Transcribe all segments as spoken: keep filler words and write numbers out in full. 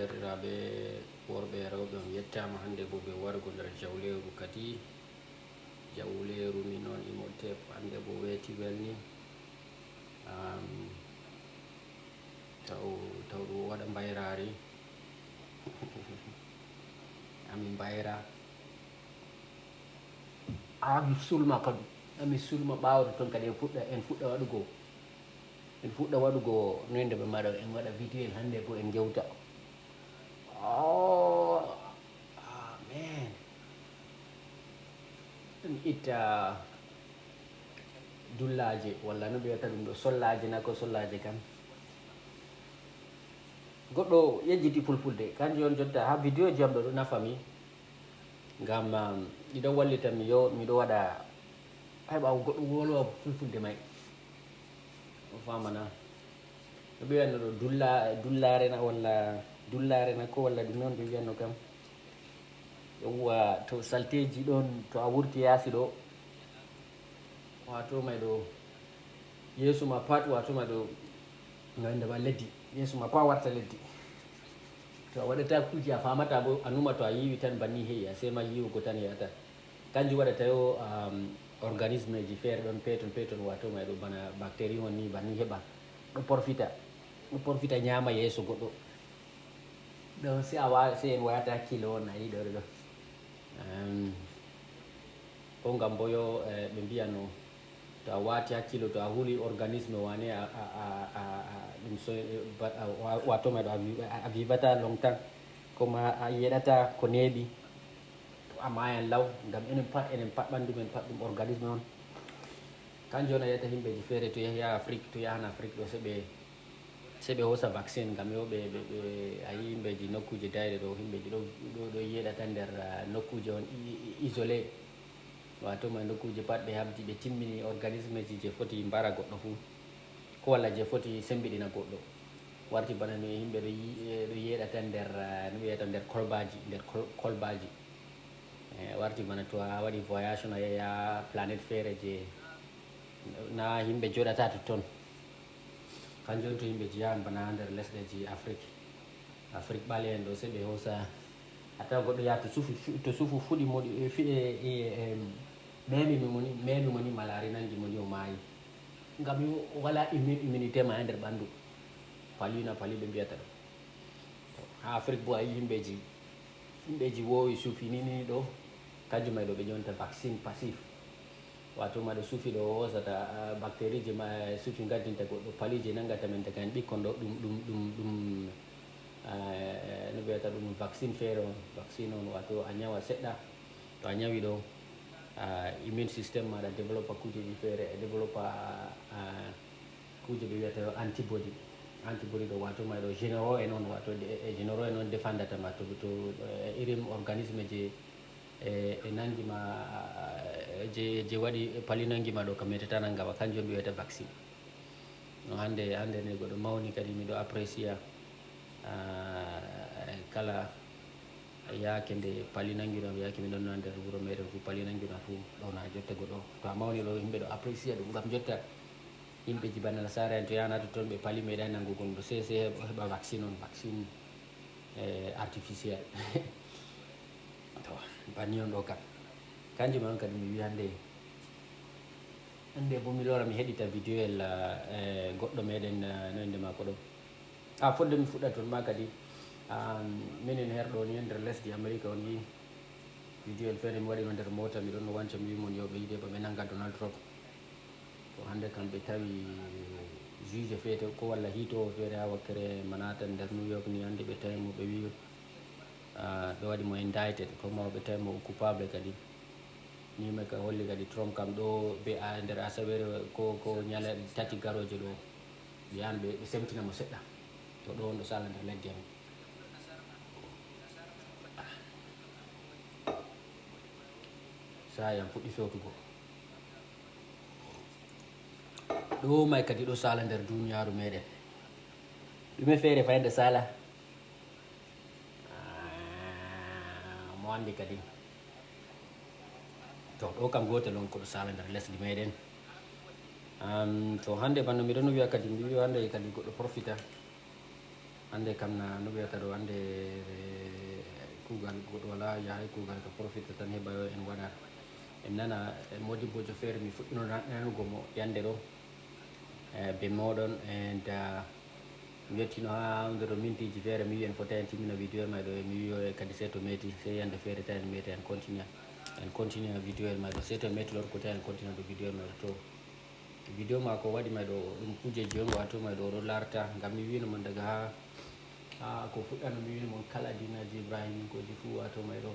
Derɗiraaɓe worɓe e rewɓe, on yettaama hannde bo be wargo nder jawleeru kadi. Jawleeru min on Imhotep hannde bo weeti welni. Am, taw, taw ɗum waɗa mbayraari. Ami mbayra. Ami sulma kadi. Ami sulma ɓaawo ton kadi en fuɗɗa, en fuɗɗa waɗugo. En fuɗɗa waɗugo noy nde ɓe mbaɗa, en waɗa video en hannde bo en jewta. Oh, amen. En itta dullaaje, walla no ɓe wiyata ɗum ɗo, sollaaje na ko sollaaje kan. Goɗɗo yejjiti fulfulde, kanjum on jonta ha video ji am ɗo ɗo nafa mi. Ngam, um, ɗi ɗo wallita mi yo, mi ɗo waɗa, heɓa goɗɗo wolowa fulfulde may. O famana. No ɓe wiyanno ɗo dulla-, dullaare na walla dullaare na ko walla ɗum noon ɓe wiyanno kam. Yawwa, to salteeji ɗon, to a wurti yaasi ɗo, wato may ɗo, yeeso ma pat, wato may ɗo, ngam inde ma leddi, yeeso ma pat warta leddi. To a waɗata kuuje a famata bo, a numa to a yiwi tan banni he'i, a sey ma yiwugo tan he'ata. Kanjum waɗata yo, um, organisme ji feere ɗon peton peton, wato may ɗo bana bactérie on ni banni heɓa. Ɗo porfita, ɗo porfita nyama yeeso goɗɗo. Ɗon se a wa-, se en wata kilo on a yiɗore ɗo. Um, ko ngam bo yo, eh, ɓe mbiya no, to a wati hakkilo, to a huli organisme wane a, a, a, a, a, ɗum so, eh, ba-, a, wa-, wato ma ɗo a vi-, a, a vivata longtemps, comme a, a yeɗata ko neeɓi, to a mayan law, ngam enen pat, enen pat ɓandu men pat ɗum organisme on. Kanjum on a yiyata himɓeji feere to yahi ha Afrique, to yahan Afrique ɗo se ɓe, se ɓe hosa vaccine ngam yo ɓe, ɓe, ɓe, a yi himɓeji nokkuje dayɗe ɗo, himɓeji ɗo, ɗo, ɗo yeɗata nder, ah, nokkuje on i-, i-, isolé. Wato ma nokkuje pat ɓe habdi, ɓe timmini organisme ji je foti mbara goɗɗo fu, ko walla je foti sembiɗina goɗɗo. Warti bana no himɓe ɗo yi-, eh, ɗo yeɗata nder, ah, no wiyata nder kolbaji, nder kol-, kolbaji. Eh, warti bana to a waɗi voyage on a yahi ha planète feere je na himɓe joɗata totton. Kanjum on to himɓe jiyan bana ha nder lesɗe ji Afrique. Afrique ɓale'en ɗo se ɓe hosa, a tawa goɗɗo yaha to suufu, to suufu fuɗi mo, e, fi-, e, e, em, memi mo ni, memi mo ni malaria nangi mo ni o maayi. Ngam yo o wala immu-, immunité ma ha nder ɓandu. Palu na palu ɓe mbiyata ɗo. To, ha Afrique bo a yi himɓeji, himɓeji wowi suufi ni, ni ɗo, kanjum may ɗo ɓe ƴonta vaccine passif. Wato ma ɗo suufi ɗo hosata, ah, bactérie je ma, eh, suufi ngaddinta goɗɗo, palu je nangata men daga en ɓikkon ɗo, ɗum, ɗum, ɗum, ɗum, eh, no ɓe wiyata ɗum vaccine feere on, vaccine on, wato a nyawa seɗɗa, to a nyawi ɗo, ah, immune system maɗa développa kujeji feere, e développa, ah, kuje ɓe wiyata yo antibody. Antibody ɗo wato ma ɗo généraux en on, wato de-, e généraux en on défendata ma to, to, eh, irin organisme je, eh, e nangi ma, eh, je, je waɗi palu nangi ma ɗo ka metata nanga ma, kanjum on ɓe wiyata vaccine. No hande, hande ne goɗɗo mawni kadi miɗo apprécier, ah, kala yaake nde palu nangi ma, yaake mi ɗon nder wuro meɗen fu palu nangi ma fu ɗo na jotta goɗɗo. To a mawni ɗo himɓe ɗo apprécier ɗum ngam jotta himɓe ji bana nasara en to yana totton ɓe palu meɗa nangugo ɗum ɗo se, se heɓa, heɓa vaccine on, vaccine, eh, artificiel. To, banni on ɗo kam. Kanjum man on kadi mi wi hande, hande bo mi lora mi heɗita video el, eh, goɗɗo meɗen, eh, no inde mako ɗo. A fodde mi fuɗɗa ton ma kadi, ah, minen her ɗo ni nder lesdi America on yi video el feere mi waɗi no nder mota, mi ɗon no wanca mi wi mon yo ɓe yiide ba ɓe nanga Donald Trump. To hande kam ɓe tawi juge feere ko walla hitowo feere ha wakkere Manhattan nder New York ni, hande ɓe tawi mo ɓe wi, ah, ɓe waɗi mo indicted, ko ma ɓe tawi mo coupable kadi. Ni mai ka holli kadi Trump kam ɗo be a nder asawere ko, ko nyale tati garoje ɗo. Ɓe yahan ɓe, ɓe semtina mo seɗɗa. To ɗo on ɗo sala nder leddi amin. Sa'i am fuɗɗi sotugo. Ɗo mai kadi ɗo sala nder duniyaaru meɗen. Ɗume feere fayde sala? Ah, mo andi kadi. To, ɗo kam gotel on ko ɗo sala nder lesdi meɗen. Am, to hande bana miɗon wiya kadi, mi wiya hande kadi goɗɗo profita. Hannde kam na no ɓe wiyata ɗo, hannde, eh, kuugal goɗɗo walaa, yahay kuugal ka profite tan heɓa yo en waɗa. En nana, eh, modibbojo feere mi fuɗɗino na-, nanugo mo yannde ɗo, eh, be mooɗon, and, ah, mi yettino haa nder ɗo mintiji feere, mi wi'i en fota en timmina video may ɗo, e mi wi'i yo kadi sey to meeti, sey yannde feere tawi en meeta en continue, en continue video en may ɗo, sey to meeti lorko tawi en continue ɗo video en may ɗo to. Video maako o waɗi may ɗo, ɗum kuujeji on wato may ɗo, o ɗo larta, ngam mi wi'no mon daga haa, haa ko fuɗɗano, mi wi'no mon kala diinaji Ibrahiminkoji fuu wato may ɗo,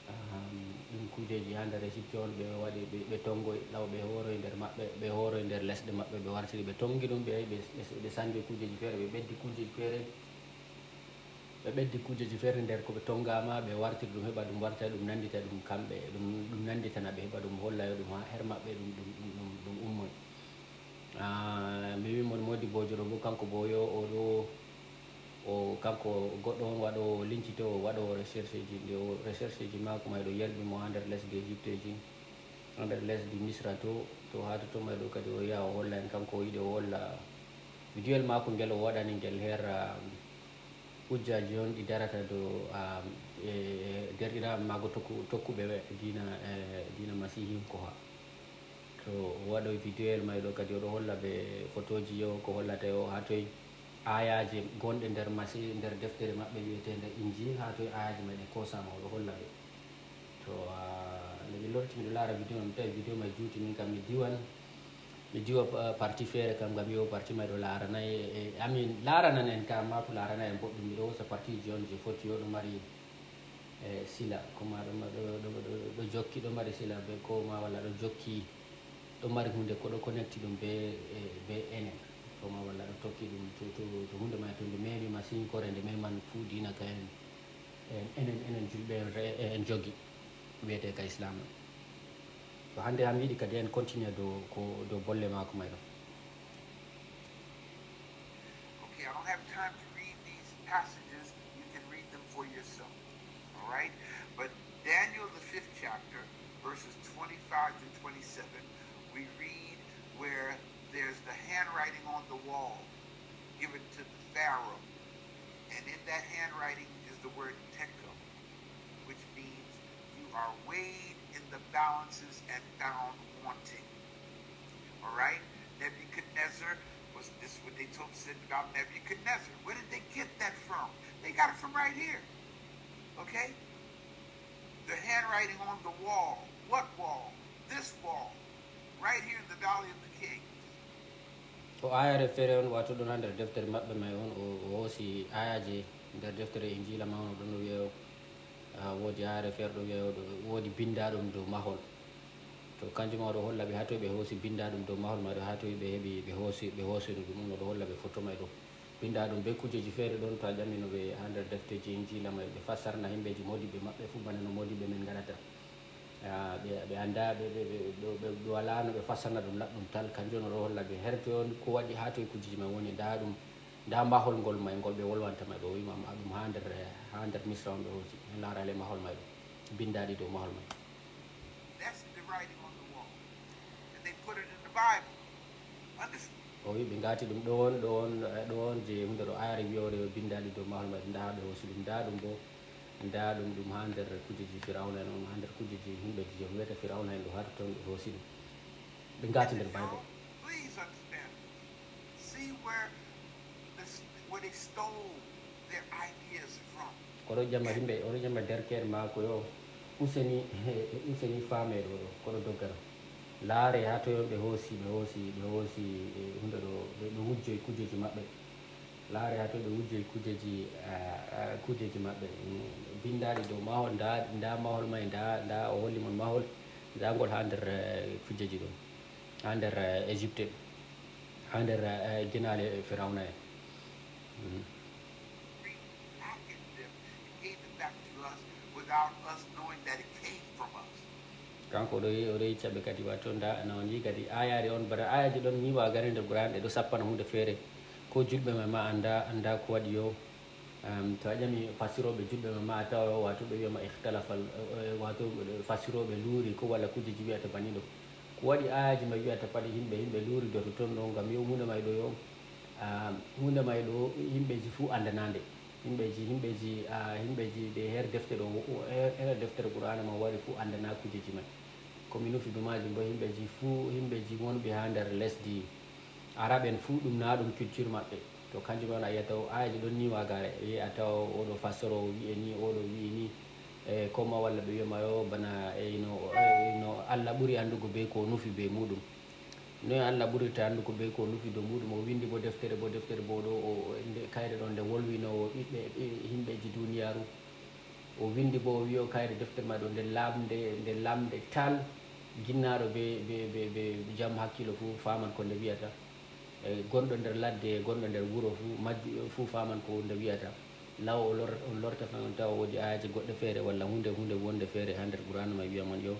ahm, ɗum kuujeji haa nder Egypte on ɓe waɗi, ɓe, ɓe tongoy, law ɓe hooroy nder maɓɓe, ɓe hooroy nder lesɗe maɓɓe, ɓe wartiri, ɓe tongi ɗum, ɓe, ɓe, ɓe, ɓe sanji kuujeji feere, ɓe ɓeddi kuujeji feere. Ɓe ɓeddi kuujeji feere nder ko ɓe tongaama, ɓe wartiri ɗum, heɓa ɗum warta, ɗum nanndita ɗum kamɓe, ɗum, ɗum nannditana ɓe, heɓa ɗum holla yo ɗum haa her maɓɓe, ɗum, ɗum, ɗum, ɗum, ɗum ummoy. Ah, mi wi'i mon modibbojo ɗo bo, kanko bo yo o ɗo, o, kanko goɗɗo on waɗoowo lincitoowo, waɗoowo rechercheji, nde o rechercheji maako may ɗo yalɓi mo haa nder lesdi Egypteji, haa nder lesdi Misra to, to haa totton may ɗo kadi o yaha o holla en, kanko o yiɗi o holla video maako ngel o waɗani ngel her, ah, hujjaji on ɗi darata dow, ah, e, e derɗiraaɓe maako tokku-, tokkuɓe diina, e, diina Masiihinkoha. To o waɗoy video el may ɗo kadi, o ɗo holla ɓe fotoji yo, ko hollata yo, haa toy ayaje gonɗe nder Masi-, nder deftere maɓɓe wi'eteende Injil, haa toy ayaje may ɗe kosama, o ɗo holla ɓe. To, ah, nde mi lorti, miɗo laara video man, mi tawi video may juuti, min kam mi diwan, mi diwa, ah, partie feere kam, ngam yo partie may ɗo laaranay, e, amin, laaranan en ka, amma to laaranay en boɗɗum, miɗo hosa partieji on je foti, yo ɗo mari, e, sila, ko ma ɗo, ɗo, ɗo, ɗo, ɗo jokki, ɗo mari sila be ko ma walla ɗo jokki, ɗo mari hunde ko ɗo connecti ɗum be, e, be enen, ko ma walla ɗo tokki ɗum to, to, to hunde may to nde memi ma sinkore, nde meman fuu diina ka en. En, enen, enen julɓe en re-, en jogi, wiyetee ka Islaam. To hannde haa mi yiɗi kadi en continue dow ko, dow bolle maako may ɗo. Okay, I don't have time to read these passages. You can read them for yourself. All right? But Daniel, the fifth chapter, verses twenty-five to twenty-seven, we read where there's the handwriting on the wall given to the Pharaoh. And in that handwriting is the word tekel, which means you are weighed in the balances and found wanting. All right? Nebuchadnezzar was, this is what they told, said about Nebuchadnezzar. Where did they get that from? They got it from right here. Okay? The handwriting on the wall. What wall? This wall. Right here in the Valley of the Kings. O ayare feere on, wato ɗon haa nder deftere maɓɓe may on, o, o hoosi ayaje nder deftere Injiila ma on, o ɗon wi'a, ah, woodi ayare feere ɗo wi'a, o ɗo, woodi bindaaɗum dow mahol. To kanjum ma o ɗo holla ɓe haa toy ɓe hoosi bindaaɗum dow mahol may ɗo, haa toy ɓe heɓi, ɓe hoosi, ɓe hoosino ɗum on, o ɗo holla ɓe foto may ɗo. Bindaaɗum be kuujeji feere ɗon, to a ƴami no ɓe haa nder defteji Injiila may, ɓe fassarna himɓeji moodiɓɓe maɓɓe fuu bana no moodiɓɓe men ngaɗata. Ah, ɓe, ɓe anndaa, ɓe, ɓe, ɓe, ɓe, ɓe, ɓe walaa no ɓe fassarna ɗum laɓɗum tal. Kanjum on o ɗo holla ɓe her toy on, ko waɗi, haa toy kuujeji man woni, ndaa ɗum, ndaa mahol ngol may, ngol ɓe wolwanta may, ɓe o wi'i ma ɗum haa nder, haa nder Misra on ɓe hoosi. En laara le mahol may ɗo, bindaaɗi dow mahol may. That's the writing on the wall. And they put it in the Bible. Understand? O wi'i ɓe ngaati ɗum ɗon, ɗon, eh, ɗon je hunde ɗo ayare wi'ore bindaaɗi dow mahol may, ndaa ɓe hoosi ɗum, ndaa ɗum bo, ndaa ɗum, ɗum haa nder kuujeji Firawna en on, haa nder kuujeji himɓe je on wi'ata Firawna en ɗo, haa ton ɓe hoosi ɗum. Ɓe ngaati nder Bible. Please understand this. See where this, where they stole their ideas from. Ko ɗo ƴama himɓe, o ɗo ƴama derke'en maako yo, useni, useni faame ɗo, ɗo, ko ɗo doggata. Laare haa toy on ɓe hoosi, ɓe hoosi, ɓe hoosi, eh, hunde ɗo, ɓe, ɓe wujjoy kuujeji maɓɓe. Laare haa toy ɓe wujjoy kuujeji, ah, ah, kuujeji maɓɓe. Mm, bindaaɗi dow mahol, ndaa, ndaa mahol may, ndaa, ndaa o holli mon mahol, ndaa ngol haa nder, eh, kuujeji ɗo. Haa nder, eh, Egypte, haa nder, eh, genaale Firawna en. Mhm. Repackaged them and gave it back to us without us knowing that it came from us. Kanko o ɗo yi-, o ɗo yecca ɓe kadi, wato, nda, na on yi kadi ayare on, bara ayaji ɗon ni wa gari nder Qur'an, ɗe ɗo sappana hunde feere. Ko julɓe may ma annda, annda ko waɗi yo. Em, to a ƴami fasirooɓe julɓe ma, ma a tawa, wato, ɓe wi'a ma ikhtalafal, eh, wato, fasirooɓe luuri ko walla kuujeji wi'ata bani ɗo. Ko waɗi ayaji ma wi'ata padi himɓe, himɓe luuri doto ton ɗo, ngam yo hunde may ɗo yo, Ah, huunde may ɗo, yimɓeeji fuu anndanaa nde. Yimɓeeji, yimɓeeji, ah, yimɓeeji ɓe her defte ɗo, her, her deftere Qur'aana ma wari fuu anndanaa kuujeeji may. Ko mi nufi be maajum bo, yimɓeeji fuu, yimɓeeji wonɓe haa nder lesdi Arab en fuu, ɗum naa ɗum culture maɓɓe. To kanjum on a yi'ata o, aayeeji ɗon ni waagaare. A yi'a tawa o ɗo fassoro, o wi'e ni, o ɗo wi'i ni. E, ko ma walla ɓe wi'a ma yo bana, e, no, e, no Allah ɓuri anndugo be ko o nufi be muuɗum. Noy Allah ɓurirta anndugo be ko o nufi dow muuɗum? O windi bo deftere, bo deftere bo ɗo, o, o, nde, kayre ɗon nde wolwinoowo ɓiɓɓe, e, yimɓeeji duniyaaru. O windi bo, o wi'i o kayre deftere may ɗo nde lamnde, nde lamnde tal, ginnaaɗo be, be, be, be jam hakkiilo fuu faaman ko nde wi'ata. E, gonɗo nder ladde, gonɗo nder wuro fuu, majju-, fuu faaman ko nde wi'ata. Law o lor-, on lorta faaman tawa woodi aayeeje goɗɗe feere walla huunde, huunde wonde feere haa nder Qur'aana may wi'a mon yo,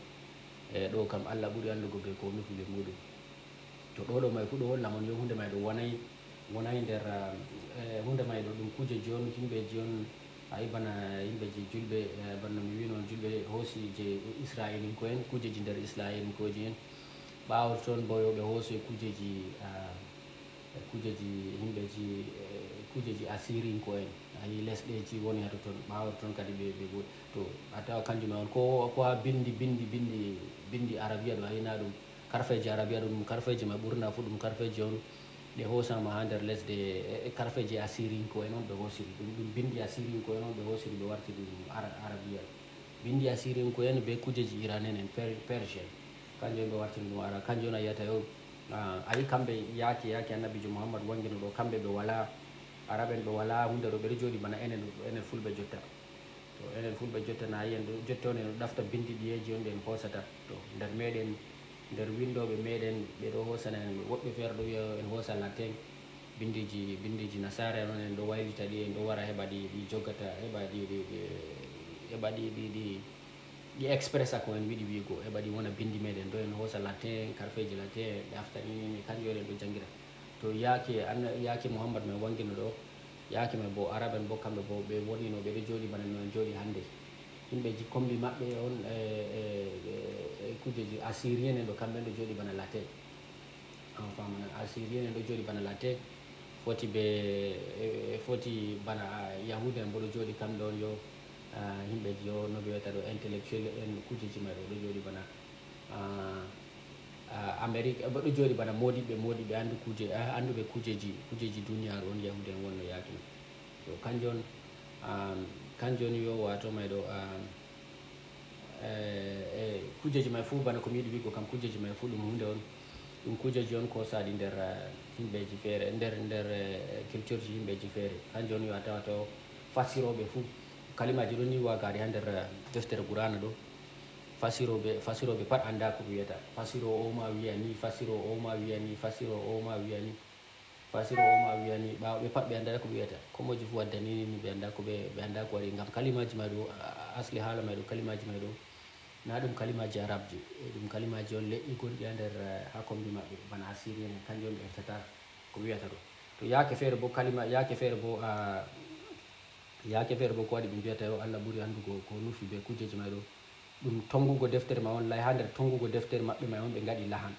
e, ɗo kam Allah ɓuri anndugo be ko o nufi be muuɗum. To ɗo ɗo may fuu ɗo holla mon yo huunde may ɗo wonay, wonay nder, eh, huunde may ɗo ɗum kuujeeji on, yimɓeeji on, ay bana yimɓeeji julɓe, eh, bana mi wi'no on julɓe hoosi je Isra'ilinko'en, kuujeeji nder Isra'ilinko'en. Ɓaawo ton bo yo ɓe hoosi kuujeeji, ah, kuujeeji yimɓeeji, eh, kuujeeji Asirinko'en. Ay lesɗeeji woni haa totton, ɓaawo ton kadi ɓe, ɓe go-, to a tawa kanjum on ko, ko haa bindi, bindi, bindi, bindi Arabiya ɗo, ay na ɗum karfeeji Arabiya ɗum, karfeeji may ɓurna fuu ɗum karfeeji on ɗe hoosama haa nder lesde, e, e karfeeji Asirinko'en on ɓe hoosiri ɗum, ɗum bindi Asirinko'en on ɓe hoosiri ɓe wartiri ɗum Ara-, Arabiya. Bindi Asirinko'en be kuujeeji Iran en, en Per-, Persian. Kanjum en ɓe wartiri ɗum Ara-, kanjum on a yi'ata yo, ah, a yi kamɓe yaake, yaake Annabiijo Muhammad wangino ɗo, kamɓe ɓe walaa, Arab en ɓe walaa huunde ɗo, ɓe ɗo jooɗi bana enen, enen Fulɓe jotta. To enen Fulɓe jotta na en ɗo, jotta on en ɗo ɗafta bindi ɗiyeeji on ɗi en hoosata. To nder meeɗen, nder winndooɓe meeɗen, ɓe ɗo hoosana en, woɓɓe feere ɗo wi'a en hoosa latin, binndiji, binndiji nasaara en on en ɗo waylita ɗi, en ɗo wara heɓa ɗi, ɗi joggata, heɓa ɗi, ɗi, ɗi, heɓa ɗi, ɗi, ɗi, ɗi expressa ko en yiɗi wi'ugo, heɓa ɗi wona binndi meeɗen, ɗo en hoosa latin, karfeeji latin, ɗafta ni, ni, ni, kanjum on en ɗo janngira. To yaake an-, yaake Muhammad men wangino ɗo, yaake men bo, Arab en bo, kamɓe bo, ɓe wonino, ɓe ɗo jooɗi bana no en jooɗi hannde. Yimɓeeji kombi maɓɓe on, e, e, e, e kuujeeji Assyrian en ɗo, kamɓe en ɗo jooɗi bana latin. A faamana, Assyrian en ɗo jooɗi bana latin. Foti be, e, e, foti bana, a, Yahuuda en bo ɗo jooɗi kamɓe on yo, a, yimɓeeji yo, no ɓe wi'ata ɗo, intellectuel en, kuujeeji may ɗo, ɗo jooɗi bana, a, a, Amérique, ɓe ɗo jooɗi bana moodiɓɓe, moodiɓɓe anndu kuuje, a, annduɓe kuujeeji, kuujeeji duniyaaru on Yahuuda en wonno yaake man. To kanjum on, am, kanjum on yo waato may ɗo, am, e, e, kuujeeji may fuu bana ko mi yiɗi wi'go kam, kuujeeji may fuu ɗum huunde on, ɗum kuujeeji on koosaɗi nder, a, yimɓeeji feere, nder, nder, e, cultureji yimɓeeji feere. Kanjum on yo a tawa to fasirooɓe fuu, kalimaaji ɗon ni waagaɗi haa nder, e, deftere Qur'aana ɗo. Fasirooɓe, fasirooɓe pat anndaa ko ɓe wi'ata. Fasiroowo o ma wi'a ni, fasiroowo o ma wi'a ni, fasiroowo o ma wi'a ni. Fasiroowo o ma wi'a ni, ɓaawo ɓe pat ɓe anndaa ko ɓe wi'ata. Ko moƴƴi fuu wadda ni, ni, ni ɓe anndaa ko ɓe, ɓe anndaa ko waɗi. Ngam kalimaaji may ɗo, a, a, asli haala may ɗo, kalimaaji may ɗo, na ɗum kalimaaji Arabji. E ɗum kalimaaji on leƴƴi gonɗi haa nder, eh, haa kombi maɓɓe, bana Assyrian en, kanjum on ɓe heftata ko ɓe wi'ata ɗo. To yaake feere bo kalima, yaake feere bo, a, yaake feere bo ko waɗi ɓe mbi'ata yo Allah ɓuri anndugo ko nufi be kuujeeji may ɗo. Ɗum tongugo deftere ma on lay, haa nder tongugo deftere maɓɓe may on ɓe ngaɗi lahan.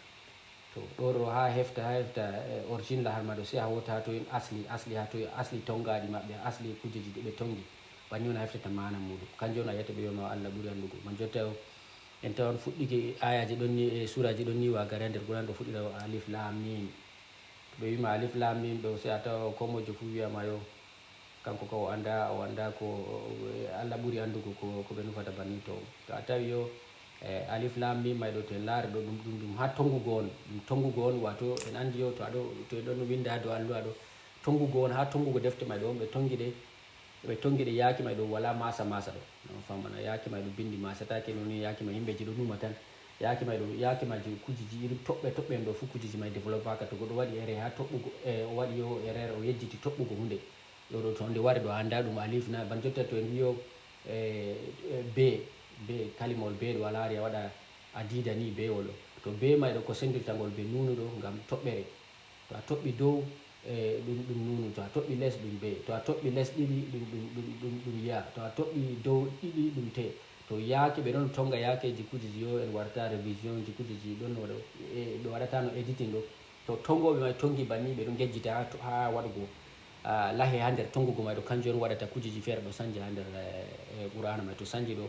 To ɗo ɗo haa hefta, haa hefta, eh, origine lahar ma ɗo, sey a hoota haa toy asli, asli haa toy, asli tongaaɗi maɓɓe, asli kuujeeji ɗi ɓe tongi. Banni on a heftata maana muuɗum. Kanjum on a yi'ata ɓe wi'a ma Allah ɓuri anndugo. Man jotta o, en tawa on fuɗɗike aayaaji ɗon ni, e suuraaji ɗon ni waagare nder Qur'an ɗo fuɗɗira o alif lam mim. To ɓe wi'i ma alif lam mim ɗo, sey a tawa ko mojo fuu wi'a ma yo, kanko kam o anndaa, o anndaa ko, o, o, Allah ɓuri anndugo ko, ko ɓe nufata banni. To, to a tawi yo, eh, alif lam mim may ɗo, to en laari ɗo, ɗum, ɗum, ɗum haa tongugo on, ɗum tongugo on, waato en anndi yo, to a ɗo, to en ɗon winnda haa dow alluwa ɗo, tongugo on, haa tongugo defte may ɗo, on ɓe tongi ɗe, ɓe tongi ɗe yaaki may ɗo, walaa maasa, maasa ɗo. On faamana, yaaki may ɗo binndi maasataake, non ni yaaki may yimɓeeji ɗo numa tan. Yaaki may ɗo, yaaki may kuujeeji irin toɓɓe, toɓɓe en ɗo fuu kuujeeji may développaaka. To goɗɗo waɗi erreur haa toɓɓugo, eh, o waɗi yo erreur, o yejjiti toɓɓugo huunde. Ɗo, ɗo, to nde wari ɗo, a anndaa ɗum alif na, ban jotta to en wi'o, eh, eh, be, be, kalimawol be ɗo a laari a waɗa a diida ni bewol ɗo. To be may ɗo ko senndirta ngol be nuunu ɗo ngam toɓɓere. To a toɓɓi dow, eh, ɗum, ɗum nuunu. To a toɓɓi les, ɗum be. To a toɓɓi les ɗiɗi, ɗum, ɗum, ɗum, ɗum, ɗum ya. To a toɓɓi dow ɗiɗi, ɗum te. To yaake ɓe ɗon tonga yaakeeji kuujeeji yo en warta révision ji kuujeeji ɗon no waɗa, eh, ɓe waɗata no editing ɗo. To tonngooɓe may tonngi banni, ɓe ɗum ngejjita haa to, haa waɗugo, ah, lahe haa nder tonngugo may ɗo, kanjum on waɗata kuujeeji feere ɗo sanja haa nder, eh, eh, Qur'aana may. To sanji ɗo,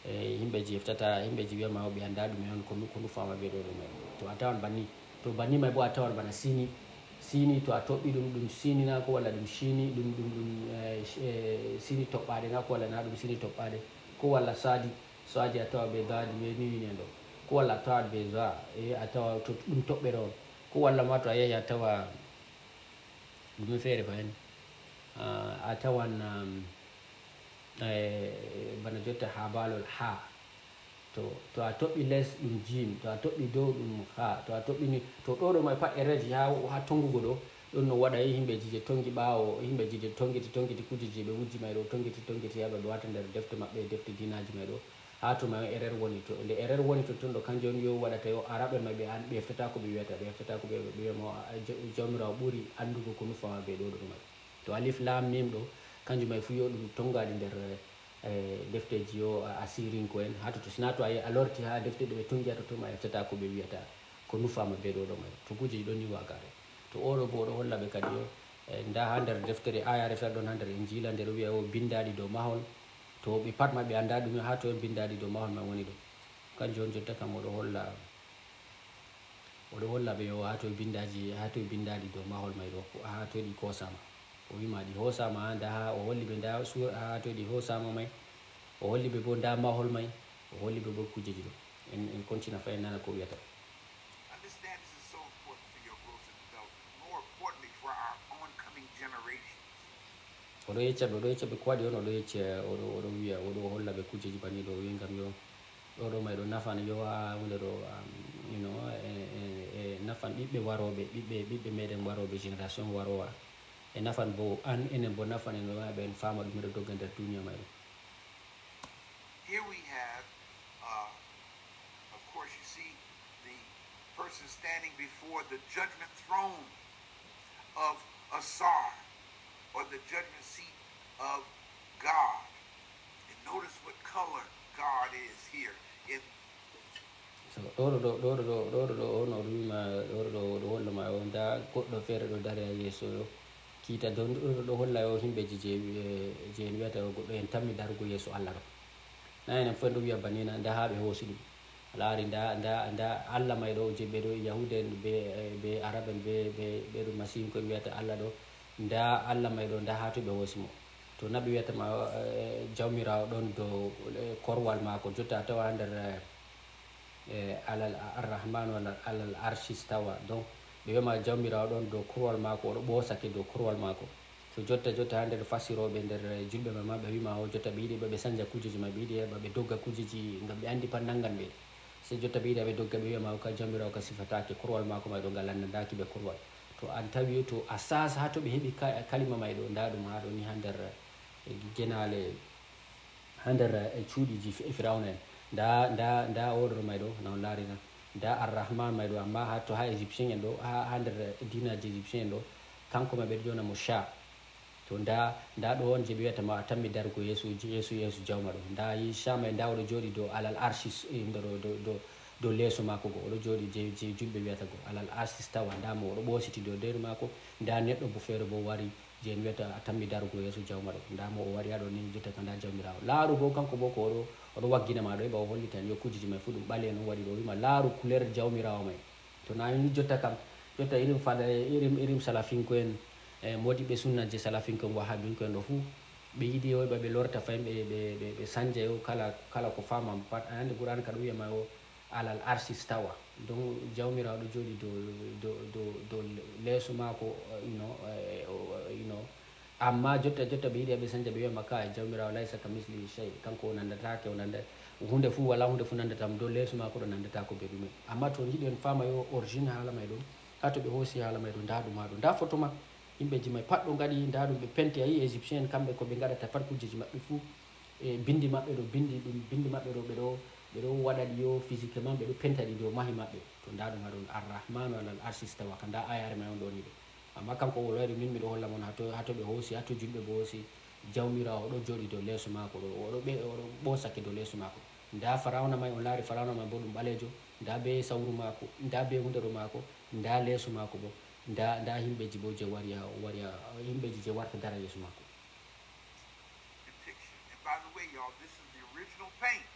eh, yimɓeeji eftata, yimɓeeji wiya ma, ɓe anndaa ɗume on, ko nu-, ko nufaama bee ɗo, ɗo may. To a tawan banni, to banni may boo a tawan bana siini, siini to a toɓɓi ɗum, ɗum siini na, ko walla ɗum ciini, ɗum, ɗum, ɗum, eh, c-, eh, siini toɓɓaaɗe na, ko walla na ɗum siini toɓɓaaɗe, ko walla saadi, saadi a tawa bee daadi, bee ni, ni en ɗo. Ko walla a tawa bee za, eh, a tawa to ɗum toɓɓere on. Ko walla ma to a yahi a tawa ɗume feere fahin. Ah, a tawan, um, eh, bana jotta haa baalol haa. To, to a toɓɓi les ɗum jim, to a toɓɓi dow ɗum haa, to a toɓɓi ni, to ɗo ɗo may pat erreeji haa, haa tonngugo ɗo, ɗon no waɗa yimɓeeji je tonngi ɓaawo, yimɓeeji je tonngiti, tonngiti kuujeeji ɓe wujji may ɗo, tonngiti, tonngiti haa ɓe waata nder defte maɓɓe, defte diinaaji may ɗo. Haa to may on erreur woni to. Nde erreur woni totton ɗo, kanjum on yo waɗata yo Araɓe may ɓe an-, ɓe eftata ko ɓe wiyata, ɓe eftata ko ɓe, ɓe wiya mo, a, a, Ja-, Jawmiraawo ɓuri anndugo ko nufaama bee ɗo ɗo may. To alif laam miim ɗo, kanjum may fuu yo ɗum tonngaɗi nder, eh, defteeji yo a-, Asiirinko en. Haa totton, si naa to a, a lorti haa defte ɗe ɓe tonngi haa totton ma, a eftata ko ɓe wiyata, ko nufaama bee ɗo ɗo may. To kuujeeji ɗon ni waagaare. To oo ɗo boo o ɗo holla ɓe kadi yo, eh, ndaa haa nder deftere aayaare feere ɗon haa nder Injiila, nder wi'a o binndaaɗi dow mahol. To ɓe pat maɓɓe anndaa ɗume haa toy binndaaɗi dow mahol man woni ɗo. Kanjum on jotta kam o ɗo holla, o ɗo holla ɓe yo haa toy binndaaji, haa toy binndaaɗi dow mahol may ɗo, haa toy ɗi koosaama. O wi'i ma ɗi hoosaama, haa ndaa haa o holli ɓe ndaa suura, haa toy ɗi hoosaama may. O holli ɓe boo ndaa mahol may. O holli ɓe boo kuujeeji ɗo. En, en kontina fay en nana ko o wi'ata. Understand this is so important for your growth and development, more importantly for our oncoming generations. O ɗo yecca ɓe, o ɗo yecca ɓe ko waɗi on, o ɗo yecca, o ɗo, o ɗo wi'a, o ɗo holla ɓe kuujeeji banni ɗo, o wi'i ngam yo, ɗo ɗo may ɗo nafan yo haa huunde ɗo, um, you know, e, e, e nafan ɓiɓɓe warooɓe, ɓiɓɓe, ɓiɓɓe meɗen warooɓe, génération waroowa. E nafan bo an, enen bo nafan en, o wi'a ɓe en faama ɗume ɗo dogga nder duniya may ɗo. Here we have, uh, of course, you see the person standing before the judgment throne of Asar, or the judgment seat of God. And notice what color God is here in So, ɗo ɗo ɗo, ɗo ɗo ɗo, ɗo ɗo ɗo, on o ɗo wi'ma, ɗo ɗo ɗo, o ɗo holla ma, o ndaa goɗɗo feere ɗo dari haa yeeso kiita dow, ɗo ɗo ɗo holla o himɓeeji je, eh, je en wi'ata o goɗɗo en tammi darugo yeeso Allah ɗo. Na enen fof en ɗo wi'a banni na, ndaa haa ɓe hoosi ɗum. A laari, ndaa, ndaa, ndaa Allah may ɗo, je ɓe ɗo Yahuuda en, be, eh, be Arab en, be, be, be ɗum Masiihinko en wi'ata Allah ɗo, ndaa Allah may ɗo, ndaa haa to ɓe hoosi mo. To na ɓe wi'ata ma, eh, Jawmiraawo ɗon dow, eh, korwal maako, jotta a tawa nder, eh, eh, alal, Arrahmanu alal, alal arshi stawa. Donc, ɓe wi'ama Jawmiraawo ɗon dow korwal maako, o ɗo ɓoosake dow korwal maako. To jotta, jotta haa nder fasirooɓe, nder, eh, julɓe maɓɓe, ɓe wi'ma o jotta ɓe yiɗi ɓe, ɓe sanja kuujeeji maɓɓe, ɓe yiɗi ɓe, ɓe dogga kuujeeji ngam ɓe anndi pat nanngan ɓe. Sey jotta ɓe yiɗi ɓe dogga, ɓe wi'ama o ka Jawmiraawo ka sifataake, korwal maako may ɗo ngal lanndandaaki ɓe korwal. To an tawi to a sasa haa to ɓe heɓi ka-, kalima may ɗo, ndaa ɗum haa ɗo ni haa nder, eh, genaale, haa nder, eh, cuuɗiiji Fi-, Firawna en. Ndaa, ndaa, ndaa oo ɗo may ɗo, na on laari na. Ndaa Arrahman may ɗo, amma haa to haa Égyptien en ɗo, haa, haa nder, eh, diinaaji Égyptien en ɗo, kanko may ɓe ɗo ƴoona mo Sha. To ndaa, ndaa ɗo on je ɓe wi'ata ma a tammi darugo yeeso, yeeso, yeeso Jawma ɗo. Ndaa yi Sha may, ndaa o ɗo jooɗi dow alal arshi s-, eh, nder ɗo, dow, dow, dow leeso maako go. O ɗo jooɗi je, je julɓe wi'ata go alal arshi stawa. Ndaa mo o ɗo ɓoositi dow reedu maako. Ndaa neɗɗo bo feere bo wari je en wi'ata a tammi darugo yeeso Jawma ɗo. Ndaa mo o wari haa ɗo ni, jotta ka ndaa Jawmiraawo. Laaru bo, kanko bo ko o ɗo, o ɗo waggina ma ɗo, heɓa o hollita en yo kuujeeji may fuu ɗum ɓale'en on waɗi ɗo. O wi'ma laaru kuleer Jawmiraawo may. To na ni jotta kam, jotta irin fada, irin, irin salafinko en, eh, moodiɓɓe sunna je salafinko en, wahabinko en ɗo fuu, ɓe yiɗi yo heɓa ɓe lorta fahin, ɓe, ɓe, ɓe, ɓe sanja yo kala, kala ko faamama pat. A anndi Qur'aana ka ɗo wi'a ma yo alal arshi stawa. Donc, Jawmiraawo ɗo jooɗi dow, dow, dow, dow leeso maako, eh, you know, eh, o, you know. Amma jotta, jotta ɓe yiɗi ɓe sanja, ɓe wi'a ma, "Kaay, Jawmiraawo laysa ka mislihi shay." Kanko o nanndataake, o nannda-, huunde fuu, walaa huunde fuu nanndata mo dow leeso maako ɗo, nanndataa ko bee ɗume. Amma to on yiɗi on faama yo origine haala may ɗo, haa to ɓe hoosi haala may ɗo, ndaa ɗum haa ɗo. Ndaa foto man, yimɓeeji may pat ɗo ngaɗi, ndaa ɗum ɓe penti, a yi'i Égyptien en, kamɓe ko ɓe ngaɗata pat kuujeeji maɓɓe fuu. E binndi maɓɓe ɗo, binndi ɗum, binndi maɓɓe ɗo, ɓe ɗo, ɓe ɗo waɗa ɗi yo physiquement, ɓe ɗo penta ɗi dow mahi maɓɓe. To ndaa ɗum haa ɗon, Arrahmanu alal arshi stawa, ka ndaa ayaare may on ɗo ni ɗo. Amma kanko o lori min, miɗo holla mon haa to, haa to ɓe hoosi, haa to julɓe bo hoosi, Jawmiraawo o ɗo jooɗi dow leeso maako ɗo, o ɗo ɓe-, o ɗo ɓoosake dow leeso maako. Ndaa Farawna may, on laari Farawna may bo ɗum ɓaleejo, Nda be sawru maako, nda be hundoro maako, nda leeso maako bo, nda, nda himɓeji bo je wari ha, wari ha, himɓeji je warta dara yeeso maako. Depiction. And by the way, y'all, this is the original paint.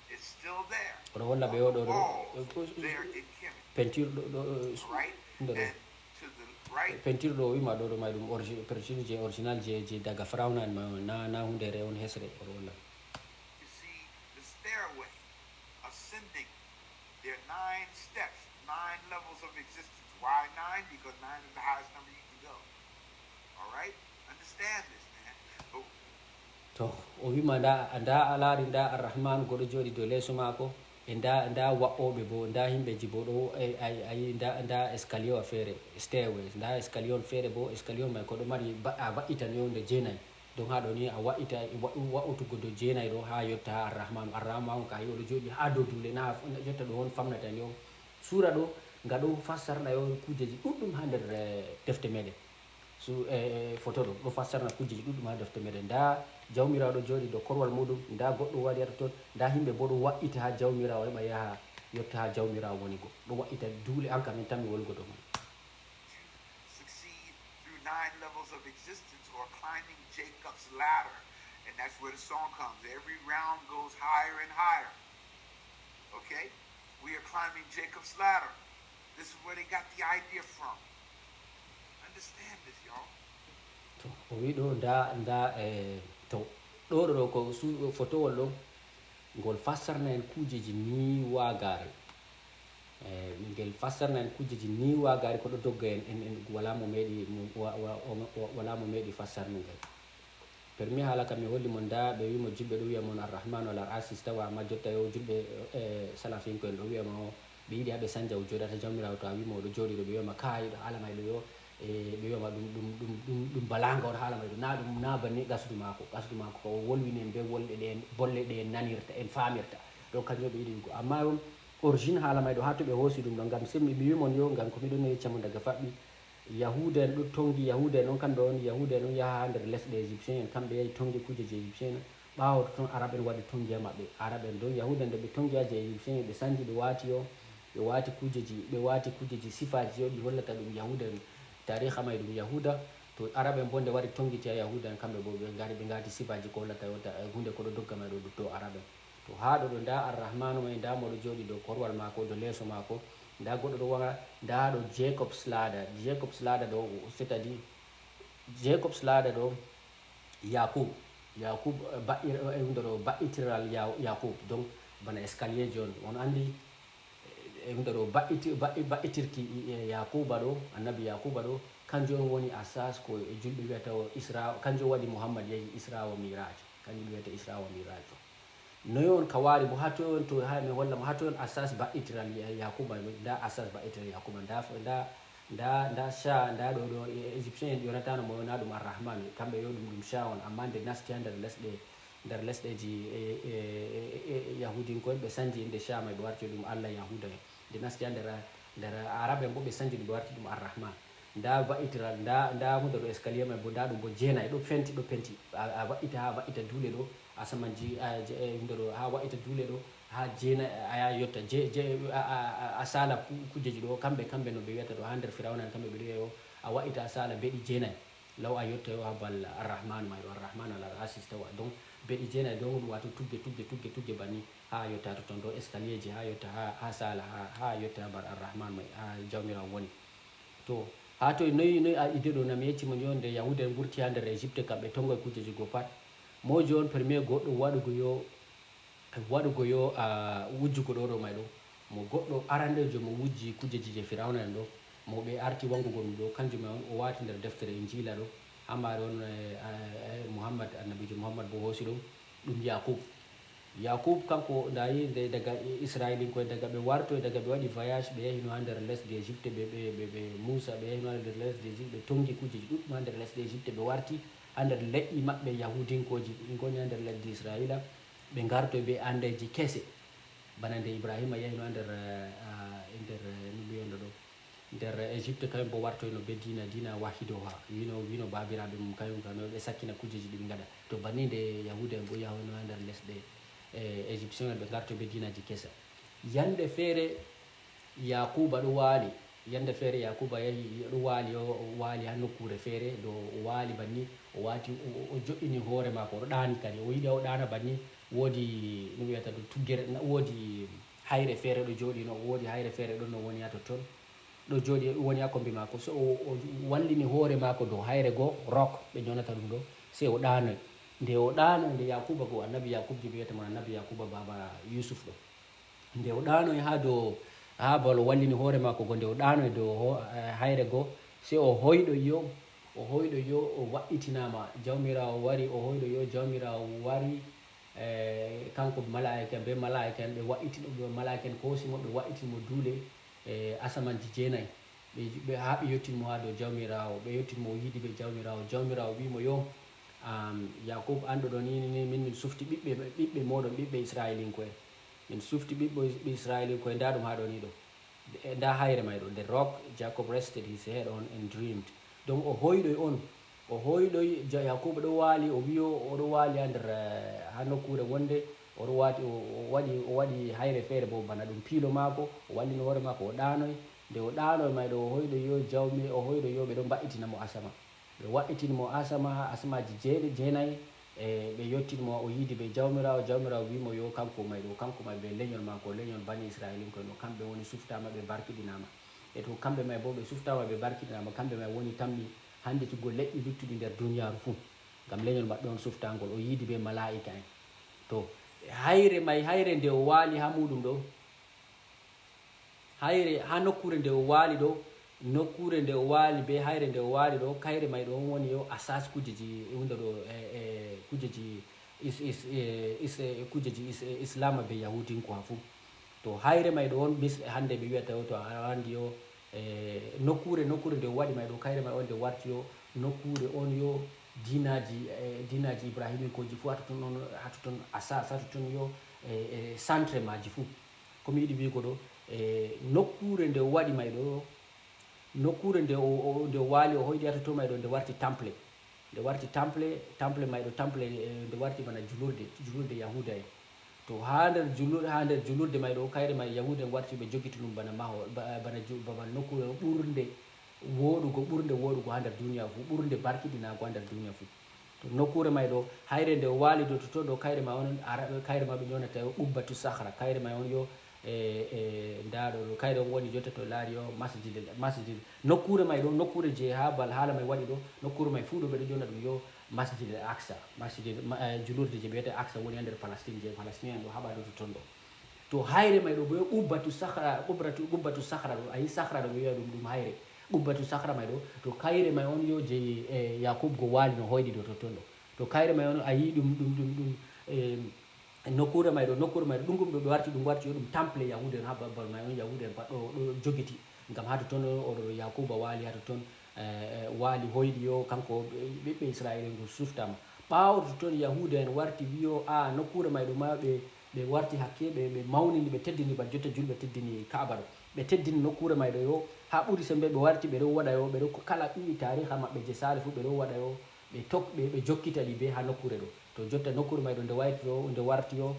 It's still there. Oɗo holla ɓe oɗo ɗo Walls there in Kemet. Peinture ɗo ɗo ɗo Right? ɗo ɗo. And to the right, Peinture ɗo o wima ɗo ɗo may ɗum orgi- peinture je original je je daga Firawna en may on, na na hundere on hesre oɗo holla. You see the stairway ascending. There are nine steps, nine levels of existence. Why nine? Because nine is the highest number you can go. All right? Understand this, man. But To o wima nda nda a laari nda Arrahman goɗo jooɗi dow leeso maako, e nda nda waɓɓoɓe bo, nda himɓeji bo ɗo, e- ayi ayi nda nda escalier wa feere, stairways, nda escalier on feere bo, escalier on may ko ɗo mari ba- a va'itan yo nde jeenayi. Donc ha ɗo ni a wa'ita wa- wa'utugo dow jeenayi ɗo ha yotta ha Arrahmanu. Arrahmanu ka yi oɗo jooɗi ha dow duule na na jotta ɗo on famnata ni on. Suura ɗo nga ɗo fassarna yo kujeji ɗuɗɗum ha nder eh, defte meɗen. Su e e- photo ɗo ɗo fassarna kujeji ɗuɗɗum ha defte meɗen. Nda Jawmiraawo ɗo jooɗi dow korwal muɗum, nda goɗɗo wari ha totton, nda himɓe bo ɗo wa'ita ha Jawmiraawo heɓa yaha yotta ha Jawmiraawo woni go. Ɗo wa'ita duule an kam en tammi wolugo dow man. Succeed through nine levels of existence or climbing Jacob's ladder. And that's where the song comes. Every round goes higher and higher. Okay? We are climbing Jacob's ladder. This is where they got the idea from. Understand this, y'all. To o wi ɗo nda nda e to ɗo ɗo ɗo ko su fotowol ɗo ngol fassarna en kujeji ni wagare. E ngel fassarna en kujeji ni wagare ko ɗo dogga en en en wala mo meɗi mo- wa- wa- wa- wala mo meɗi fassarnugel. Permi haala kam mi holli mon nda ɓe wimo julɓe ɗo wiya mon Arrahmanu alal arsi istawa, amma jotta yo julɓe e salafinko en ɗo wiya ma o ɓe yiɗi ha ɓe sanja o jooɗata Jawmiraawo. To a wimo oɗo jooɗi ɗo ɓe wiya ma kayi ɗo haala may ɗo yo e ɓe wiya ma ɗum ɗum ɗum ɗum ɗum balaga on haala may ɗo na ɗum na banni qasdu maako. Qasdu maako ko o wolwini en be wolɗe ɗe en bolle ɗe en nanirta en famirta. Donc kanjum ɓe yiɗi wigo amma on origine haala may ɗo ha to ɓe hoosi ɗum ɗo ngam semmi mi wimon yo ngam ko miɗon no yecca mon daga faɓɓi. Yahuda en ɗo tongi Yahuda en on kamɓe on Yahuda en on yaha ha nder lesɗe Égyptien en kamɓe yahi tongi kuje je Égyptien en. Ɓawo totton Arab en waɗi tongi ha maɓɓe Arab en ɗon Yahuda en ɗo ɓe tongi ha je Égyptien en ɓe sanji ɓe wati yo ɓe wati kujeji ɓe wati kujeji sifaji yo ɗi hollata ɗum Yahuda en. Tariha may ɗum Yahuda. To Arab en bo nde wari tongiti ha Yahuda en kamɓe bo ɓe ngari ɓe ngati sifaji ko hollata yo ta- hunde ko ɗo dogga may ɗo ɗo Arab en. To ha ɗo ɗo nda Arrahmanu may nda moɗo jooɗi dow korwal maako dow leeso maako. Nda goɗɗo ɗo wara nda ɗo Jacob's ladder. Jacob's ladder ɗo c'est-à-dire Jacob's ladder ɗo Yakub Yakub ba'i e hunde ɗo ba'itiral Yakub donc bana escalier ji on on andi e hunde ɗo ba'itirki Yakuba ɗo annabi Yakuba ɗo kanjum on woni asas ko e julɓe wiyata o Isra kanjum waɗi Muhammad yahi Isra wa Miraj kanjum ɓe wiyata Isra wa Miraj. Noy on ka waari mo? Haa toy on to haa mi holla mo haa toy on asas ba'itiral Yakuba? Nda asas ba'itiral Yakuba, nda nda nda nda sha nda ɗo ɗo Egyptien en ƴonatano mo na ɗum Arrahman, kamɓe yo ɗum ɗum sha on, amma nde nasti ha nder lesɗe nder lesɗeji Yahudinko'en ɓe sanji inde sha mai ɓe warti ɗum Allah Yahuda en, nde nasti ha nder nder Arab en bo ɓe sanji ɗum ɓe warti ɗum Arrahman. Nda va'itiral nda nda hunde ɗo escalier mai bo nda ɗum bo jeenayi ɗo penti ɗo penti a va'ita ha va'ita duule ɗo asamanji hunde ɗo ha va'ita duule ɗo ha jeenayi a ya yotta je je a sala kujeji ɗo kamɓe kamɓe no ɓe wiyata ɗo ha nder firawna en kamɓe ɓe ɗo wiya yo a va'ita a sala beɗi jeenayi law a yotta yo ha bal arrahman mai ɗo arrahman al arasi tawa donc beɗi jeenayi donc ɗum wato tugge tugge tugge tugge banni ha yotta totton ɗo escalier ji ha yotta ha sala ha yotta ha bal arrahman mai ha jawmirawo woni. To, haa toy noy noy a idée ɗo na mi yecci mo ni on nde Yahuuda en ngurti haa nder Egypte kam ɓe tongoy kuujeji goo pat. Mo jooni premier goɗɗo waɗugo yo waɗugo yo a wujjugo ɗo ɗo may ɗo mo goɗɗo arandejo mo wujji kuujeji je Firawna en ɗo mo ɓe arti wangugo ɗum ɗo kanjum may on o waati nder deftere Injiila ɗo haa maare on Muhammad annabiijo Muhammad bo hoosi ɗum ɗum Yakub. Yakub kanko ndayi nde daga Isra'ilinko'en daga ɓe wartoy daga ɓe waɗi voyage ɓe yahino ha nder lesdi Egypte ɓe ɓe ɓe ɓe Musa ɓe yahino ha nder lesdi Egypte ɓe tongi kujeji ɗuɗɗum ha nder lesdi Egypte ɓe warti ha nder le'i maɓɓe Yahudinkooji ɗi ngoni ha nder lesdi Isra'ila ɓe ngartoy be andeji kese bana nde Ibrahima yahino ha nder nder no mbiyono ɗo nder Egypte kañum bo wartoyno be diina diina wahidoha wino wino babiraɓe mum kañum kam ɓe sakkina kujeji ɗi ɓe gaɗa to banni nde yahuda en bo yahoyno ha nder lesɗe Egyptien en ɓe garto be diinaji kesa Yande feere Yakuba ɗo waali, yande feere Yakuba yahi ɗo waali, o waali ha nokkuure feere, ɗo o waali banni, o waati, o jo'ini hoore maako, o ɗaani kadi, o yiɗi o ɗaana banni, woodi no wi'ata ɗo tuggere, woodi hayre feere ɗo jooɗi no, woodi hayre feere ɗon no woni ha totton, ɗo jooɗi woni ha kombi maako, so o wallini hoore maako dow hayre goo, rok ɓe jonata ɗum ɗo, sey o ɗaanoy. Nde o ɗaanoy, nde Yakuba goo, annabi Yakuba je ɓe wi'ata mo annabi Yakuba, baaba Yusuf ɗo. Nde o ɗaanoy haa dow, haa bal o wallini hoore maako go, nde o ɗaanoy dow ho-, eh, hayre go, sey o hoyɗoy yo, o hoyɗoy yo, o waɗɗitinaama. Jawmiraawo wari, o hoyɗoy yo, Jawmiraawo wari, eh, kanko malaa'ika en, bee malaa'ika en, ɓe waɗɗitino, ɓe malaa'ika en koosi mo, ɓe waɗɗitini mo duule, eh, asamanji jeenay. Ɓe, ɓe, haa ɓe yottin mo haa dow Jawmiraawo, ɓe yottin mo, o yiidi bee Jawmiraawo. Jawmiraawo wi'i mo yo, um, Yakubu, an ɗo ɗon, ni, ni, ni, min, min sufti ɓiɓɓe, ɓiɓɓe mooɗon, ɓiɓɓe Isra'iilinko'en. Min sufti ɓiɓɓe Is-, Isra'iilinko'en, ndaa ɗum haa ɗo ni ɗo. E ndaa hayre may ɗo. The rock Jacob rested his head on and dreamed. Donc o hoyɗoy on, o hoyɗoy Ja-, Yakubu ɗo waali, o wi'o o ɗo waali haa nder, eh, haa nokkuure wonde, o ɗo waati, o, o waɗi, o waɗi hayre feere bo bana ɗum piilo maako, o wallini hoore maako, o ɗaanoy. Nde o ɗaanoy may ɗo, o hoyɗoy yo Jawmi-, o hoyɗoy yo ɓe ɗon mba'itina mo asama. Ɓe wa'itini mo asama, haa asamaaji jeeɗi-, jeenay, e ɓe yottini mo, o yiidi bee Jawmiraawo. Jawmiraawo wi'i mo yo kanko may ɗo, kanko may bee lenyol maako, lenyol bani Isra'iilinko'en ɗo, kamɓe woni suftaama, ɓe barkiɗinaama. E to kamɓe may boo ɓe suftaama, ɓe barkiɗinaama, kamɓe may woni tammi hannde cuggo leƴƴi luttuɗi nder duniyaaru fuu. Ngam lenyol maɓɓe on suftaangol, o yiidi bee malaa'ika'en. To, hayre may, hayre nde o waali haa muuɗum ɗo, hayre, haa nokkuure nde o waali ɗo, nokkuure nde o waali bee hayre nde o waali ɗo, kayre may ɗo on woni yo asas kuujeji wonda ɗo, e, e, kuujeji is-, is-, e, is-, e, kuujeji is-, e, Islaama bee Yahuudinko'en fuu. To, hayre may ɗo on mis-, hannde ɓe wi'ata yo, to a anndi yo, e, nokkuure, nokkuure nde o waɗi may ɗo, kayre may on nde warti yo nokkuure on yo diinaaji, e, diinaaji Ibrahiiminkooji fuu haa totton on, haa totton asas, haa totton yo, e, e, centre maaji fuu. Ko mi yiɗi wi'ugo ɗo, e, nokkuure nde o waɗi may ɗo, nokkuure nde o, o, nde o waali, o hoyɗi haa totton may ɗo, nde warti temple. Nde warti temple, temple may ɗo, temple, e, nde warti bana julurde, julurde Yahuuda'en. To, haa nder julur-, haa nder julurde may ɗo, kayre may Yahuuda'en warti ɓe jogiti ɗum bana maho, ba-, bana ju-, bana nokkuure ɓurnde wooɗugo, ɓurnde wooɗugo haa nder duniya fuu, ɓurnde barkiɗinaago haa nder duniya fuu. To, nokkuure may ɗo, hayre nde o waali dow totton ɗo, kayre may on, ara-, kayre may ɓe ƴoonata yo Qubbatu Sahra, kayre may on yo, e, e, ndaa ɗo, ɗo, kayre on woni jotta to laari yo Masjidil, Masjidil. Nokkuure may ɗo, nokkuure je haa bal haala may waɗi ɗo, nokkuure may fuu ɗo ɓe ɗo ƴoona ɗum yo Masjidil Aqsa, Masjidil, ma-, e, julurde je ɓe wi'ata Aqsa woni haa nder Palestine, je Palestine en ɗo haɓa ɗo totton ɗo. To, hayre may ɗo bo yo Qubbatu Sahra, Qubbatu, Qubbatu Sahra ɗo, a yi Sahra ɗo ɓe wi'a ɗum, ɗum hayre. Qubbatu Sahra may ɗo, to, kayre may on yo je, e, Yakub go waali no hoyɗi ɗo totton ɗo. To, kayre may on a yi ɗum, ɗum, ɗum, ɗum, e, nokkuure may ɗo, nokkuure may ɗo, ɗum, ɗum ɗo ɓe warti, ɗum warti yo ɗum temple Yahuuda'en haa babal may on Yahuuda'en pat ɗo, ɗo jogiti. Ngam haa totton o, o ɗo Yakuba waali haa totton, e, e, waali hoyɗi yo kanko, e, ɓiɓɓe Isra'iila ngol suftaama. Ɓaawo totton Yahuuda'en warti wi'o, a, nokkuure may ɗo ma ɓe, ɓe warti hakke, ɓe, ɓe mawnini, ɓe teddini, bana jotta julɓe teddini Ka'aba ɗo. Ɓe teddini nokkuure may ɗo yo, haa ɓuri sembe ɓe warti, ɓe ɗo waɗa yo, ɓe ɗo kala ɓiyi taariha maɓɓe je saali fuu, ɓe ɗo waɗa yo, ɓe tok-, ɓe, ɓe jokkita ɗi bee haa nokkuure ɗo. To jotta nokkuure may ɗo nde wayti yo, nde warti yo,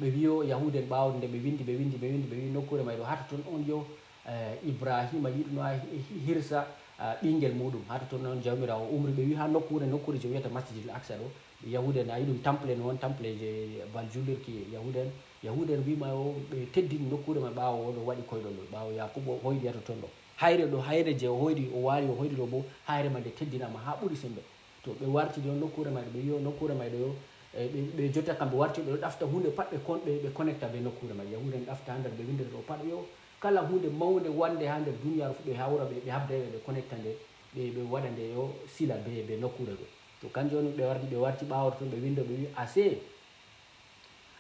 ɓe wi'o Yahuuda'en ɓaawo nde ɓe windi, ɓe windi, ɓe windi, ɓe wi'i nokkuure may ɗo haa totton on yo, e, Ibrahiima yiɗuno haa hi-, hi-, hirsa, a, ɓingel muuɗum. Haa totton on Jawmiraawo umri, ɓe wi'i haa nokkuure, nokkuure je wi'ata Masjidil Aqsa ɗo, Yahuuda'en a yi ɗum temple no on, temple je bal juulirki Yahuuda'en. Yahuuda'en wi'i ma yo ɓe teddini nokkuure may ɓaawo o ɗo waɗi koyɗol ɗo, ɓaawo Yakubu hoyɗi haa totton ɗo. Hayre ɗo, hayre je o hoyɗi, o waali, o hoyɗi ɗo bo, hayre may nde teddinaama haa ɓuri sembe. To ɓe warti ɗo nokkuure may ɗo, ɓe wi'o nokkuure may ɗo yo, e, ɓe, ɓe jotta kam ɓe warti, ɓe ɗo ɗafta huunde pat, ɓe kon-, ɓe, ɓe connecta bee nokkuure may. Yahuuda'en ɗafta haa nder, ɓe winda ɗo pat yo kala huunde mawnde wannde haa nder duniyaaru fuu ɓe hawra, ɓe, ɓe habda, ɓe connecta nde, ɓe, ɓe waɗa nde yo sila bee, bee nokkuure ɗo. To kanjum woni ɓe warti, ɓe warti ɓaawo ton ɓe winda, ɓe wi'i, asee,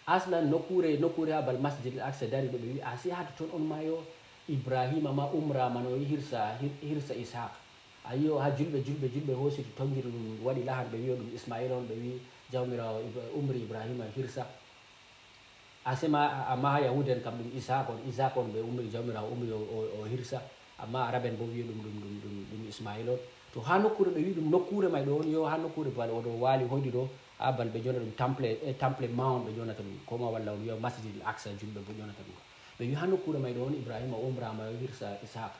aslan nokkuure, nokkuure haa bal Masjidil Aqsa dari ɗo, ɓe wi'i, asee haa totton on ma yo Ibrahiima ma umraama no hirsa, hir-, hirsa Ishaq. A yi'o haa julɓe, julɓe, julɓe hoositi tonngiri ɗum, waɗi lahad, ɓe wi'o ɗum Isma'iila on, ɓe wi'i Jawmiraawo Ibra-, umri Ibrahiima hirsa. Asee ma, a-, amma haa Yahuuda'en kam ɗum Ishaq on, Ishaq on ɓe umri, Jawmiraawo umri o, o, o hirsa. Amma Arab'en bo wi'i ɗum, ɗum, ɗum, ɗum, ɗum Isma'iila on. To haa nokkuure ɓe wi'i ɗum nokkuure may ɗo on, yo haa nokkuure bal o ɗo waali hoyɗi ɗo, haa bal ɓe ƴoona ɗum temple, e, temple mawɗo ɓe ƴoonata ɗum. Ko ma walla on wi'a Masjidil Aqsa, julɓe bo ƴoonata ɗum. Ɓe wi ha nokkuure may ɗo on Ibrahima umrama yo hirsa Ishaq.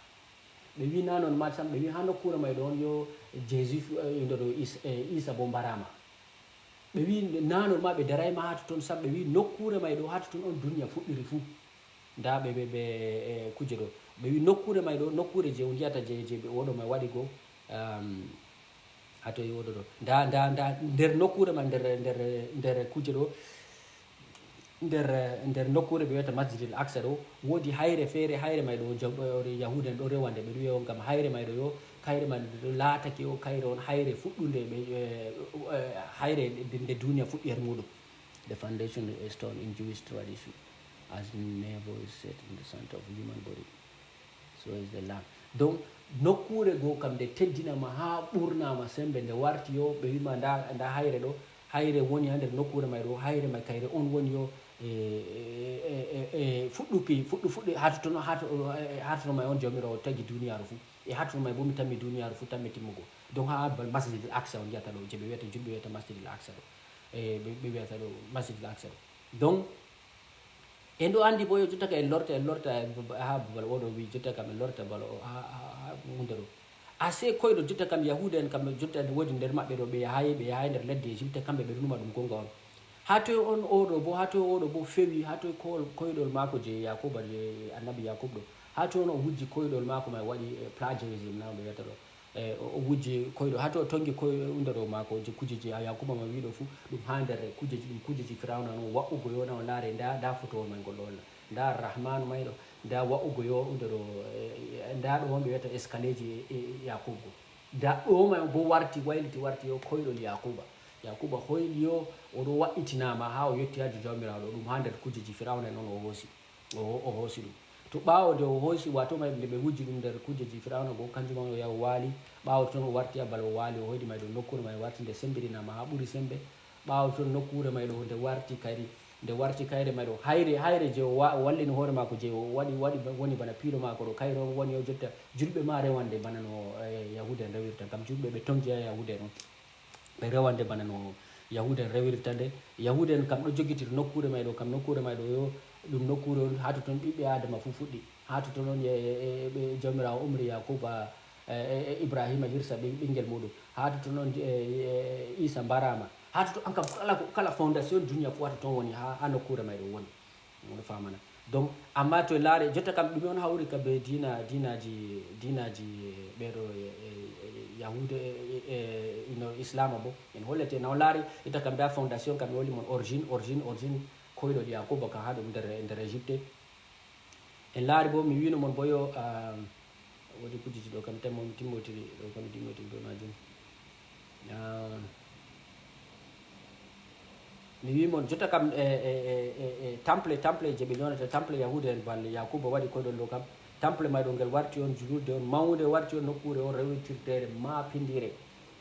Ɓe wi na non ma sam, ɓe wi ha nokkuure may ɗo on yo Jésus fu- eh, indo ɗo Is- eh, Isa bo mbarama. Ɓe wi na non ma ɓe daray ma ha totton sam, ɓe wi nokkuure may ɗo ha totton on duniya fuɗɗiri fu. Nda ɓe ɓe ɓe eh, kuje ɗo. Ɓe wi nokkuure may ɗo, nokkuure je on yiyata je je ɓe oɗo may waɗi go. Um, ha to yodo ɗo nda nda nda nder nokkuure ma nder nder nder kuje ɗo, nder nder nokkuure ɓe wiyata Masjidil Aqsa ɗo, woodi hayre feere, hayre may ɗo jam- eh, yahuda en ɗo rewande ɓe ɗo wiya on kam hayre may ɗo yo kayre man ɗo laatake o kayre on hayre fuɗɗunde ɓe eh, eh, hayre nde nde duniya fuɗɗi her muɗum. The foundation stone in Jewish tradition as navel is set in the center of human body. So is the land. Donc nokkuure goo kam nde teddinama haa ɓurnama sembe, nde warti yo ɓe wima nda nda hayre ɗo, hayre woni ha nder nokkuure may ɗo, hayre may kayre on woni yo e, e, e, e, e fuɗɗuki fuɗɗu fuɗɗi ha totton ha to- e, e, ha totton may on jawmirawo tagi duniyaaru fuu. E ha totton may bo mi tammi duniyaaru fuu tammi timmugo. Donc ha bal masjidil aqsa on yiyata ɗo je ɓe wiyata julɓe wiyata masjidil aqsa ɗo. E ɓe ɓe wiyata ɗo masjidil aqsa ɗo. Donc en ɗo andi bo yo jotta ka en lorta en lorta ha babal oɗo wi jotta kam en lorta bal o ha ha- ha hunde ɗo. Ase koyɗo jotta kam yahuda en kam jotta en wodi nder maɓɓe ɗo ɓe yahayi ɓe yahayi nder ledde Egypte kamɓe ɓe numa ɗum gonga on. Ha toy on oɗo bo ha toy oɗo bo fewi ha toy kol- koyɗol maako je yakuba je annabi yakub ɗo. Ha toy on o wujji koyɗol maako may waɗi eh, plagiarism na ɓe wiyata ɗo. E o wujji koyɗo ha to o tongi koy unda ɗo maako je kujeji a yakuba ma wiɗo fu. Ɗum ha nder kujeji ɗum kujeji firawna no waɗugo yo na o laare nda nda fotowol may ngol ɗo walla nda arrahman mayɗo nda waɗugo yo unda ɗo. Nda ɗo wonɓe wiyata eskaleji e yakuba go nda ɗo may bo warti wayliti warti yo koyɗol yakuba. Yakuba hoyli yo oɗo waɗɗitinama ha o yetti haju jawmiraɗo ɗum ha nder kujeji firawna non o hoosi. O o hoosi ɗum. To ɓaawo nde o hoosi, waato may nde ɓe wujji ɗum nder kuujeji Firawna go, kanjum man o yahi o waali. Ɓaawo ton o warti abal o waali, o hoyɗi may dow nokkuure may warti nde sembiɗinaama haa ɓuri sembe. Ɓaawo ton nokkuure may ɗo nde warti kayri, nde warti kayre may ɗo hayre, hayre je o wa- o wallini hoore maako je o waɗi waɗi ba- woni bana piilo maako ɗo kayre on woni o jotta julɓe ma rewande bana no eh, Yahuuda en rewirta ngam julɓe ɓe tongi haa Yahuuda en on. Ɓe rewande bana no Yahuuda en rewirta nde. Yahuuda en kam ɗo jogitir nokkuure may ɗo kam nokkuure may ɗo yo ɗum nokkuure on haa totton ɓiɓɓe Aadama fuu fuɗɗi. Haa totton on e- e- e- ɓe Jawmiraawo umri Yaakuba e- e- e Ibrahiima hirsa ɓi- ɓinngel muuɗum. Haa totton on e- e- Iisa mbaraama. Haa totton an kam kala ko- kala fondation duniya fuu haa totton woni haa haa nokkuure may ɗo woni. Oɗo famana. Donc amma to en laare jotta kam ɗume on hawri ka be diina diinaji diinaji ɓeɗo e- e- e- yahude e- e- e- ino islama bo en hollete na on laari ita kam nda fondation kam mi holli mon origine origine origine koyɗol yakuba kam ha ɗum nder nder égypte. En laari bo mi wino mon bo yo ah, woodi kujeji ɗo kam temmo mi timmotiri ɗo kam mi timmotiri be majum. Ah, mi wi mon jotta kam e, e, e, e, e temple temple je ɓe yonata temple yahuda en bal yakuba waɗi koyɗol ɗo kam. Temple may ɗo ngel warti on julurde on mawnde warti on nokkuure on rewitirteere mapindire.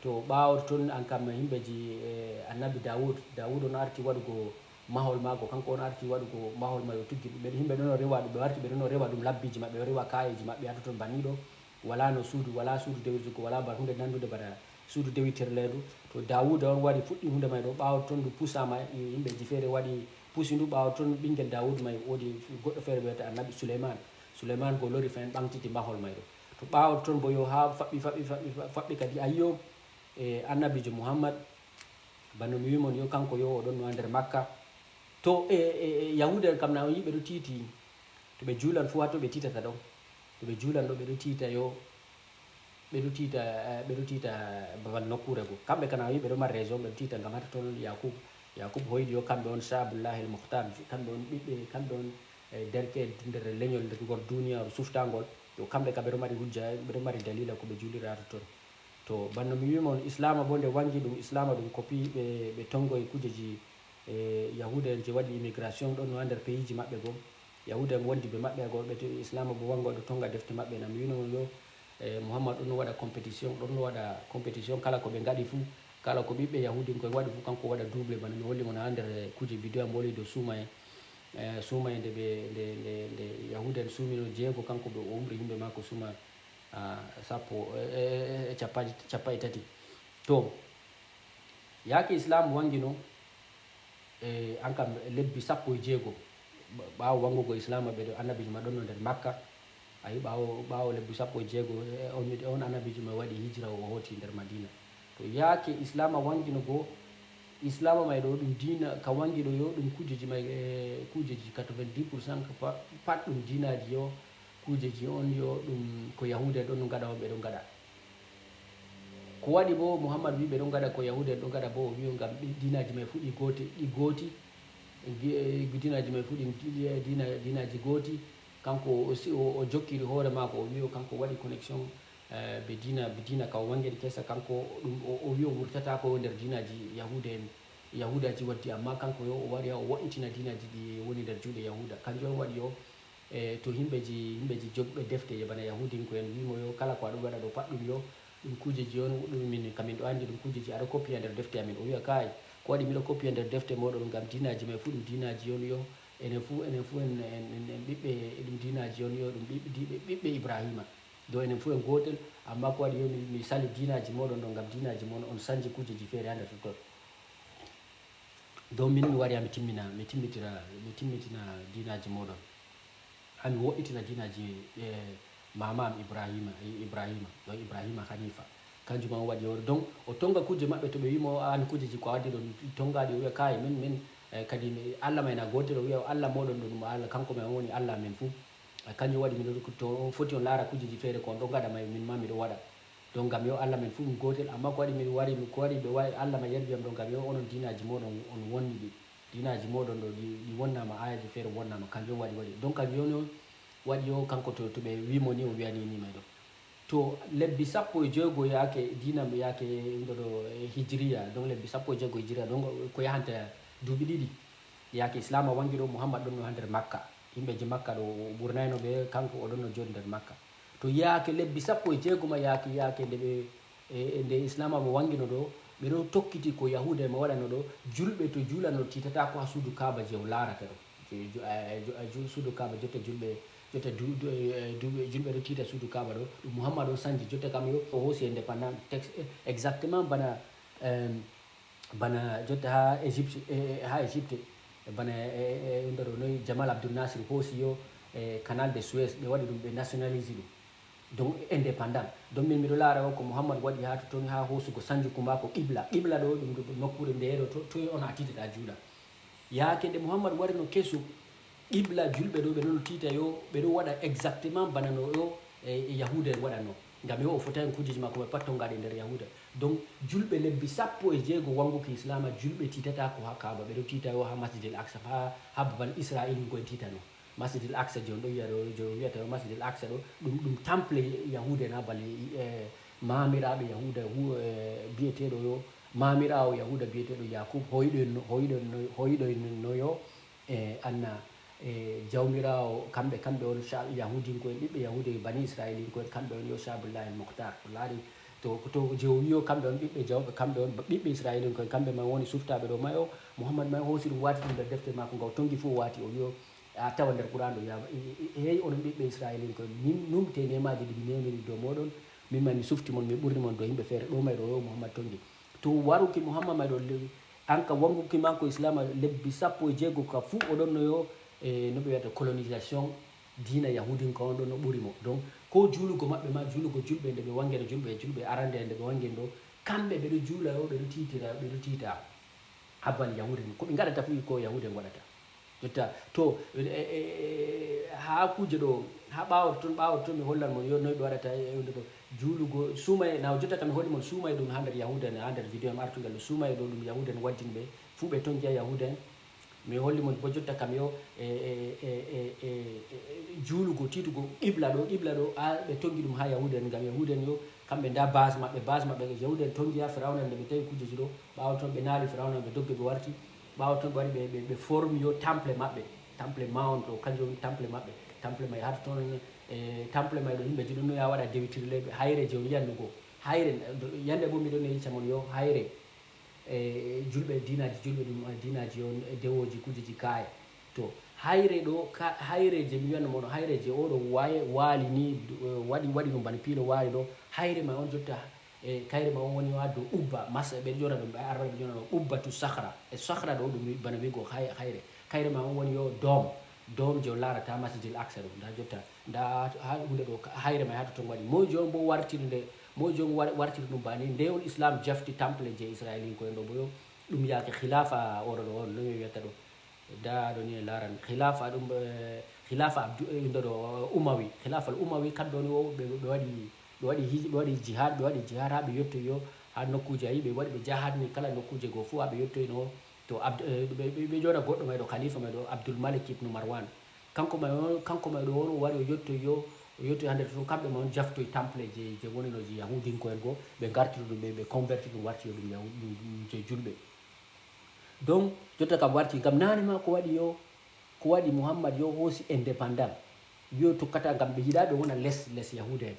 To ɓaawo ton an kam yimɓeji e, annabi dawud dawud on arti waɗugo mahol maako kanko on arti waɗugo mahol may o tuggi ɗum ɓen yimɓe ɗono rewa ɗum ɓe warti ɓe ɗono rewa ɗum labbiji maɓɓe o rewa kayeji maɓɓe ha totton baniɗo. Wala no suudu wala suudu dewirtugo wala ba hunde nandude bana suudu dewitirleedu. To dawuda on wari fuɗɗi hunde may ɗo ɓaawo ton ndu pusama yimɓeji feere waɗi pusi ndu ɓaawo ton ɓinngel dawud may woodi goɗɗo feere ɓe wiyata annabi suleyman. Suleyman go lori fen ɓamtiti mahol may ɗo. To ɓaawo ton bo yo ha faɓɓi faɓɓi faɓɓi faɓɓi kadi ayyo e annabijo muhammad. Bano mi wimon yo kanko yo o ɗon no ha nder makka. To e, e, e yahuda en kam na on yiɓe ɗo tiiti to ɓe juulan fuu ha to ɓe tiitata ɗon. To ɓe juulan ɗo ɓe ɗo tiita yo ɓe ɗo tiita eh, ɓe ɗo tiita babal nokkuure go kamɓe kana on yiɓe ɗo mari raison ɓe ɗo tiita ngam hata ton yakub. Yakub hoyɗi yo kamɓe on shabullahi el muhtar kamɓe on ɓiɓɓe kamɓe on eh, derke nder leñol nder ngol duniyaaru suftangol. Yo kamɓe ka ɓe ɗo mari hujja ɓe ɗo mari dalila ko ɓe juulirata ton. To banno mi wima on islama bo nde wangi ɗum islama ɗum kopi ɓe ɓe tongoye kujeji e yahuda en je waɗi immigration ɗon no ha nder peyiji maɓɓe goo. Yahuda en wondi be maɓɓe goo ɓe islama bo wango ɗo tonga defte maɓɓe na mi wino on yo e muhammad ɗon no waɗa compétition ɗon no waɗa compétition kala ko ɓe ngaɗi fuu kala ko ɓiɓɓe yahudinkoen waɗi fuu kanko waɗa double bana mi holli mon ha nder kuje vidéo am woli dow suuma en. E suuma en nde ɓe nde nde nde yahuda en suumino jeego kanko ɓe o umri yimɓe maako suuma. Ah, sappo e- e- e- e cappaji cappa e tati. To yaake islam wangino e an kam lebbi sappo e jeego. Ɓaawo wanngugo Islaama, ɓe ɗo, annabiijo ma ɗonno nder Makka. Ayi, ɓaawo, ɓaawo lebbi sappo e jeego, e on, on annabiijo ma waɗi hijra, o hooti nder Madina. To yaake Islaama wanngino go, Islaama may ɗo ɗum diina ka wanngi ɗo yo, ɗum kuujeji may, e, kuujeji quatre-vingt-dix pour cent ka pa-, pat ɗum diinaaji yo, kuujeji on yo, ɗum ko Yahuuda en ɗon no ngaɗa on, ɓe ɗon ngaɗa. Ko waɗi bo Muhammad wi ɓe ɗon ngaɗa ko Yahuuda en ɗon ngaɗa bo, o wi o ngam ɗi, diinaaji may fuu ɗi goote, ɗi gooti. Gi-, e, diinaaji may fuu ɗi, ɗi, e, diina, diinaaji gooti. Kanko o si-, o, o jokkiri hoore maako, o wi o kanko waɗi connexion, eh, be diina, be diina ka o wanngiri kesa, kanko ɗum o, o wi o wurtataako nder diinaaji Yahuuda en, Yahuudaaji waddi, amma kanko yo o wari o wo'itina diinaaji ɗi woni nder juuɗe Yahuuda. Kanjum on waɗi yo, e, to himɓeji, himɓeji jogɓe defte bana Yahuudinko en wi mo yo kala ko aɗo waɗa ɗo pat ɗum yo, ɗum kuujeji on, ɗum min, ka min ɗo anndi ɗum kuujeji aɗo kopiya nder defte amin. O wi'a, "Kaay, ko waɗi miɗo kopiya nder defte mooɗon ngam diinaaji may fuu ɗum diinaaji on yo, enen fuu, enen fuu en, en, en, en ɓiɓɓe, ɗum diinaaji on yo, ɗum ɓiɓɓe, ɓiɓɓe Ibrahiima. Do enen fuu en gootel, amma ko waɗi yo mi, mi sali diinaaji mooɗon ɗo ngam diinaaji mon on sanji kuujeji feere haa nder totton." Dow min mi wari haa mi timmina, mi timmitira, mi timmitina diinaaji mooɗon. Haa mi wo'itina diinaaji, e, maama am Ibrahiima, e, Ibrahiima, ɗo Ibrahiima Haniifa. Kanjum man o waɗi o, donc o tonga kuuje maɓɓe to ɓe wi mo, "An kuujeji ko a waddi ɗon tongaaɗi," o wi'a, "Kaay, min, min, e, kadi mi, Allah may na gootel," o wi'a, "Allah mooɗon ɗo ɗum Allah, kanko may on woni Allah amin fuu." E, kanjum waɗi miɗo, to on foti on laara kuujeji feere ko on ɗo ngaɗa may, min ma miɗo waɗa. Donc ngam yo Allah men fuu ɗum gootel, amma ko waɗi mi wari, ko waɗi ɓe wawi Allah ma yarbi am ɗo ngam yo onon diinaaji mooɗon on wonni ɗi. Diinaaji mooɗon ɗo ɗi, ɗi wonnaama, aayaji feere wonnaama, kanjum waɗi waɗi. Donc kanjum yo waɗi yo kanko to, to ɓe wi mo ni o wi'ani ni may ɗo. To lebbi sappo e joygo yaake diina yaake ɗo ɗo, e, hijriya, donc lebbi sappo e joygo hijriya, donc ko yahanta duuɓi ɗiɗi. Yaake Islaama wangi ɗo, Muhammad ɗonno haa nder Makka. Yimɓeji Makka ɗo o ɓurnayno ɓe, kanko o ɗonno jooɗi nder Makka. To yaake lebbi sappo e jeego ma yaake, yaake nde ɓe, e, e nde Islaama mo wangino ɗo, ɓe ɗo tokkiti ko Yahuuda en waɗano ɗo, julɓe to juulano tiitataako haa suudu Kaaba je o laarata ɗo. Je, ju-, eh, ju-, eh, ju-, suudu Kaaba jotta julɓe, jotta du-, du-, eh, du-, julɓe ɗo tiita suudu Kaaba ɗo, ɗum Muhammad on sanji jotta kam yo o hoosi indépendant tex-, eh, exactement bana, em, bana jotta haa Égypte, e, e, haa Égypte, bana, e, e, e, nder o noyi Jamal Abdel Nasser hoosi yo, e, Canal de Suez, ɓe waɗi ɗum, ɓe nationalise ɗum. Donc, indépendant. Donc, min miɗo laara o ko Muhammad waɗi haa totton, haa hoosugo sanjuku maako qibla. Qibla ɗo, ɗum, ɗum nokkuure nde ɗo, to, toy on a tiitata juula. Yaake nde Muhammad warino keso, qibla julɓe ɗo, ɓe ɗon tiita yo, ɓe ɗon waɗa exactement bana no yo, e, e Yahuuda en waɗanno. Ngam yo o fotani kuujeji maako ɓe pat tongaaɗe nder Yahuuda. Donc, julɓe lebbi sappo e jeego wanguki Islaama, julɓe tiitata ko haa Kaaba, ɓe ɗo tiita yo haa Masjidil Aqsa, haa, haa babal Isra'ilinko'en tiitano. Masjidil Aqsa je on ɗo wi'a ɗo, je on wi'ata yo Masjidil Aqsa ɗo, ɗum, ɗum temple Yahuuda en haa bali, e, maamiraaɓe Yahuuda hu-, e, bi'eteeɗo yo, maamiraawo Yahuuda bi'eteeɗo Yakub, hoyɗoyno, hoyɗoyno, hoyɗoyno yo, e, anna, e, Jawmiraawo, kamɓe, kamɓe on sha-, Yahuudinko'en, ɓiɓɓe Yahuuda, Bani Isra'ilinko'en, kamɓe on yo Shabullahi al-Mukhtar. O laari to, to je o wi'o kamɓe on ɓiɓɓe Jaw-, kamɓe on ɓiɓɓe Isra'ilinko'en, kamɓe man woni suftaaɓe ɗo mayo. Muhammad man hoosi ɗum waati ɗum nder defte maako, nga o tongi fuu o waati, o wi'o, a tawa nder Qur'an ɗo, ya, e, e, e, hey onon ɓiɓɓe Isra'ilinko'en, min numte neemaaji ɗi mi neemini dow mooɗon, min man mi sufti mon, mi ɓurni mon dow yimɓe feere, ɗo may ɗo yo Muhammad tongi. To waruki Muhammad may ɗo le-, an ka wanguki maako Islaama lebbi sappo e jeego ka fuu o ɗon no yo, e, no ɓe wi'ata colonisation diina Yahuudinka on ɗon no ɓuri mo. Donc, ko juulugo maɓɓe ma, juulugo julɓe nde ɓe wangeno julɓe, julɓe arande nde ɓe wangen ɗo, kamɓe ɓe ɗo juula yo, ɓe ɗo tiitira, ɓe ɗo tiita haa bali Yahuuda en. Ko ɓe ngaɗata fuu ko Yahuuda en waɗata. Jotta, to, e, e, e, haa kuuje ɗo, haa ɓaawo ton, ɓaawo ton mi hollan mon yo noy ɓe waɗata e, e, ɗo. Juulugo, suumaye, na jotta kam mi holli mon suumaye ɗum haa nder Yahuuda en, haa nder vidéo am artugal ɗo. Suumaye ɗo ɗum Yahuuda en waddini ɓe, fuu ɓe tongi haa Yahuuda en. Mi holli mon bo jotta kam yo, e, e, juulugo, tiitugo qibla ɗo, qibla ɗo, a, ɓe tongi ɗum haa Yahuuda en, ngam Yahuuda en yo, kamɓe nda base maɓɓe, base maɓɓe, Yahuuda en tongi haa Firawna en, nde ɓe tawi kuujeji ɗo, ɓaawo ton ɓe naali Firawna en, ɓe doggi ɓe warti, ɓaawo ton ɓe wari ɓe, ɓe, ɓe formi yo temple maɓɓe, temple mount ɗo, kanjum woni temple maɓɓe, temple may haa ton, e, temple may ɗo yimɓe jiɗo no ya waɗa dewitirle, hayre je o yi'anno go, hayre, yande bo miɗo ne yecca mon yo, hayre, e, julɓe, diinaaji julɓe ɗum, e, diinaaji on, e, dewooji, kuujeji kaa'e. To, hayre ɗo, ka, hayre je mi wi'anno mon, hayre je oɗo waye, waali ni, du-, e, waɗi, waɗi ɗum bana piilo waali ɗo, hayre ma on jotta, e, kayre ma on woni yo addo ubba, mas-, ɓe ƴona ɗum, ɓe araba ɓe ƴona ɗum ubbatu sahra. E sahra ɗo ɗum wi-, bana wi'go hay-, hayre. Kayre ma on woni yo dome. Doom je on laarata Masjidil Aqsa ɗo, nda jotta, nda ha hunde ɗo, hayre may ha totton waɗi. Moy je on bo wartiri nde, moy je on war-, wartiri ɗum bani? Nde on Islam jafti temple je Isra'ilinko'en ɗo bo yo, ɗum yaake khilafa oɗo ɗo on, no mi wiyata ɗo. Nda ɗo ni en laaran khilafa ɗum, eh, khilafa Abdu-, eh, inde ɗo, eh, Umawi. Khilafa al Umawi, kamɓe woni wo ɓe, ɓe waɗi, ɓe waɗi hij-, ɓe waɗi jihad, ɓe waɗi jihad ha ɓe yettoyi yo ha nokkuuje, ayi, ɓe waɗi ɓe jahad ni kala nokkuuje goo fu ha ɓe yettoyno to Abd-, eh, ɓe, ɓe, ɓe jona goɗɗo may ɗo, khalifa may ɗo, Abdul Malik ibn Marwan. Kanko may on, kanko may ɗo on o wari o yettoyi yo, o yettoyi hande to kamɓe may on jaftoyi temple je, je wonino je Yahudinko'en goo, ɓe ngartiri ɗum, ɓe, ɓe converti ɗum, warti yo ɗum Yahu-, ɗum, ɗum je julɓe. Donc, jotta kam warti, ngam naane ma ko waɗi yo, ko waɗi Muhammad yo hoosi indépendant. Yo tokkata ngam ɓe yiɗa ɓe wona les, les Yahuda en.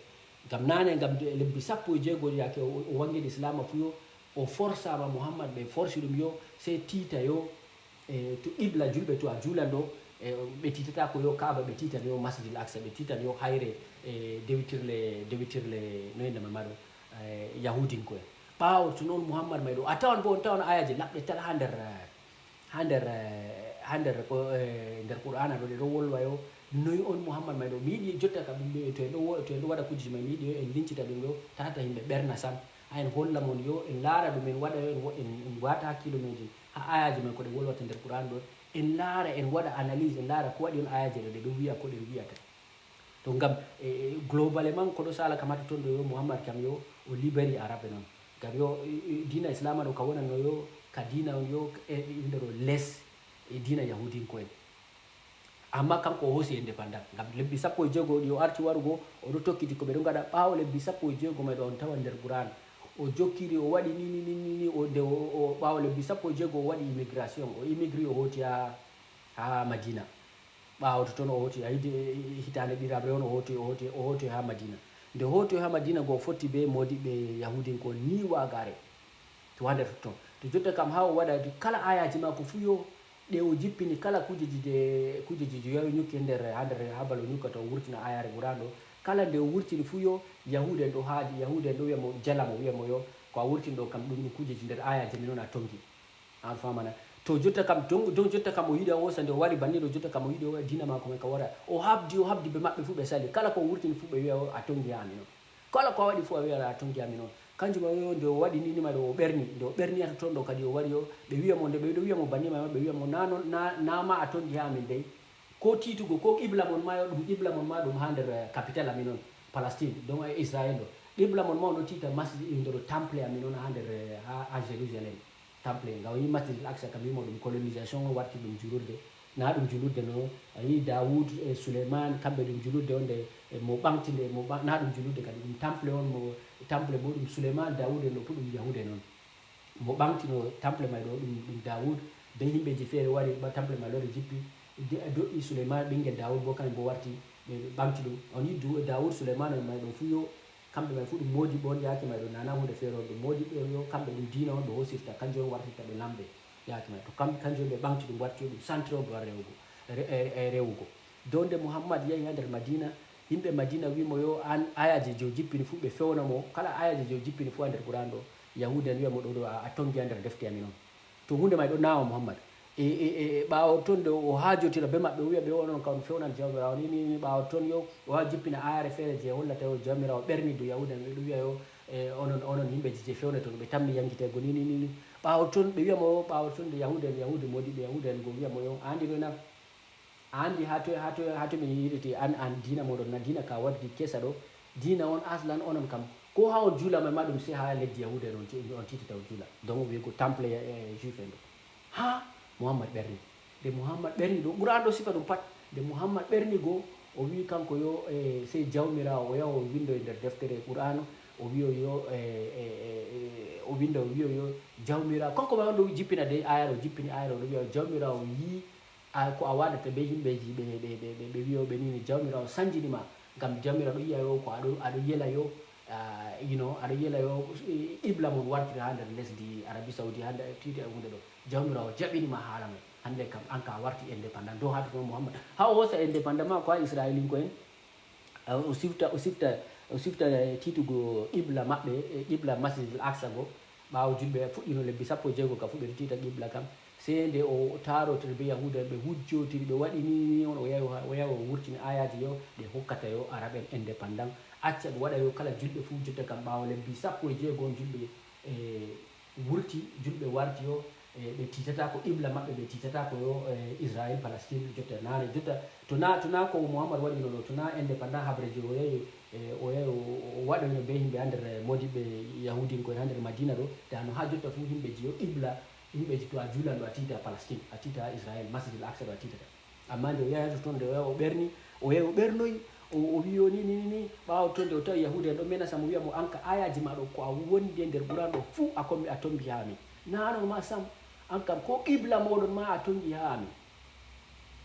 Ngam naane, ngam de-, lebbi sappo e jeego yaake o, o wangini Islaama fu yo, o forsama Muhammad, ɓe forsi ɗum yo, sey tiita yo, e, to qibla julɓe to a juulan ɗo, e, ɓe tiitata ko yo Kaaba, ɓe tiitan yo Masjidil Aqsa, ɓe tiitan yo hayre, e, dewitirle, dewitirle, no innde man ma ɗo, e, Yahudinko'en. Ɓaawo to non Muhammad may ɗo, a tawan bo, on tawan ayaje laɓɗe tal ha nder, ha nder, eh, ha nder, eh, nder Qur'ana ɗo, ɗe ɗo wolwa yo, noy on Muhammad may ɗo? Mi yiɗi jotta kam, mi, to en ɗo wo-, to en ɗo waɗa kuujeji may, mi yiɗi yo en lincita ɗum ɗo, tata yimɓe ɓerna sam. Ha en holla mon yo, en laara ɗum, en waɗa yo, en wo-, en, en wata hakkiilo meɗen ha ayaji may ko ɗe wolwata nder Qur'an ɗo. En laara, en waɗa analyse, en laara ko waɗi on ayaji ɗo, ɗe ɗo wi'a ko ɗe wi'ata. To ngam, e, e, globalement ko ɗo sala kam ha totton ɗo yo Muhammad kam yo o libéri Arabe non. Ngam yo, e, e, diina Islama ɗo ka wonanno yo, ka diina on yo, e, e, inde ɗo les, e, diina Yahudinko'en. Amma kanko o hoosi indépendant. Ngam lebbi sappo e jeego ɗi o arti warugo, o ɗo tokkiti ko ɓe ɗo ngaɗa. Ɓaawo lebbi sappo e jeego may ɗo on tawa nder Qur'an. O jokkiri, o waɗi ni, ni, ni, ni, ni, o, nde o, o, ɓaawo lebbi sappo e jeego o waɗi immigration. O immigri, o hooti ha, ha Madina. Ɓaawo totton o hooti, a yiɗi, e, e, hitaande ɗiɗaɓre on o hooti, o hooti, o hooti ha Madina. Nde hooti ha Madina go fotti be moodiɓɓe Yahudinko'en ni waagare. To ha nder totton. To jotta kam ha o waɗa di-, kala ayaji maako fu yo, ɗe o jippini kala kuujeji de, kuujeji je yawi nyukki nder, ha nder habal o nyukkata o wurtina ayare Qur'an ɗo. Kala nde o wurtini fu yo, Yahuda en ɗo haadi, Yahuda en ɗo wi'a mo, jala mo, wi'a mo yo, ko a wurtini ɗo kam ɗum, ɗum kuujeji nder ayaji men on a tongi. An famana. To jotta kam, don, don jotta kam o yiɗi a hoosa nde o wari banni ɗo, jotta kam o yiɗi o diina maako may ka wara. O habdi, o habdi be maɓɓe fu ɓe sali. Kala ko o wurtini fu ɓe wi'a o a tongi ha amin on. Kala ko a waɗi fu a wi'a a tongi amin on. Kanjum o yo nde o waɗi ni, ni ma ɗo o ɓerni. Nde o ɓerni ha totton ɗo kadi o wari o, ɓe wi'a mo nde ɓe ɗo wi'a mo banni ma, ɓe wi'a mo na non, na, na ma a tongi ha amin dey. Ko tiitugo, ko qibla mon ma yo, ɗum qibla mon ma ɗum ha nder, eh, capital amin on, Palestine, donc, eh, Israël ɗo. Qibla mon ma on ɗo tiita masjid, inde ɗo temple amin on ha nder, eh, ha, ha Jérusalem. Temple, ngam yi Masjidil Aqsa kam, wimo ɗum colonisation on warti ɗum julurde. Na ɗum julurde no, a yi Dawud e Suleiman, kamɓe ɗum julurde on nde, e mo ɓaŋti nde, mo ɓa-, na ɗum julurde kadi, ɗum temple on, mo, temple bo ɗum Suleiman, Dawud en ɗo fu ɗum Yahuda en on. Mo ɓaŋtino temple may ɗo ɗum, ɗum Dawud, be himɓeji feere wari, ba temple may lori jippi, de-, do'i Suleiman, ɓingel Dawud bo, kamɓe bo warti, ɓe, ɓe ɓaŋti ɗum. On yi Du-, Dawud, Suleiman on may ɗo fu yo, kamɓe may fu ɗum moodiɓɓe on yaake may ɗo, nana hunde feere on, ɗum moodiɓɓe on yo, kamɓe ɗum diina on ɓe hoosirta, kanjum on wartirta ɓe lamɓe yaake may. To kam-, kanjum on ɓe ɓaŋti ɗum, warti ɗum centre on ɓe wara rewugo, re-, e, e, rewugo. Dow nde Muhammad yahi ha nder Madina, yimɓe Madina wi mo yo an ayaji je o jippini fu ɓe fewna mo, kala ayaji je o jippini fu ha nder Qur'an ɗo, Yahuda en wi'a mo ɗo ɗo a, a tongi ha nder defte amin on. To hunde may ɗo nawa Muhammad. E, e, e, e ɓaawo ton nde o haajotira be maɓɓe, o wi'a ɓe, "Onon kam on fewnan Jawmiraawo ni, ni, ni." Ɓaawo ton yo o haa jippina ayare feere je hollata yo Jawmiraawo ɓerni dow Yahuuda en, ɓe ɗo wi'a yo, e, onon, onon yimɓeji je fewneton, ɓe tammi yankitego ni, ni, ni, ni. Ɓaawo ton ɓe wi'a mo, ɓaawo ton nde Yahuuda en, Yahuuda moodiɓɓe Yahuuda en go wi'a mo yo, "A andi noy na? A andi haa toy, haa toy, haa toy min yiɗete an, an diina moɗon na? Diina ka waddi kesa ɗo, diina on aslan onon kam, ko haa on juula may ma ɗum sey haa leddi Yahuuda en on ti-, on tiitata on juula." Donc wi'ugo temple, e, juif en ɗo. Haa Muhammad ɓerni. Nde Muhammad ɓerni ɗo, Qur'an ɗo sifa ɗum pat. Nde Muhammad ɓerni go, o wi'i kanko yo, e, sey Jawmiraawo o yaha o windo e nder deftere Qur'an, o wi'o yo, e, e, e, e, o windo o wi'o yo Jawmiraawo. Kanko ma on ɗo jippina dey ayare, o jippini ayare, o ɗo wi'a Jawmiraawo yi'i a, ko a waɗata be yimɓeji ɓe, ɓe, ɓe, ɓe, ɓe wi'oɓe ni, ni Jawmiraawo sanjini ma, ngam Jawmiraawo ɗo yi'a yo ko aɗo, aɗo yela yo, a, you know, aɗo yela yo, e, qibla mon wartira haa nder lesdi Arabie Saoudi, haa nder tiiti e huunde ɗo. Jawmiraawo jaɓini ma haala may. Hannde kam an ka a warti indépendant. Dow haa totton Muhammad. Haa o hoosa indépendant maako haa Isra'ilinko'en. A, o sifta, o sifta, o sifta, e, tiitugo qibla maɓɓe, e, qibla Masjidil Aqsa go. Ɓaawo julɓe fuɗɗino lebbi sappo e jeego ka fu ɓe ɗo tiita qibla kam. Sey nde o taarotiri be Yahuuda en, ɓe hujjotiri, ɓe waɗi ni, ni, ni, on o yahi, o yahi o wurtini aayaaji yo ɗe hokkata yo Arab en indépendant. Acca ɓe waɗa yo kala julɓe fuu jotta kam ɓaawo lebbi sappo e jeego on julɓe, e, wurti, julɓe warti yo, e, ɓe tiitata ko qibla maɓɓe, ɓe tiitata ko yo, e, Israel, Palestine, jotta naane, jotta to na, to na ko Muhammad waɗino ɗo, to na indépendant habreji o yahi, e, o yahi o, o, o waɗoyno be himɓe ha nder, e, modiɓɓe Yahuudinko'en ha nder Madina ɗo, da no ha jotta fuu himɓe ji yo qibla, himɓe ji to a juulan ɗo a tiita Palestine, a tiita Israel, Masjidil Aqsa ɗo a tiitata. Amma nde o yahi to ton, nde o yahi o ɓerni, o yahi o ɓernoyi, o, o wi'i o ni, ni, ni, ni, ɓaawo ton nde o tawi Yahuuda en ɗo menasa mo, wi'a mo, "An ka aayaaji ma ɗo, ko a wondi e nder Qur'an ɗo fuu, a kombi, a tombi haa amin. Naa non ma sam, an kam ko qibla mooɗon ma a tongi haa amin.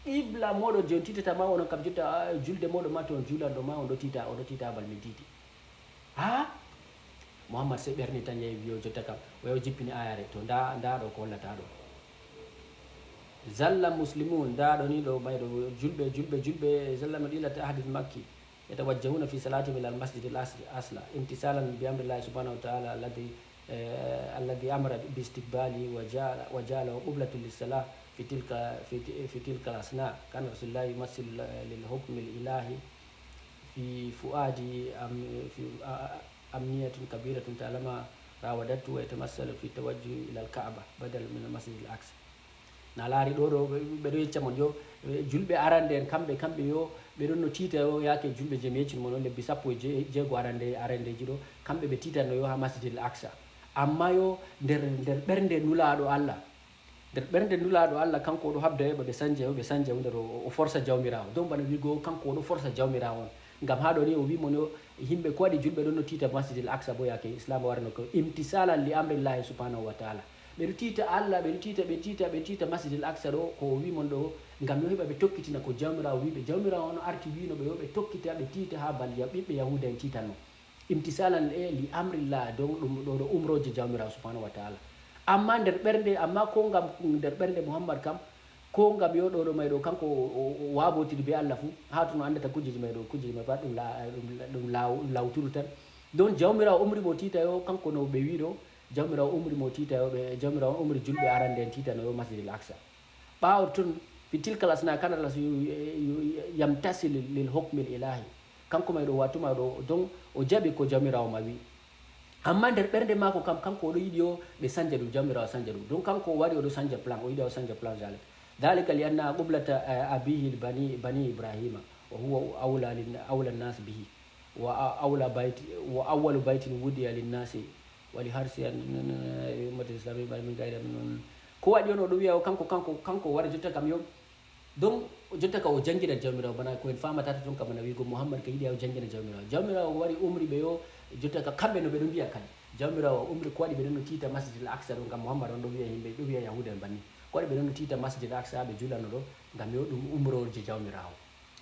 Qibla mooɗon je on tiitata ma onon kam jotta, a, julde mooɗon ma to on juulan ɗo ma, on ɗo tiita, on ɗo tiita bal min tiiti." Ha? Muhammad sey ɓerni tan yahi wi'i o jotta kam, o yahi o jippini aayaare, to ndaa, ndaa ɗo ko hollata ɗo. Zalla muslimun, ndaa ɗo ni ɗo mayɗo, julɓe, julɓe, julɓe, zalla min ila ahdil makki, yatawajjahuna fi salatihim ila al masjidil asli, asla, imtisalan bi amrillahi subhanahu wa ta'ala alladhi, eh, alladhi amara bi istiqbali wa ja'ala, wa ja'alahu qiblatan lis salah fi tilka, fi ti-, fi tilka al asna. Kana rasulullah yumassilu lil hukmi al ilahi fi fuadi am-, fi, a-, a-, amniyatun kabiratun talama rawadathu wa yatamassalu fi tawajjuhi ila al-Ka'ba badal min al-Masjid al-Aqsa. Na laari ɗo, ɗo, ɓe, ɓe ɗo yecca mon yo, ɓe, julɓe arande en kamɓe, kamɓe yo, ɓe ɗon no tiita yo yaake julɓe je mi yeccin mon on lebbi sappo e je-, jeego arande, arandeji ɗo, kamɓe ɓe tiitanno yo ha Masjid al-Aqsa. Amma yo nder, nder ɓernde Nulaaɗo Allah, nder ɓernde Nulaaɗo Allah, kanko o ɗo habda yo ɓe sanja yo, ɓe sanja yo nder o, o forsa Jawmiraawo. Donc bana wi'go kanko o ɗo forsa Jawmiraawo on. Ngam haa ɗo ni o wi'i mon yo, himɓe ko waɗi julɓe ɗon no tiita Masjidil Aqsa bo yaake Islam warno ko imtisalan li amrillahi subhanahu wa ta'ala. Ɓe ɗo tiita Allah, ɓe ɗo tiita, ɓe tiita, ɓe tiita Masjidil Aqsa ɗo, ko o wi'i mon ɗo, ngam yo heɓa ɓe tokkitina ko Jawmiraawo wi'i ɓe. Jawmiraawo on arti wi'no ɓe yo ɓe tokkita, ɓe tiita haa bal ya-, ɓiɓɓe Yahuuda en tiitanno. Imtisalan e li amrillah, donc ɗum ɗo, ɗo umrooje Jawmiraawo subhanahu wa ta'ala. Amma nder ɓernde, amma ko ngam nder ɓernde Muhammad kam, ko ngam yo ɗo, ɗo may ɗo, kanko o, o, o waabotiri be Allah fu, haa to no anndata kujeji may ɗo, kujeji may pat ɗum la-, ɗum, ɗum law-, lawturu tan. Donc Jawmiraawo umri mo tiita yo, kanko no ɓe wi'i ɗo, Jawmiraawo umri mo tiita yo ɓe, Jawmiraawo umri julɓe arande en tiitano yo Masjidil Aqsa. Ɓaawo ton, fi tilkal asna kana rasul yu-, yu-, yamtasil lil hukmil ilahi. Kanko may ɗo watuma ɗo, donc o jaɓi ko Jawmiraawo ma wi'i. Amma nder ɓernde maako kam, kanko o ɗo yiɗi yo ɓe sanja ɗum, Jawmiraawo sanja ɗum. Donc kanko o wari o ɗo sanja plan, o yiɗi o sanja plan zalik. Dhalika li anna qiblata, eh, abihi bani, bani Ibrahima, wa huwa awla lin-, awla nas bihi. Wa a-, awla bayti, wa awwalu baytin wudiya linnasi, wa li harsi an-, ummati islami bal min gayri min. Ko waɗi on o ɗo wi'a o kanko, kanko, kanko wara jotta kam yo. Donc, jotta ka o jangina Jawmiraawo, bana ko en faamata ton ka bana wi'go Muhammad ka yiɗi o jangina Jawmiraawo. Jawmiraawo wari umri ɓe yo, jotta ka kamɓe no ɓe ɗon mbi'a kadi. Jawmiraawo umri ko waɗi ɓe ɗon no tiita Masjidil Aqsa ɗo, ngam Muhammad on ɗo wi'a yimɓe, ɗo wi'a Yahuuda en banni. Ko waɗi ɓe ɗon no tiita Masjidil Aqsa ɓe julano ɗo, ngam yo ɗum umrooje Jawmiraawo.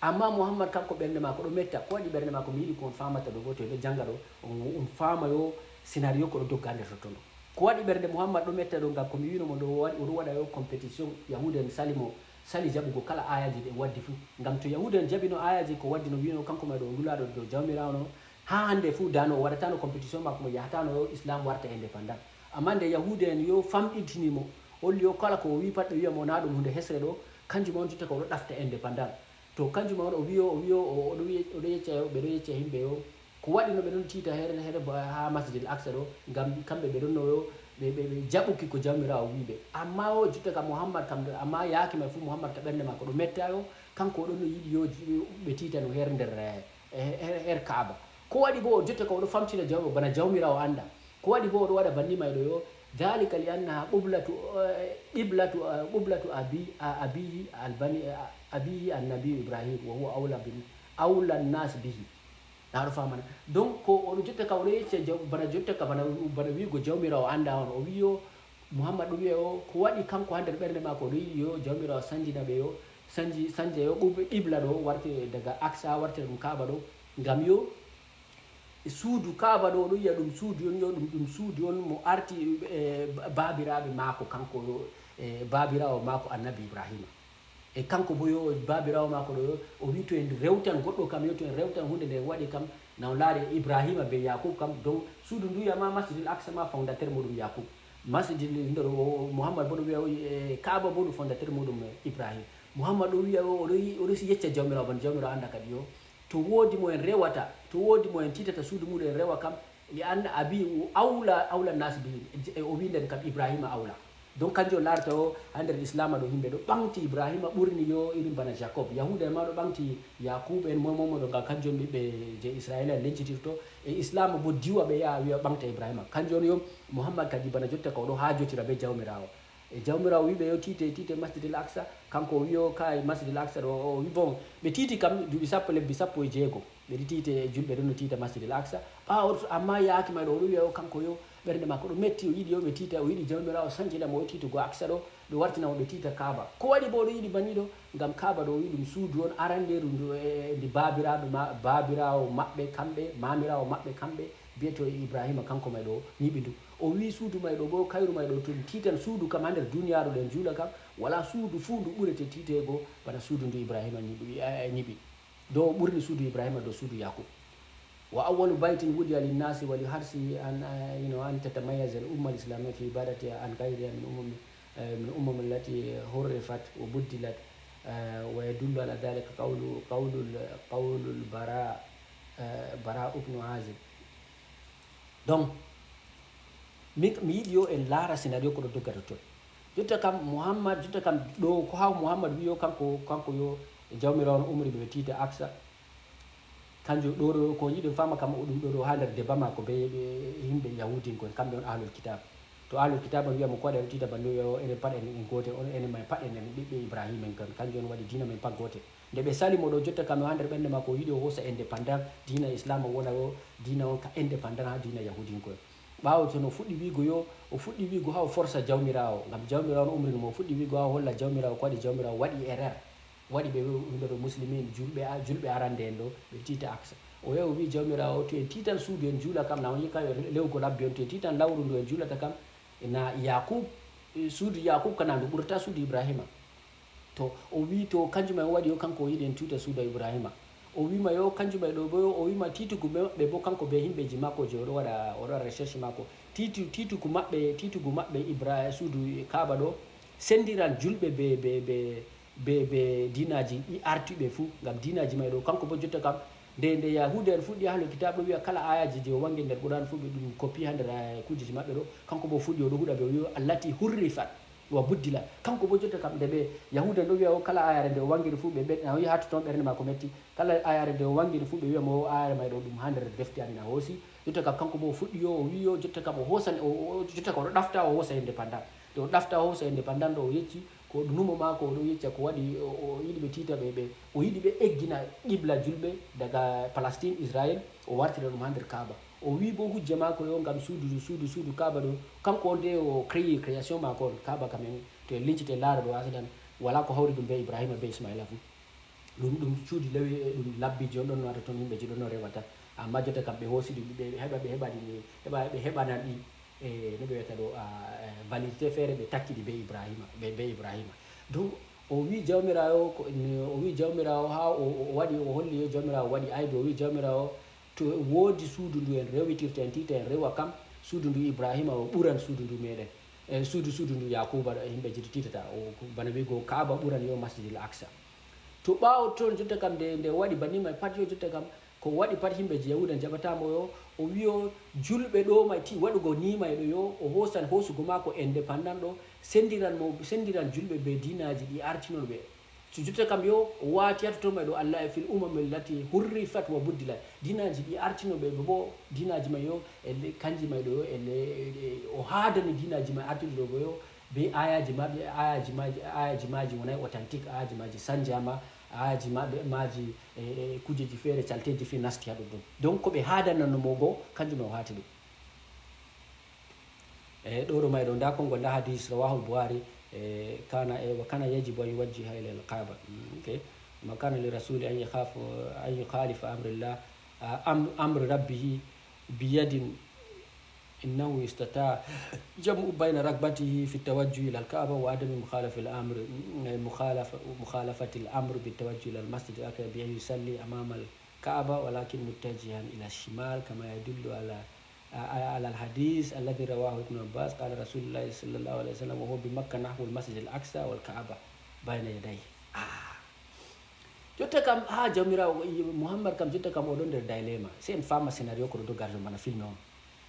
Amma Muhammad kanko ɓernde maako ɗo metta, ko waɗi ɓernde maako mi yiɗi ko on faamata ɗo, to en ɗo janga ɗo, on, on faama yo scénario ko ɗo dogga nder totton ɗo. Ko waɗi ɓernde Muhammad ɗo metta ɗo, ngam ko mi wi'no mo ɗo waɗi, o ɗo waɗa yo compétition, Yahuuda en sali mo, sali jaɓugo kala ayaji ɗe waddi fuu. Ngam to Yahuuda en jaɓino ayaji ko waddi no wi'no kanko may ɗo o nulaaɗo dow Jawmiraawo no, haa hande fuu da no o waɗatano compétition maako mo yahatano yo Islam warta indépendant. Amma nde Yahuuda en yo famɗintini mo, holli yo kala ko o wi'i pat ɓe wi'a mo na ɗum hunde hesre ɗo, kanjum on jotta ko o ɗo ɗafta indépendant. To kanjum on o wi'o, o wi'o, o, o ɗo wi'e, o ɗo yecca, ɓe ɗo yecca himɓe yo, ko waɗi no ɓe ɗon tiita her, her ba, haa Masjidil Aqsa ɗo, ngam kamɓe ɓe ɗon no yo, ɓe, ɓe, ɓe jaɓuki ko Jawmiraawo wi'i ɓe. Amma o jotta ka Muhammad kam, amma yaake may fuu Muhammad ka ɓernde maako ɗo metta yo, kanko o ɗon no yiɗi yo ji-, ɓe tiita no her nder, eh, eh, her, her Kaaba. Ko waɗi bo o jotta ka o ɗo famtina Jaw-, bana Jawmiraawo annda. Ko waɗi bo o ɗo waɗa banni may ɗo yo, dhalika li annaha qiblatu, eh, qiblatu, eh, qiblatu abi-, a-, abiyi al-bani, eh, abiyi annabi Ibrahim, wa huwa awla bin, awla nas bihi. Na ɗo famana. Donc, ko o ɗo jotta ka o ɗo yecca Jaw-, bana jotta ka bana, bana wi'go Jawmiraawo annda on. O wi'i yo Muhammad ɗo wi'a o, ko waɗi kanko ha nder ɓernde maako o ɗo yiɗi yo Jawmiraawo sanjina ɓe yo, sanji-, sanja yo qib-, qibla ɗo warte daga Aqsa, warte ɗum Kaaba ɗo, ngam yo E suudu Kaaba ɗo, o ɗo wi'a ɗum suudu on, yo ɗum, ɗum suudu on mo arti, e, ba-, baabiraaɓe maako, kanko, e, baabiraawo maako Annabi Ibrahima. E kanko bo yo baabiraawo maako ɗo, o wi'i to en rewtan goɗɗo kam, yo to en rewtan huunde nde en waɗi kam, na on laari Ibrahima be Yakub kam, donc suudu ndu wi'ama Masjidil Aqsa ma fondateur muɗum Yakub. Masjidil, hino ɗo, o, o, Muhammad bo ɗo wiya, o, e, Kaaba bo ɗum fondateur muɗum, e, Ibrahim. Muhammad ɗo wiya, o, o ɗo yi-, o ɗo si yecca Jawmiraawo, ban Jawmiraawo annda kadi yo, to woodi mo en rewata, to woodi mo en tiitata suudu muɗum en rewa kam, li anna abi awla, awla nas bi, e, o wi nden kam Ibrahima awla. Donc kanjum on laarata o, ha nder Islaama ɗo, himɓe ɗo ɓaŋti Ibrahima ɓurni yo irin bana Jacob. Yahuuda en ma ɗo ɓaŋti Yakubu en, moy, moy, moy ɗo, ngam kanjum on ɓiɓɓe je Isra'iila en lencitirto. E Islaama bo diwa ɓe yaha wi'a ɓaŋta Ibrahima. Kanjum on yo Muhammad kadi bana jotta ka o ɗo haajotira be Jawmiraawo. E Jawmiraawo wi ɓe yo tiite, tiite Masjidil Aqsa. Kanko o wi o kai Masjidil Aqsa ɗo, o wi bon, ɓe tiiti kam duuɓi sappo, lebbi sappo e jeego. Ɓe ɗo tiite, e julɓe ɗon no tiita Masjidil Aqsa. Ɓaawo to, amma yaaki may ɗo, o ɗo wi'a o kanko yo, ɓernde maako ɗo metti, o yiɗi yo ɓe tiita, o yiɗi Jawmiraawo sancina mo, o tiitugo Aqsa ɗo, ɓe wartina mo ɓe tiita Kaaba. Ko waɗi bo o ɗo yiɗi banni ɗo? Ngam Kaaba ɗo o wi ɗum suudu on arandeeru ndu, e, e, ndi baabiraaɓe ma-, baabiraawo maɓɓe kamɓe, maamiraawo maɓɓe kamɓe, biyeto Ibrahima, kanko may ɗo nyiɓi ndu. O wi suudu may ɗo bo, kayru may ɗo, to ɗum tiitan suudu kam ha nder duniyaaru ɗen juula kam, wala suudu fuu ndu ɓurete tiiteego bana suudu ndu Ibrahima nyiɓi, e, e, nyiɓi. Dow o ɓurni suudu Ibrahima dow suudu Yakub. Wa awwalu baytin wudi'a linnasi wa liharsi an, eh, you know, an tatamayyaza al-umma al-islamiyya fi ibadatiha an ghayriha min umam, eh, min umam allati hurrifat wa buddilat, eh, wa yadullu ala dhalika qawlu, qawlul, qawlul Bara, eh, Bara ibn Azib. Donc, mi, mi yiɗi yo en laara scénario ko ɗo doggata ton. Jotta kam Muhammad, jotta kam ɗo ko haw Muhammad wiyo kanko, kanko yo Jawmiraawo on umri ɓe ɓe tiita Aqsa. Kanjum ɗo, ɗo ko yiɗen fama kam o ɗum ɗo, ɗo ha nder débat maako be, be himɓe Yahudinko'en, kamɓe on ahlul kitab. To ahlul kitab on wi'a mo ko waɗi aɗo tiita banni, o wi'a o enen pat en, en goote, on enen may pat en, en ɓiɓɓe Ibrahim en kon. Kanjum on waɗi diina men pat goote. Nde ɓe sali mo ɗo jotta kam ha nder ɓernde maako o yiɗi o hoosa indépendant, diina Islam o wona o diina on ka indépendant ha diina Yahudinko'en. Ɓaawo ton o fuɗɗi wi'go yo, o fuɗɗi wi'go ha o forsa Jawmiraawo, ngam Jawmiraawo on umrini mo, o fuɗɗi wi'go ha o holla Jawmiraawo ko waɗi Jawmiraawo waɗi erreur. Waɗi ɓe yimɓe ɗo muslimin, julɓe a-, julɓe arande en ɗo, ɓe tiita Aqsa. O yahi o wi Jawmiraawo, to en tiitan suudu en juula kam, na on yi'i ka yo lewgol abbi on, to en tiitan lawru ndu en juulata kam, na Yakub, eh, suudu Yakub kana ndu ɓurata suudu Ibrahima. To o wi to kanjum en waɗi yo kanko o yiɗi en tiita suudu Ibrahima. O wi ma yo kanjum en ɗo bo, o wi ma tiitugu maɓɓe bo kanko be himɓeji maako je o ɗo waɗa, o ɗo waɗa recherche maako. Tiitu-, tiitugu maɓɓe, tiitugu maɓɓe Ibra-, suudu Kaaba ɗo, sendiran julɓe be, be, be, be, be diinaaji ɗi artuɓe fuu, ngam diinaaji may ɗo, kanko boo jotta kam, nde, nde Yahuuda en fuɗɗi, Ahlul Kitaab ɗo wi'a kala aayaaji je o wanngi nder Qur'an fuu, ɓe ɗum kopi haa nder, eh, kuujeji maɓɓe ɗo, kanko boo fuɗɗi, o ɗo huɗa ɓe, o wi'a allati hurrifat wa buddilat. Kanko boo jotta kam, nde ɓe Yahuuda en ɗo wi'a o kala aayaare nde o wanngiri fuu, ɓe, ɓe, na o yaha totton ɓernde maako metti, kala aayaare nde o wanngiri fuu, ɓe wi'a mo o aayaare may ɗo ɗum haa nder defte amin a hoosi. Jotta kam kanko boo o fuɗɗi yo, o wi'i yo, jotta kam o hoosan, o, o, jotta kam o ɗo ɗafta o hoosa indépendant. Nde o ɗafta o hoosa indépendant ɗo o yecci, ko numo maako o ɗo yecca ko waɗi, o, o yiɗi ɓe tiita ɓe, ɓe, o yiɗi ɓe eggina qibla julɓe daga Palestine, Israël, o wartira ɗum haa nder Kaaba. O wi'i boo hujja maako yo ngam suudu, suudu, suudu Kaaba ɗo, kanko on de o créé création maako on, Kaaba kam en, to en lincite en laara ɗo asalan, walaa ko hawri ɗum be Ibrahima be Ismaila fuu. Ɗum, ɗum cuuɗi lewi, ɗum labbiiji on ɗon no wata toon, yimɓe ji ɗon no rewa tan. Amma jotta kam ɓe hoosi ɗi, ɓe heɓa, ɓe heɓa ɗi, heɓa, ɓe heɓana ɗi, e, no ɓe wiyata ɗo, a, e, validité feere, ɓe takki ɗi be Ibrahima, be, be Ibrahima. Donc, o wi Jawmiraawo, ko, o wi Jawmiraawo haa o, o waɗi, o holli yo Jawmiraawo waɗi aybe, o wi Jawmiraawo, to woodi suudu ndu en rewitirta, en tiita en rewa kam, suudu ndu Ibrahima o ɓuran suudu ndu meɗen. E, suudu, suudu ndu Yakuba ɗo e yimɓe ji ɗi tiitata, o, bana wi'go Kaaba ɓuran yo Masjidil Aqsa. To ɓaawo toon jotta kam nde, nde waɗi banni may pat yo jotta kam, ko waɗi pat yimɓe ji Yahuuda jaɓata mo yo, o wi'o julɓe ɗo may ti waɗugo ni may ɗo yo, o hoosan hoosugo maako indépendant ɗo, sendiran mo, sendiran julɓe be diinaaji ɗi artinon ɓe. So jotta kam yo, o waati haa totton may ɗo Allah e fil umami allati hurrifat wa buddilat. Diinaaji ɗi artino ɓe, ɓe bo diinaaji may yo, elle kanji may ɗo yo, elle, e, o haadani diinaaji may artuɗi ɗo bo yo, be aayaaji ma-, be aayaaji maaji, aayaaji maaji wonay authentique, aayaaji maaji sanjaama, aayaaji ma-, be, maaji, e, e, kujeji feere, calteeji feere nasti haa ɗoɗɗon. Donc, ko ɓe haadanano mo go, kanjum o haati ɗum. E, ɗo ɗo may ɗo, nda konngol, nda hadis, rawahul Bukhari, e, kana, e, wa kana yajibu an yuwajjiha ila al Kaaba. Mm, ok. Ma kana li rasuli an yakhafu, an yukhalifa amrillah, a, am-, amri rabbihi bi yadin innahu istata jam'u bayna ragbatihi fi tawajjuhi ila al Kaaba wa adami mukhalafa al amri, mm, mukhalafa, mukhalafati al amri bi tawajjuhi ila al masjid al akbar bi an yusalli amama al Kaaba walakin muttajihan ila shimal kama yadullu ala على الحديث الذي رواه ابن عباس قال رسول الله صلى الله عليه وسلم وهو بمكة نحو المسجد الأقصى والكعبة بين يديه. Ah. Jotta kam ha Jawmiraawo, Muhammad kam jotta kam o ɗon nder dilemma. Sey en faama scénario ko ɗo dogga to bana film on.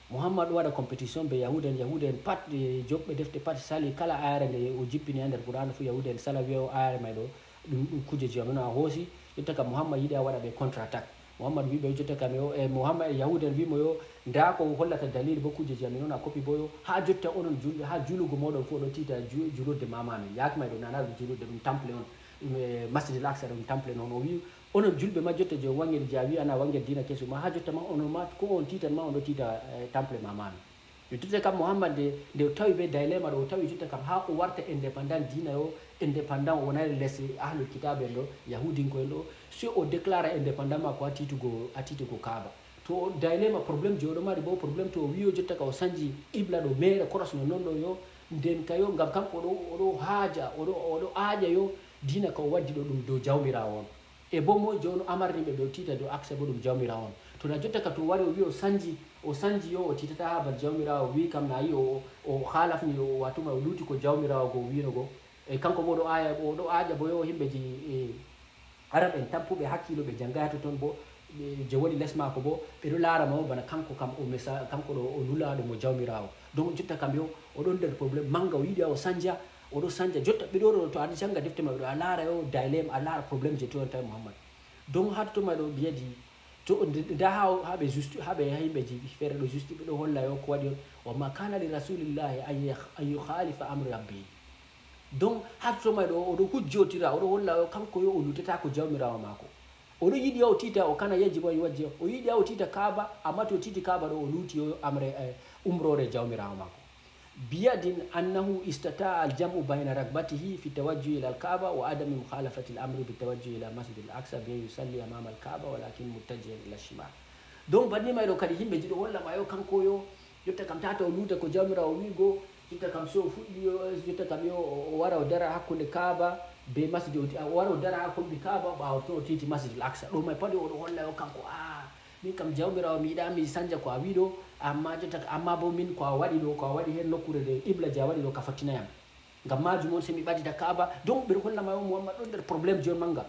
Muhammad ɗo waɗa compétition be Yahuuda en, Yahuuda en pat, e joɓɓe defte pat sali kala ayare nde o jippini ha nder Qur'aana fu Yahuuda en sala wi'a o ayare may ɗo ɗum, ɗum kuujeji amin on a hoosi. Jotta kam Muhammad yiɗi a waɗa ɓe contre attaque. Muhammad wi ɓe jotta kam yo, e Muhammad e Yahuuda en wi mo yo nda ko hollata dalil bo kuujeji amin on a copie bo yo ha jotta onon julɓe ha juulugo mooɗon fu o ɗo tiita ju-, juulurde mama amin. Yaake may ɗo nana ɗum juulurde ɗum temple on. Ɗum e Masjidil Aqsa ɗum temple non. O wi onon julɓe ma jotta je on wangiri je a wi ana wangir diina kesu ma ha jotta ma onon ma ko on tiitan ma on ɗo tiita, eh, temple mama amin. Jotta kam Muhammad nde, nde o tawi be dilemma ɗo o tawi jotta kam ha o warta indépendant diina yo indépendant o wonay les ahlul kitabe en ɗo Yahudinko en ɗo. Si o déclara indépendant mako a tiitugo, a tiitugo Kaaba. To dilemma problème je o ɗo mari bo problème to o wi o jotta ka o sanji qibla ɗo meere koros no non ɗo yo nden ka yo ngam kanko o ɗo, o ɗo haaja, o ɗo, o ɗo aaƴa yo diina ka o waddi ɗo ɗum dow Jawmiraawo on. E bo moy je on amarni ɓe ɓe o tiita dow Aqsa bo ɗum Jawmiraawo on. To na jotta ka to o wari o wi o sanji, o sanji yo o tiitata ha bal Jawmiraawo o wi kam na yi o, o haalafni o watuma o luuti ko Jawmiraawo go o wino go. E kanko bo o ɗo aaƴa, o ɗo aaƴa bo yo himɓe je, e, Arab en tappuɓe hakkiilo ɓe janngay haa totton bo, ɓe, je woni les maako bo, ɓe ɗo laara mo bana kanko kam o mesa-, kanko ɗo o nulaaɗo mo Jawmiraawo. Donc jotta kam yo, o ɗon nder problème mannga, o yiɗi haa o sanja, o ɗo sanja. Jotta ɓe ɗo ɗo to a jannga defte maɓɓe ɗo, a laara yo dilemme, a laara problème je to tawi Muhammad. Donc haa totton may ɗo biyadi, to nde, nda haa, haa ɓe justi-, haa ɓe yimɓe ji feere ɗo justi, ɓe ɗo holla yo ko waɗi on. Wa ma kana li rasulillahi an yakh-, an yukhalifa amri rabbi. Donc, haa to may ɗo, o ɗo hujjotira, o ɗo holla o kanko yo o lutata ko Jawmiraawo maako. O ɗo yiɗi o tiita, o kana yeji mo wajji, o yiɗi o tiita Kaaba, amma to o tiiti Kaaba ɗo, o luuti o amre, eh, umrore Jawmiraawo maako. Biyadin annahu istata'a al-jam'u bayna ragbatihi fi tawajjuhi ila al-Kaaba wa adami mukhalafati al-amri bi tawajjuhi ila Masjid al-Aqsa bi an yusalli amama al-Kaaba walakin muttajihan ila shimal. Donc, banni may ɗo kadi yimɓe ji ɗo holla ma yo kanko yo, jotta kam tata o luuta ko Jawmiraawo wiigo, jotta kam so o fuɗɗi yo, jotta kam yo o, o wara o dara hakkunde Kaaba be Masjid, o ti-, o wara o dara ha kombi Kaaba, ɓaawo to o tiiti Masjid al-Aqsa. Ɗo may padi o ɗo holla yo kanko, "Ah, min kam Jawmiraawo mi yiɗa mi sanja ko a wiɗo, amma jotta ka, amma bo min ko a waɗi ɗo, ko a waɗi hen nokkure nde qibla je a waɗi ɗo ka fottinayam." Ngam maajum on, sey mi ɓadita Kaaba. Donc, ɓe ɗo holla ma on Muhammad ɗon nder problème je on mannga.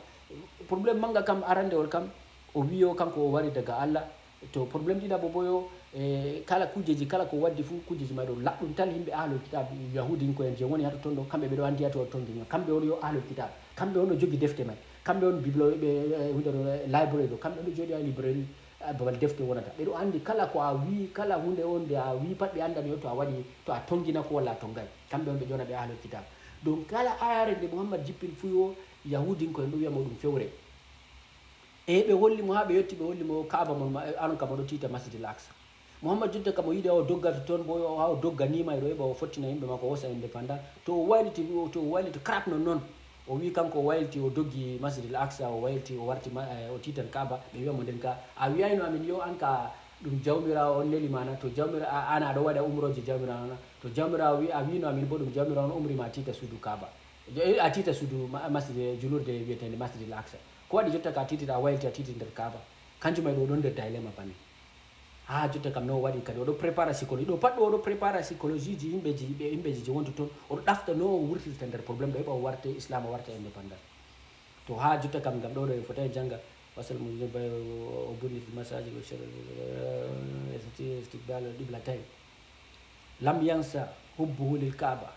Problème mannga kam, arandewol kam, o wiyo kanko o wari daga Allah. To problème ɗiɗaɓo bo yo, e, kala kuujeji, kala ko waddi fuu, kuujeji may ɗo laɓɗum tal, yimɓe ahlul kitab, Yahuudinko'en je woni haa totton ɗo, kamɓe ɓe ɗo anndi haa to totton duniya. Kamɓe on yo ahlul kitab. Kamɓe on ɗo jogi defte may. Kamɓe on biblo-, ɓe, e, huunde ɗo, e, library ɗo. Kamɓe on ɗo jooɗi haa library. Ah, babal defte wonata. Ɓe ɗo anndi kala ko a wi'i, kala huunde on nde a wi'i pat ɓe anndan yo to a waɗi, to a tonngina ko walla a tonngay. Kamɓe on ɓe ƴona ɓe ahlul kitab. Donc kala ayare nde Muhammad jippini fuu yo Yahuudinko'en ɗo wi'a mo ɗum fewre. E ɓe holli mo haa ɓe yotti ɓe holli mo Kaaba mon ma, anon kam oɗo tiita Masjidil Aqsa. Muhammad jotta kam o yiɗi haa o dogga totton bo haa o dogga ni ma e ɗo heɓa o fottina yimɓe maako o hoosa indépendant. To o wayliti, to o wayliti crack non non. O wi kanko o wayliti, o doggi Masjidil Aqsa, o wayliti, o warti ma-, eh, o tiitan Kaaba, ɓe wi'a mo nden ka, "A wi'ayno amin yo an ka ɗum Jawmiraawo on neli ma na? To Jawmira-, a, an a ɗo waɗa umrooje Jawmiraawo na? To Jawmiraawo wi-, a wi'no amin bo ɗum Jawmiraawo on umri ma a tiita suudu Kaaba. Jo-, eh, a tiita suudu ma-, masjid, julurde wi'eteende Masjidil Aqsa. Ko waɗi jotta ka a tiitita, a wayliti a tiiti nder Kaaba?" Kanjum may ɗo ɗon nder dilemma banni. Haa jotta kam no o waɗi kadi, o ɗo prépara psychologie. Ɗo pat ɗo o ɗo prépara psychologie ji yimɓe ji, ɓe yimɓe ji je wonta ton. O ɗo ɗafta no o wurtirta nder problème ɗo, heɓa o warta Islam, o warta indépendant. To haa jotta kam ngam ɗo ɗo en fotay jannga, wasal mo bay o bunnit masajid wa shar-, istiqbal al-qiblatayn. Lam yansa hubbuhu lil Kaaba.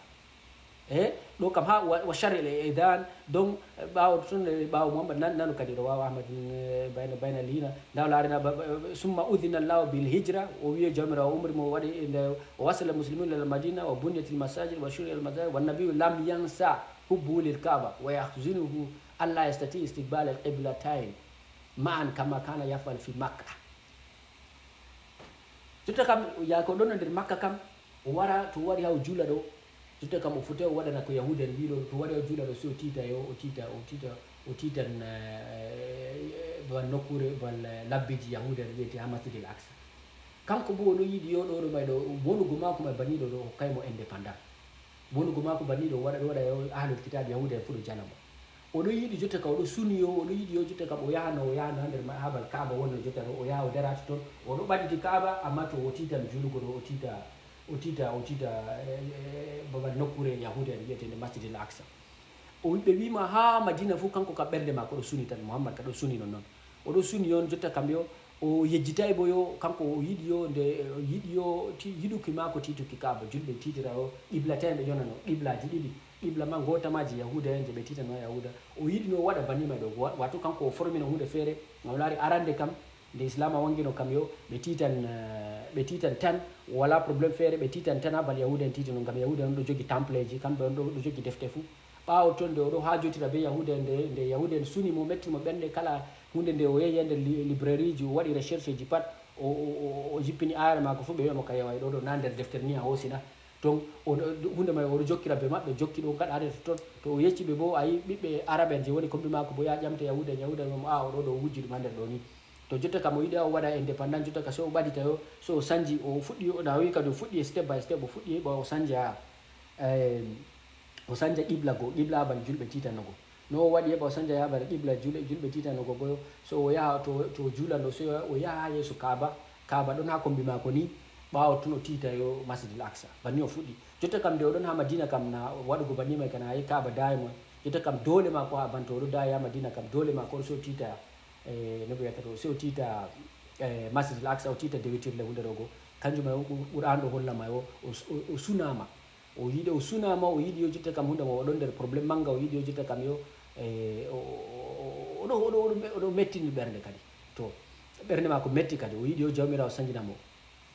E ɗo kam ha wa, wa shar'il idan, donc, ɓaawo ton, ɓaawo Muhammad nan-, nanu kadi rawahu Ahmad, eh, bayna, bayna lina. Nda o laarina ba, ba, summa udhina Allahu bil hijra, o wi'i Jawmiraawo umri mo waɗi nde o wasala muslimun ila al Madina, wa bunyatil masajid, wa shuriya al masajid, wa nabiyyu lam yansa hubbuhu lil Kaaba, wa yahzunuhu an la yastati istiqbal al qiblatayn ma'an kama kana yaf'al fi Makkah. Jotta kam, yaake o ɗon nder Makka kam, o wara to o wari haa o juula ɗo. Jotta kam o fotay o waɗana ko Yahuuda en wi'i ɗo, to o wari haa o juula ɗo, sey o tiita yo, o tiita, o tiita, o tiitan, eh, bal nokkuure, bal, eh, labbeji Yahuuda en wi'ete haa Masjidil Aqsa. Kanko bo o ɗo yiɗi yo ɗo, ɗo may ɗo, wonugo maako may banni ɗo, ɗo hokkay mo indépendant. Wonugo maako banni ɗo waɗa, ɗo waɗa yo ahlul kitab Yahuuda en fuu ɗo jala mo. Oɗo yiɗi jotta ka oɗo suni yo oɗo yiɗi yo jotta kam o yahano o yahano ha nder mahabal kaaba wonno jotta ɗo o yaha o darata toon. Oɗo ɓaɗiti kaaba amma to o titan julugo ɗo o tita o tita o tita eh, eh, babal nokkure yahuda en wiyetende masjidil aksa. O ɓe wima ha madina fof kanko ka ɓernde makko ɗo suni tan muhammad ka ɗo suni non noon. Oɗo suni on jotta kam yo o yejjitay bo yo kanko o yiɗi yo nde yiɗi yo yiɗuki mako tituki kaaba julɓe titira o qiblaten ɓe ƴonano qiblaji ɗiɗi qibla ma gotamaji yahuda en je ɓe titano yahuda. O yiɗino waɗa banima ɗo wato kanko o formino hunde feere. Ngam laari arande kam nde islama wangino kam yo ɓe titan ɓe titan tan wala problème feere ɓe titan tan ha bal yahuda en titino ngam yahuda en ɗo jogi templeji kamɓe on ɗo jogi defte fou. Ɓaawo toon nde o ɗo haajotira bee Yahuuda en, nde, nde Yahuuda en suni mo, metti mo ɓernde, kala huunde nde o yehi e nder li, librairie ji, o waɗi recherche ji pat, o, o, o, o jippini aayere maako fof, ɓe wi'a mo ka yeway ɗo, ɗo na nder deftere ni a hoosi na. Toon o, huunde may o ɗo jokkira bee maɓɓe, jokki ɗo gaɗa hade to toon. To o yecci ɓe boo, a yi ɓiɓɓe Arab en je woni kombi maako boo, yaha ƴamte Yahuuda en, Yahuuda en wi'a mo, aa, o ɗo, ɗo o wujji ɗum ha nder ɗo ni. To jotta kam o yiɗi o waɗa indépendant, jotta ka so o ɓadita yo, so o sanji, o fuɗɗi, o, na o wi'i kadi o fuɗɗi step by step, o fuɗɗi heɓa o sanja, eh, o sanja qibla goo, qibla abal julɓe titanogo. No o waɗi heɓa o sanja abal qibla julɓe, julɓe titanogo goo, so o yaha to, to o juula ɗo, so o yaha ha yeeso Kaaba, Kaaba ɗon ha kombi maako ni, ɓaawo tun o tita yo Masjidil Aqsa. Banni o fuɗɗi. Jotta kam nde o ɗon ha Madina kam na waɗugo banni may kana, ayi Kaaba daay mo. Jotta kam doole maako ha banto o ɗo daay ha Madina kam, doole maako on so o tita, eh, no ɓe wiyata ɗo, so o tita, eh, Masjidil Aqsa, o tita dewitirle hunde ɗo goo. Kanjum may on Qur-, Qur'an ɗo holla may o, o, o, o sunama. O yiɗi, o sunama, o yiɗi yo jotta kam hunde mo, o ɗon nder problème manga, o yiɗi yo jotta kam yo, eh, o, o, o, o ɗo, o ɗo, o ɗo, o ɗo mettini ɓernde kadi. To, ɓernde maako metti kadi, o yiɗi yo Jawmiraawo sanjina mo.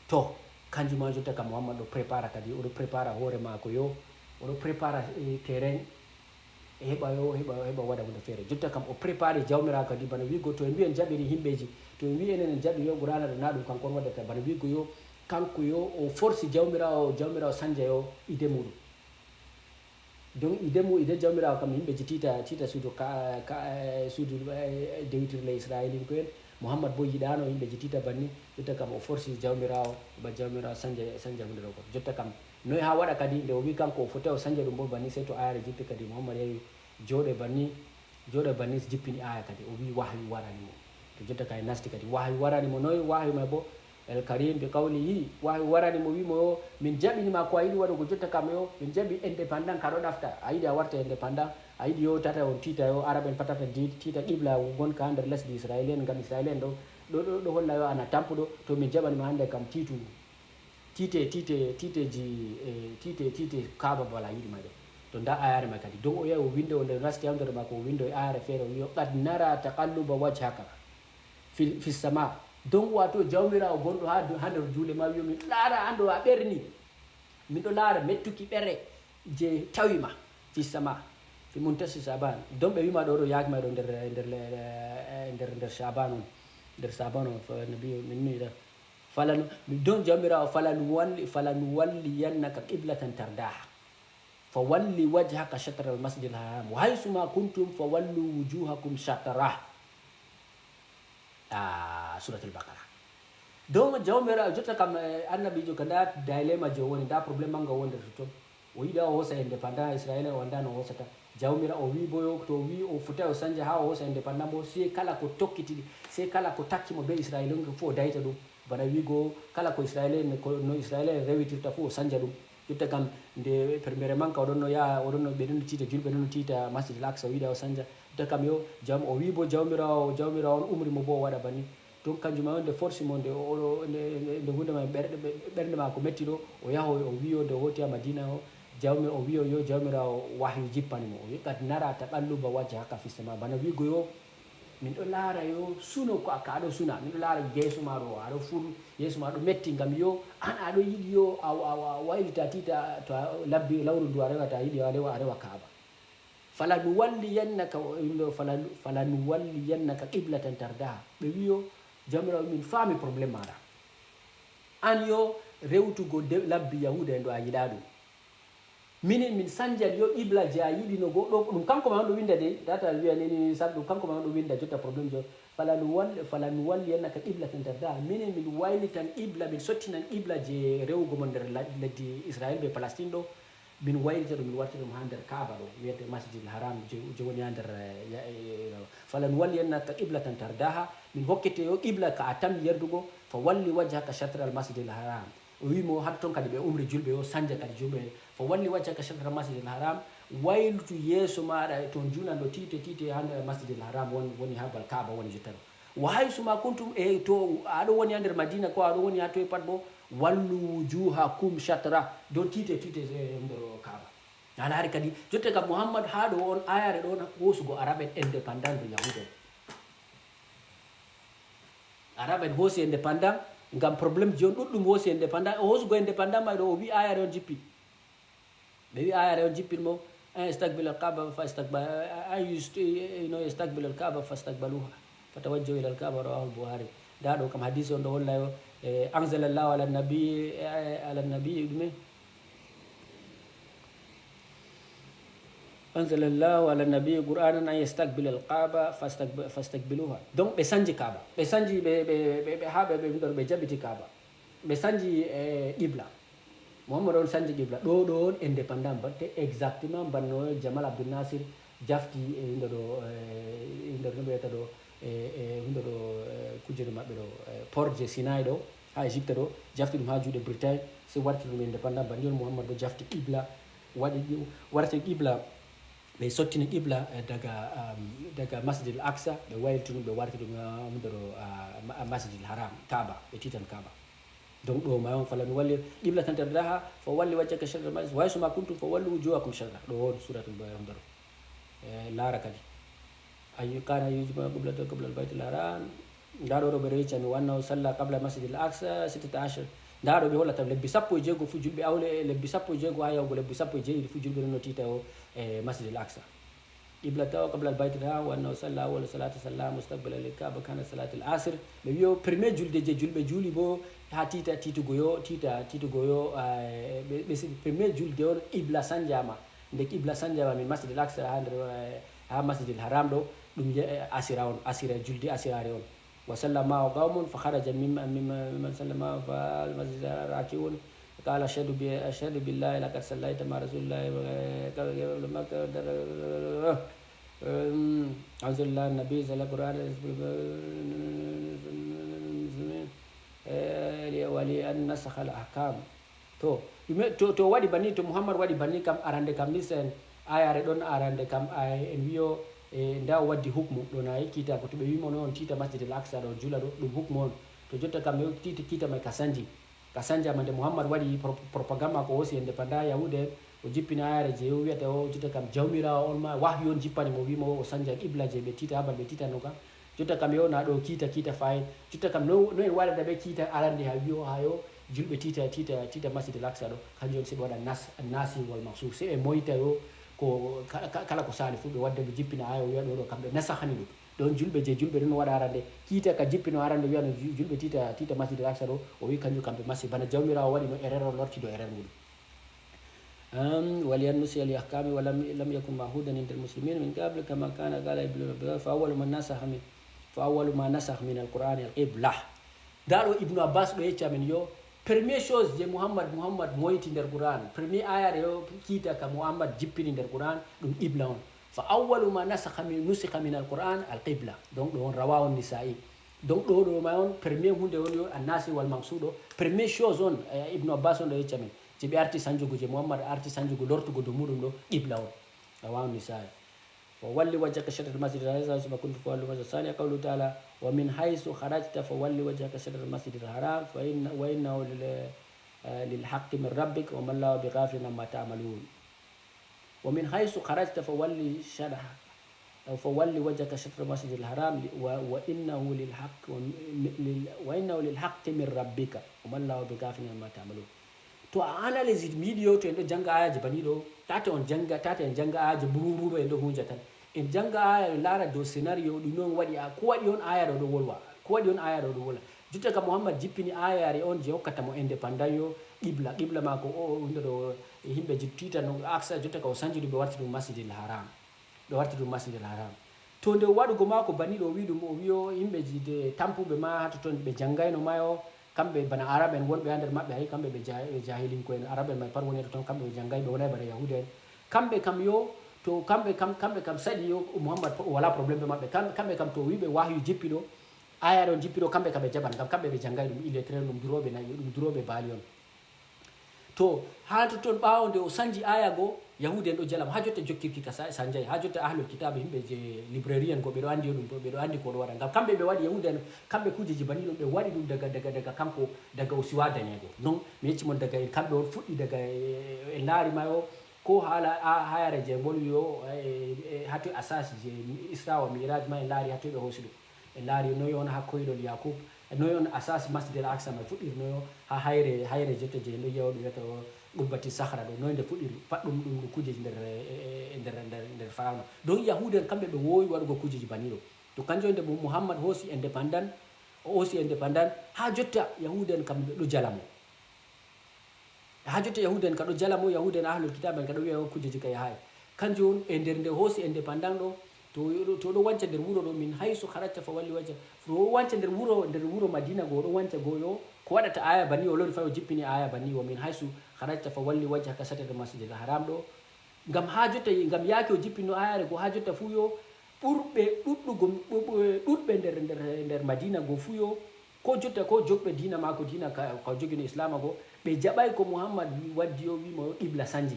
To, kanjum ma jotta kam Muhammad ɗo prépara kadi, o ɗo prépara hoore maako yo, o ɗo prépara, eh, terrain, e heɓa yo, heɓa, heɓa waɗa hunde feere. Jotta kam o prépare Jawmiraawo kadi, bana wi'go to en mbi'i en jaɓiri himɓeji, to en mbi'i enen en jaɓi yo Qur'ana ɗo, na ɗum kanko on waɗata, bana wi'go yo, kanko yo o forsi Jawmiraawo, Jawmiraawo sanja yo idée muɗum. Donc idée mu, idée Jawmiraawo kam yimɓeji tita, tita suudu ka, ka, eh, suudu, eh, dewitirle Isra'ilinko'en. Muhammad boo yiɗaano yimɓeji tita banni, jotta kam o forsi Jawmiraawo, ba Jawmiraawo sanja, sanja hunde ɗo kon. Jotta kam noy haa waɗa kadi nde o wi'i kanko o fotaay o sanja ɗum boo banni, sey to ayare jippi kadi Muhammad yehi jooɗo e banni, jooɗo e banni jippini aya kadi, o wi'i wahyu warani mo. To jotta kay nasti kadi, wahyu warani mo noy? Wahyu may boo, El Karim bi qawlihi, wahyu warani mo, wi'i mo yo, min jaɓini ma ko a yiɗi waɗugo jotta kam yo, min jaɓi indépendant ka ɗo ɗafta, a yiɗi a warta indépendant, a yiɗi yo tata on tita yo, Arab en patata di, tita qibla wonka nder lesdi Israel en, ngam Israel en ɗo, ɗo, ɗo, ɗo holla yo ana tampuɗo, to min jaɓani ma hande kam titu. Tite, tite, titeji, eh, tite, tite Kaaba bala yiɗi ma ɗo. To nda ayare ma kadi. Donc o yahi o winde o nde nasti hawtere maako o windo e ayare feere o wi'o, "Qad nara taqalluba wajhaka fi, fi sama." Donc wato Jawmiraawo gonɗo ha, ha nder juule ma wi'o, "Min ɗo laara an ɗo a ɓerni. Min ɗo laara mettuki ɓere je tawi ma fi sama. Fi muntasi Shaban." Donc ɓe wi'ma ɗo ɗo yaaki ma ɗo nder, nder, nder, nder Shaban on. Nder Shaban on, fa nabi min mi da. Falan, don Jawmiraawo, "Falan walli, falan walliyannaka qiblatan tardaha. Fa walli wajhaka shatral masjidil haram. Wa haythu ma kuntum fa wallu wujuhakum shatrah." Ah, Suratul Baqara. Don Jawmiraawo, jotta kam, eh, annabiijo ka nda dilemma je o woni, nda problème manga wonde to ton. O yiɗa o hoosa indépendant, Israël o anndaa no o hoosata. Jawmiraawo o wi'i bo yo, to o wi'i o fotaay o sanja haa o hoosa indépendant bo, sey kala ko tokkiti, sey kala ko takki mo bee Israël on fof o dayta ɗum. Bana wi'go kala ko Israël en, ko no Israël en rewitirta fof o sanja ɗum. Jotta kam nde permbere manka o ɗonno yaha, o ɗonno, ɓe ɗonno tiita, julɓe ɗonno tiita Masjidil Aqsa, o yiɗa o sanja. Jotta kam yo, jam, o wi'i bo Jawmiraawo, Jawmiraawo on umri mo bo o waɗa banni. Donc kanjum ma wonde force mo nde o, o, nde, nde, nde hunde ma ɓerɗe, ɓe-, ɓernde maako metti ɗo, o yaha o wi'o nde o hooti ha Madina o, Jawmi-, o wi'o yo Jawmiraawo wahyu jippani mo. O wi'i, "Qad nara taqalluba wajhaka fis sama." Bana wi'go yo, min ɗo laara yo suno ko a, ka a ɗo suna. Min ɗo laara yeeso ma ɗo, a ɗo fur, yeeso ma ɗo metti ngam yo, an a ɗo yiɗi yo, a, a, a waylita tiita to a labbi lawru ndu a rewata, a yiɗi a rewa, a rewa Kaaba. "Falanuwalliyannaka, o, ɗum ɗo, falanu-, falanuwalliyannaka qiblatan tardaha." Ɓe wi'o, "Jawmiraawo, min faami problème maaɗa. An yo rewtugo de-, labbi Yahuuda en ɗo a yiɗaa ɗum. Minin min sanjan yo qibla je a yiɗi no go-, ɗo, ɗum kanko ma on ɗo winda de, tata wi'a ni, ni, sab-, ɗum kanko ma on ɗo winda jotta problème jo. Falanuwall-, falanuwalliyannaka qiblatan tardaha. Minin min waylitan qibla, min sottinan qibla je rewugo mo nder la-, leddi Israel be Palestine ɗo." Min waylita ɗum, min wartira ɗum haa nder Kaaba ɗo, wiyete Masjidil Haram, je, je woni haa nder, eh, ya-, eh, eh, falan walliyanna ka qiblatan tardaha, min hokkete yo qibla ka a tammi yerdugo, fa walli wajhaka shatral Masjidil Haram. O wi mo, haa ton kadi ɓe umri julɓe, yo sanja kadi julɓe, fa walli wajhaka shatral Masjidil Haram, waylutu yeeso maaɗa e ton juulanɗo tiite, tiite haa nder Masjidil Haram won-, woni haa bal Kaaba woni jotta ɗo. Wa haysu ma kuntum, e to aɗo woni haa nder Madina ko aɗo woni haa toye pat bo, wallu wujuhakum shatra, don tiite, tiite, eh, nder Kaaba. A laari kadi, jotta kam Muhammad haa ɗo on ayare ɗon hoosugo Arab en indépendant de Yahuda en. Arab en hoosi indépendant, ngam problème ji on ɗuɗɗum hoosi indépendant. O hoosugo indépendant may ɗo, o wi ayare on jippi. Ɓe wi ayare on jippin mo, an yastaqbil al-Kaaba fa istaqba-, an yust-, you know, yastaqbil al-Kaaba fastaqbaluha. Fatawajjahu ila al-Kaaba, rawahu al-Bukhari. Nda ɗo kam hadisi on ɗo holla yo, eh, anzalallahu ala nabi, eh, ala nabi ɗume? Anzalallahu ala nabi Qur'anan an yastaqbil al-Kaaba fastaqb-, fastaqbiluha. Donc ɓe sanji Kaaba. Ɓe sanji ɓe, ɓe, ɓe, ɓe, haa ɓe, ɓe, ɓe, ɓe jabiti Kaaba. Ɓe sanji, eh, qibla. Muhammad on sanji qibla. Ɗo, ɗo on indépendant batte exactement banno Jamal Abdul Nasir jafti e hindo ɗo, eh, hindo ɗo ɓeyata ɗo, eh, eh, hindo ɗo, eh, kujere maɓɓe ɗo, eh, port je Sinai ɗo, haa Égypte ɗo, jafti ɗum haa juuɗe Britagne, si warti ɗum indépendant banni on Muhammad ɗo jafti qibla, waɗi ɗi-, warti qibla, ɓe sottini qibla, eh, daga, um, daga Masjid al Aqsa, ɓe wayliti ɗum, ɓe warti ɗum, ah, hindo ɗo, ah, ma-, Masjid al Haram, Kaaba, ɓe titan Kaaba. Donc ɗo ma on fala mi walli qiblatan tardaha fa walli wajhaka shatral masjid wa haysu ma kuntum fa wallu wujuhakum shatrah. Ɗo on suratul Baqara. Eh, laara kadi. Ayu kana yujma qiblatan qibla al-baytil haram. Nda ɗo ɗo ɓe ɗo yecca mi wa annahu salla qabla masjidil aqsa sittata ashar. Nda ɗo ɓe hollata lebbi sappo e jeego fu julɓe awle, lebbi sappo e jeego haa yahugo lebbi sappo e jeeɗiɗi fu julɓe ɗon no tiita o, eh, Masjidil Aqsa. Qiblatahu qabla al-bayt al-haram wa annahu salla awwala salati salla mustaqbilan lil Kaaba kanat salatul asr. Ɓe wiyo premier julde je julɓe juuli bo haa tiita tiitugo yo, tiita tiitugo yo, eh, ɓe, ɓe si-, premier julde on qibla sanjama. Nde qibla sanjama min Masjidil Aqsa haa nder, eh, haa Masjidil Haram ɗo, ɗum ye-, eh, asira on, asira julde asirare on. Wa salla ma'ahu qawmun fa kharaja mimma, mimma, mimman salla ma'ahu fa al masjid raki'un. Qala ashhadu bi, ashhadu billahi laqad sallaita ma'a rasulillahi wa, anzalna nabi sallallahu alaihi wasallam. Eh, li, wa li an nasakha al ahkam. To, ɗume, to, to waɗi banni, to Muhammad waɗi banni kam, arande kam, misen, ayare ɗon arande kam, ay, en wiyo, e, nda o waddi hukmu, ɗo na e kiita ko to ɓe wimo noon tiita Masjidil Aqsa ɗo, jula ɗo, ɗum hukmu on. To jotta kam, yo tiiti kiita may ka sanji. Ka sanjama nde Muhammad waɗi pro-, propagande maako, o hoosi indépendant Yahuuda en, o jippini ayare je o wiyata o, jotta kam, Jawmiraawo on ma, wahyu on jippani mo, wimo o sanja qibla je ɓe tiita, habal ɓe tiitano ka. Jotta kam yo na ɗo kiita, kiita fayin. Jotta kam no, no en waɗata ɓe kiita arande ha wiyo ha yo julɓe tiita, tiita, tiita Masjidil Aqsa ɗo. Kanjum on si ɓe waɗa nas-, nasi wal mansukh. Si ɓe moyta yo ko ka-, ka-, kala ko sali fu ɓe wadda ɓe jippina ha yo wiya ɗo ɗo kamɓe nasahani ɗum. Ɗon julɓe je julɓe ɗon waɗa arande. Kiita ka jippino arande wiya no ju-, julɓe tiita, tiita Masjidil Aqsa ɗo. O wi kanjum kamɓe masi. Bana Jawmiraawo waɗi no erreur o lorti do erreur muɗum. Am, waliyan nusiya li ahkami wa lam, lam yakun mahudan inda al-muslimin min qabl kama kana qala ibnu Abbas, fa awwalu ma nasakha min, fa awwalu ma nasakha min al-Qur'ani al-qibla. Nda ɗo Ibnu Abbas ɗo yecca min yo, premier chose je Muhammad, Muhammad moyti nder Qur'an, premier ayare yo kiita ka Muhammad jippini nder Qur'an, ɗum qibla on. Fa awwalu ma nasakha min, nusikha min al-Qur'an al-qibla. Donc ɗo on rawa on nisa'i. Donc ɗo ɗo ma on premier hunde on yo annasi wal mansudo. Premier chose on, eh, Ibnu Abbas on ɗo yecca min. Je ɓe arti sanjugo, je Muhammad arti sanjugo lortugo dow muɗum ɗo, qibla on. Rawahu Nisa'i. Fa walli wajhaka shatr al-masjid al-haram, haythu ma kuntum fa wallu masjid. Thaniya qawluhu ta'ala, wa min haythu kharajta fa walli wajhaka shatr al-masjid al-haram, fa inna, wa innahu lil, eh, lil haqqi min rabbik, wa ma Allahu bi ghafilin amma ta'malun. Wa min haythu kharajta fa walli shatr-, fa walli wajhaka shatr al-masjid al-haram, li-, wa, wa innahu lil haqq, wa mi-, lil, wa innahu lil haqqi min rabbika, wa ma Allahu bi ghafilin amma ta'malun. To a analyse mi yiɗi yo to en ɗo jannga ayaaji bani ɗo, tate on jannga, tate en jannga ayaaji buruburuɗo en ɗo hunja tan. En jannga aya en laara dow scénario ɗum noon waɗi a-, ko waɗi on aya ɗo ɗo wolwa. Ko waɗi on aya ɗo ɗo wolwa. Jotta ka Muhammad jippini ayare on je hokkata mo indépendant yo qibla. Qibla maako o, o, o, ɗo, e yimɓe jittiita no Aqsa jotta ka o sanji ɗum ɓe warti ɗum Masjidil Haram. Ɓe warti ɗum Masjidil Haram. To nde waɗugo maako bani ɗo o wi ɗum o wiyo yimɓe ji de tampuɓe ma ha totton ɓe janngayno ma yo Kamɓe bana Arab en wonɓe ha nder maɓɓe, hay kamɓe ɓe ja-, ɓe jahilinko en. Arab en may par woni to ton, kamɓe ɓe janngay, ɓe wonay bana Yahuda en. Kamɓe kam yo, to kamɓe kam, kamɓe kam saɗi yo Muhammad po-, wala problème be maɓɓe. Kam-, kamɓe kam to wiɓe wahyu jippi ɗo, aya ɗon jippi ɗo, kamɓe kam ɓe jaɓan, ngam kamɓe ɓe janngay ɗum, illettré ɗum, durooɓe nayi, ɗum durooɓe baali on. To, haa totton ɓaawo nde o sanji aya go, Yahuda en ɗo jala mo. Haa jotta jokkirki ka sa-, sanjay. Haa jotta ahlul kitabe, himɓe je librairie en go, ɓe ɗo andi ɗum, ɓe ɗo andi ko ɗo waɗa. Ngam kamɓe ɓe waɗi Yahuda en, kamɓe kujeji bani ɗum, ɓe waɗi ɗum daga, daga, daga kanko, daga o siwa dañego. Non, mi yecci mon daga en, kamɓe on fuɗɗi daga, e, e, en laari ma yo, ko haala a, hayare je ngol yo, e, e, hatoy asas je Isra wa Miraj ma, en laari hatoy ɓe hoosi ɗum. En laari noy on ha koyɗol Yakub, noy on asas Masjid al Aqsa mai fuɗɗirnoyo ha hayre, hayre jotta je en ɗo yi'a ɗum wiyata o Qubbati Sahra ɗo, noy nde fuɗɗiri, pat ɗum, ɗum, ɗum kujeji nder, e, e, e, nder, nder, nder Firawna. Donc Yahuda en kamɓe ɓe wowi waɗugo kujeji bani ɗo. To kanjum nde Mu-, Muhammad hoosi indépendant, o hoosi indépendant, ha jotta Yahuda en kamɓe ɗo jala mo. Ha jotta Yahuda en ka ɗo jala mo, Yahuda en ahlul kitab en ka ɗo wi'a o kujeji ka yahay. Kanjum on e nder nde hoosi indépendant ɗo, to, to ɗo wanca nder wuro ɗo, min haysu kharajta fa walli wajha. To ɗo wanca nder wuro, nder wuro Madina go, ɗo wanca go yo, ko waɗata aya bani, o lori fa o jippini aya bani, wa min haysu kharajta fa walli wajhaka shatral masjidil haram ɗo. Ngam ha jotta, ngam yaake o jippino ayare go ha jotta fu yo, ɓurɓe ɗuɗɗugo, ɓu-, ɓu-, ɗuɗɓe nder, nder, nder Madina go fu yo, ko jotta ko joɓɓe diina maako, diina ka, ka o jogino Islaama go, ɓe jaɓay ko Muhammad wi-, waddi o wi mo yo qibla sanji.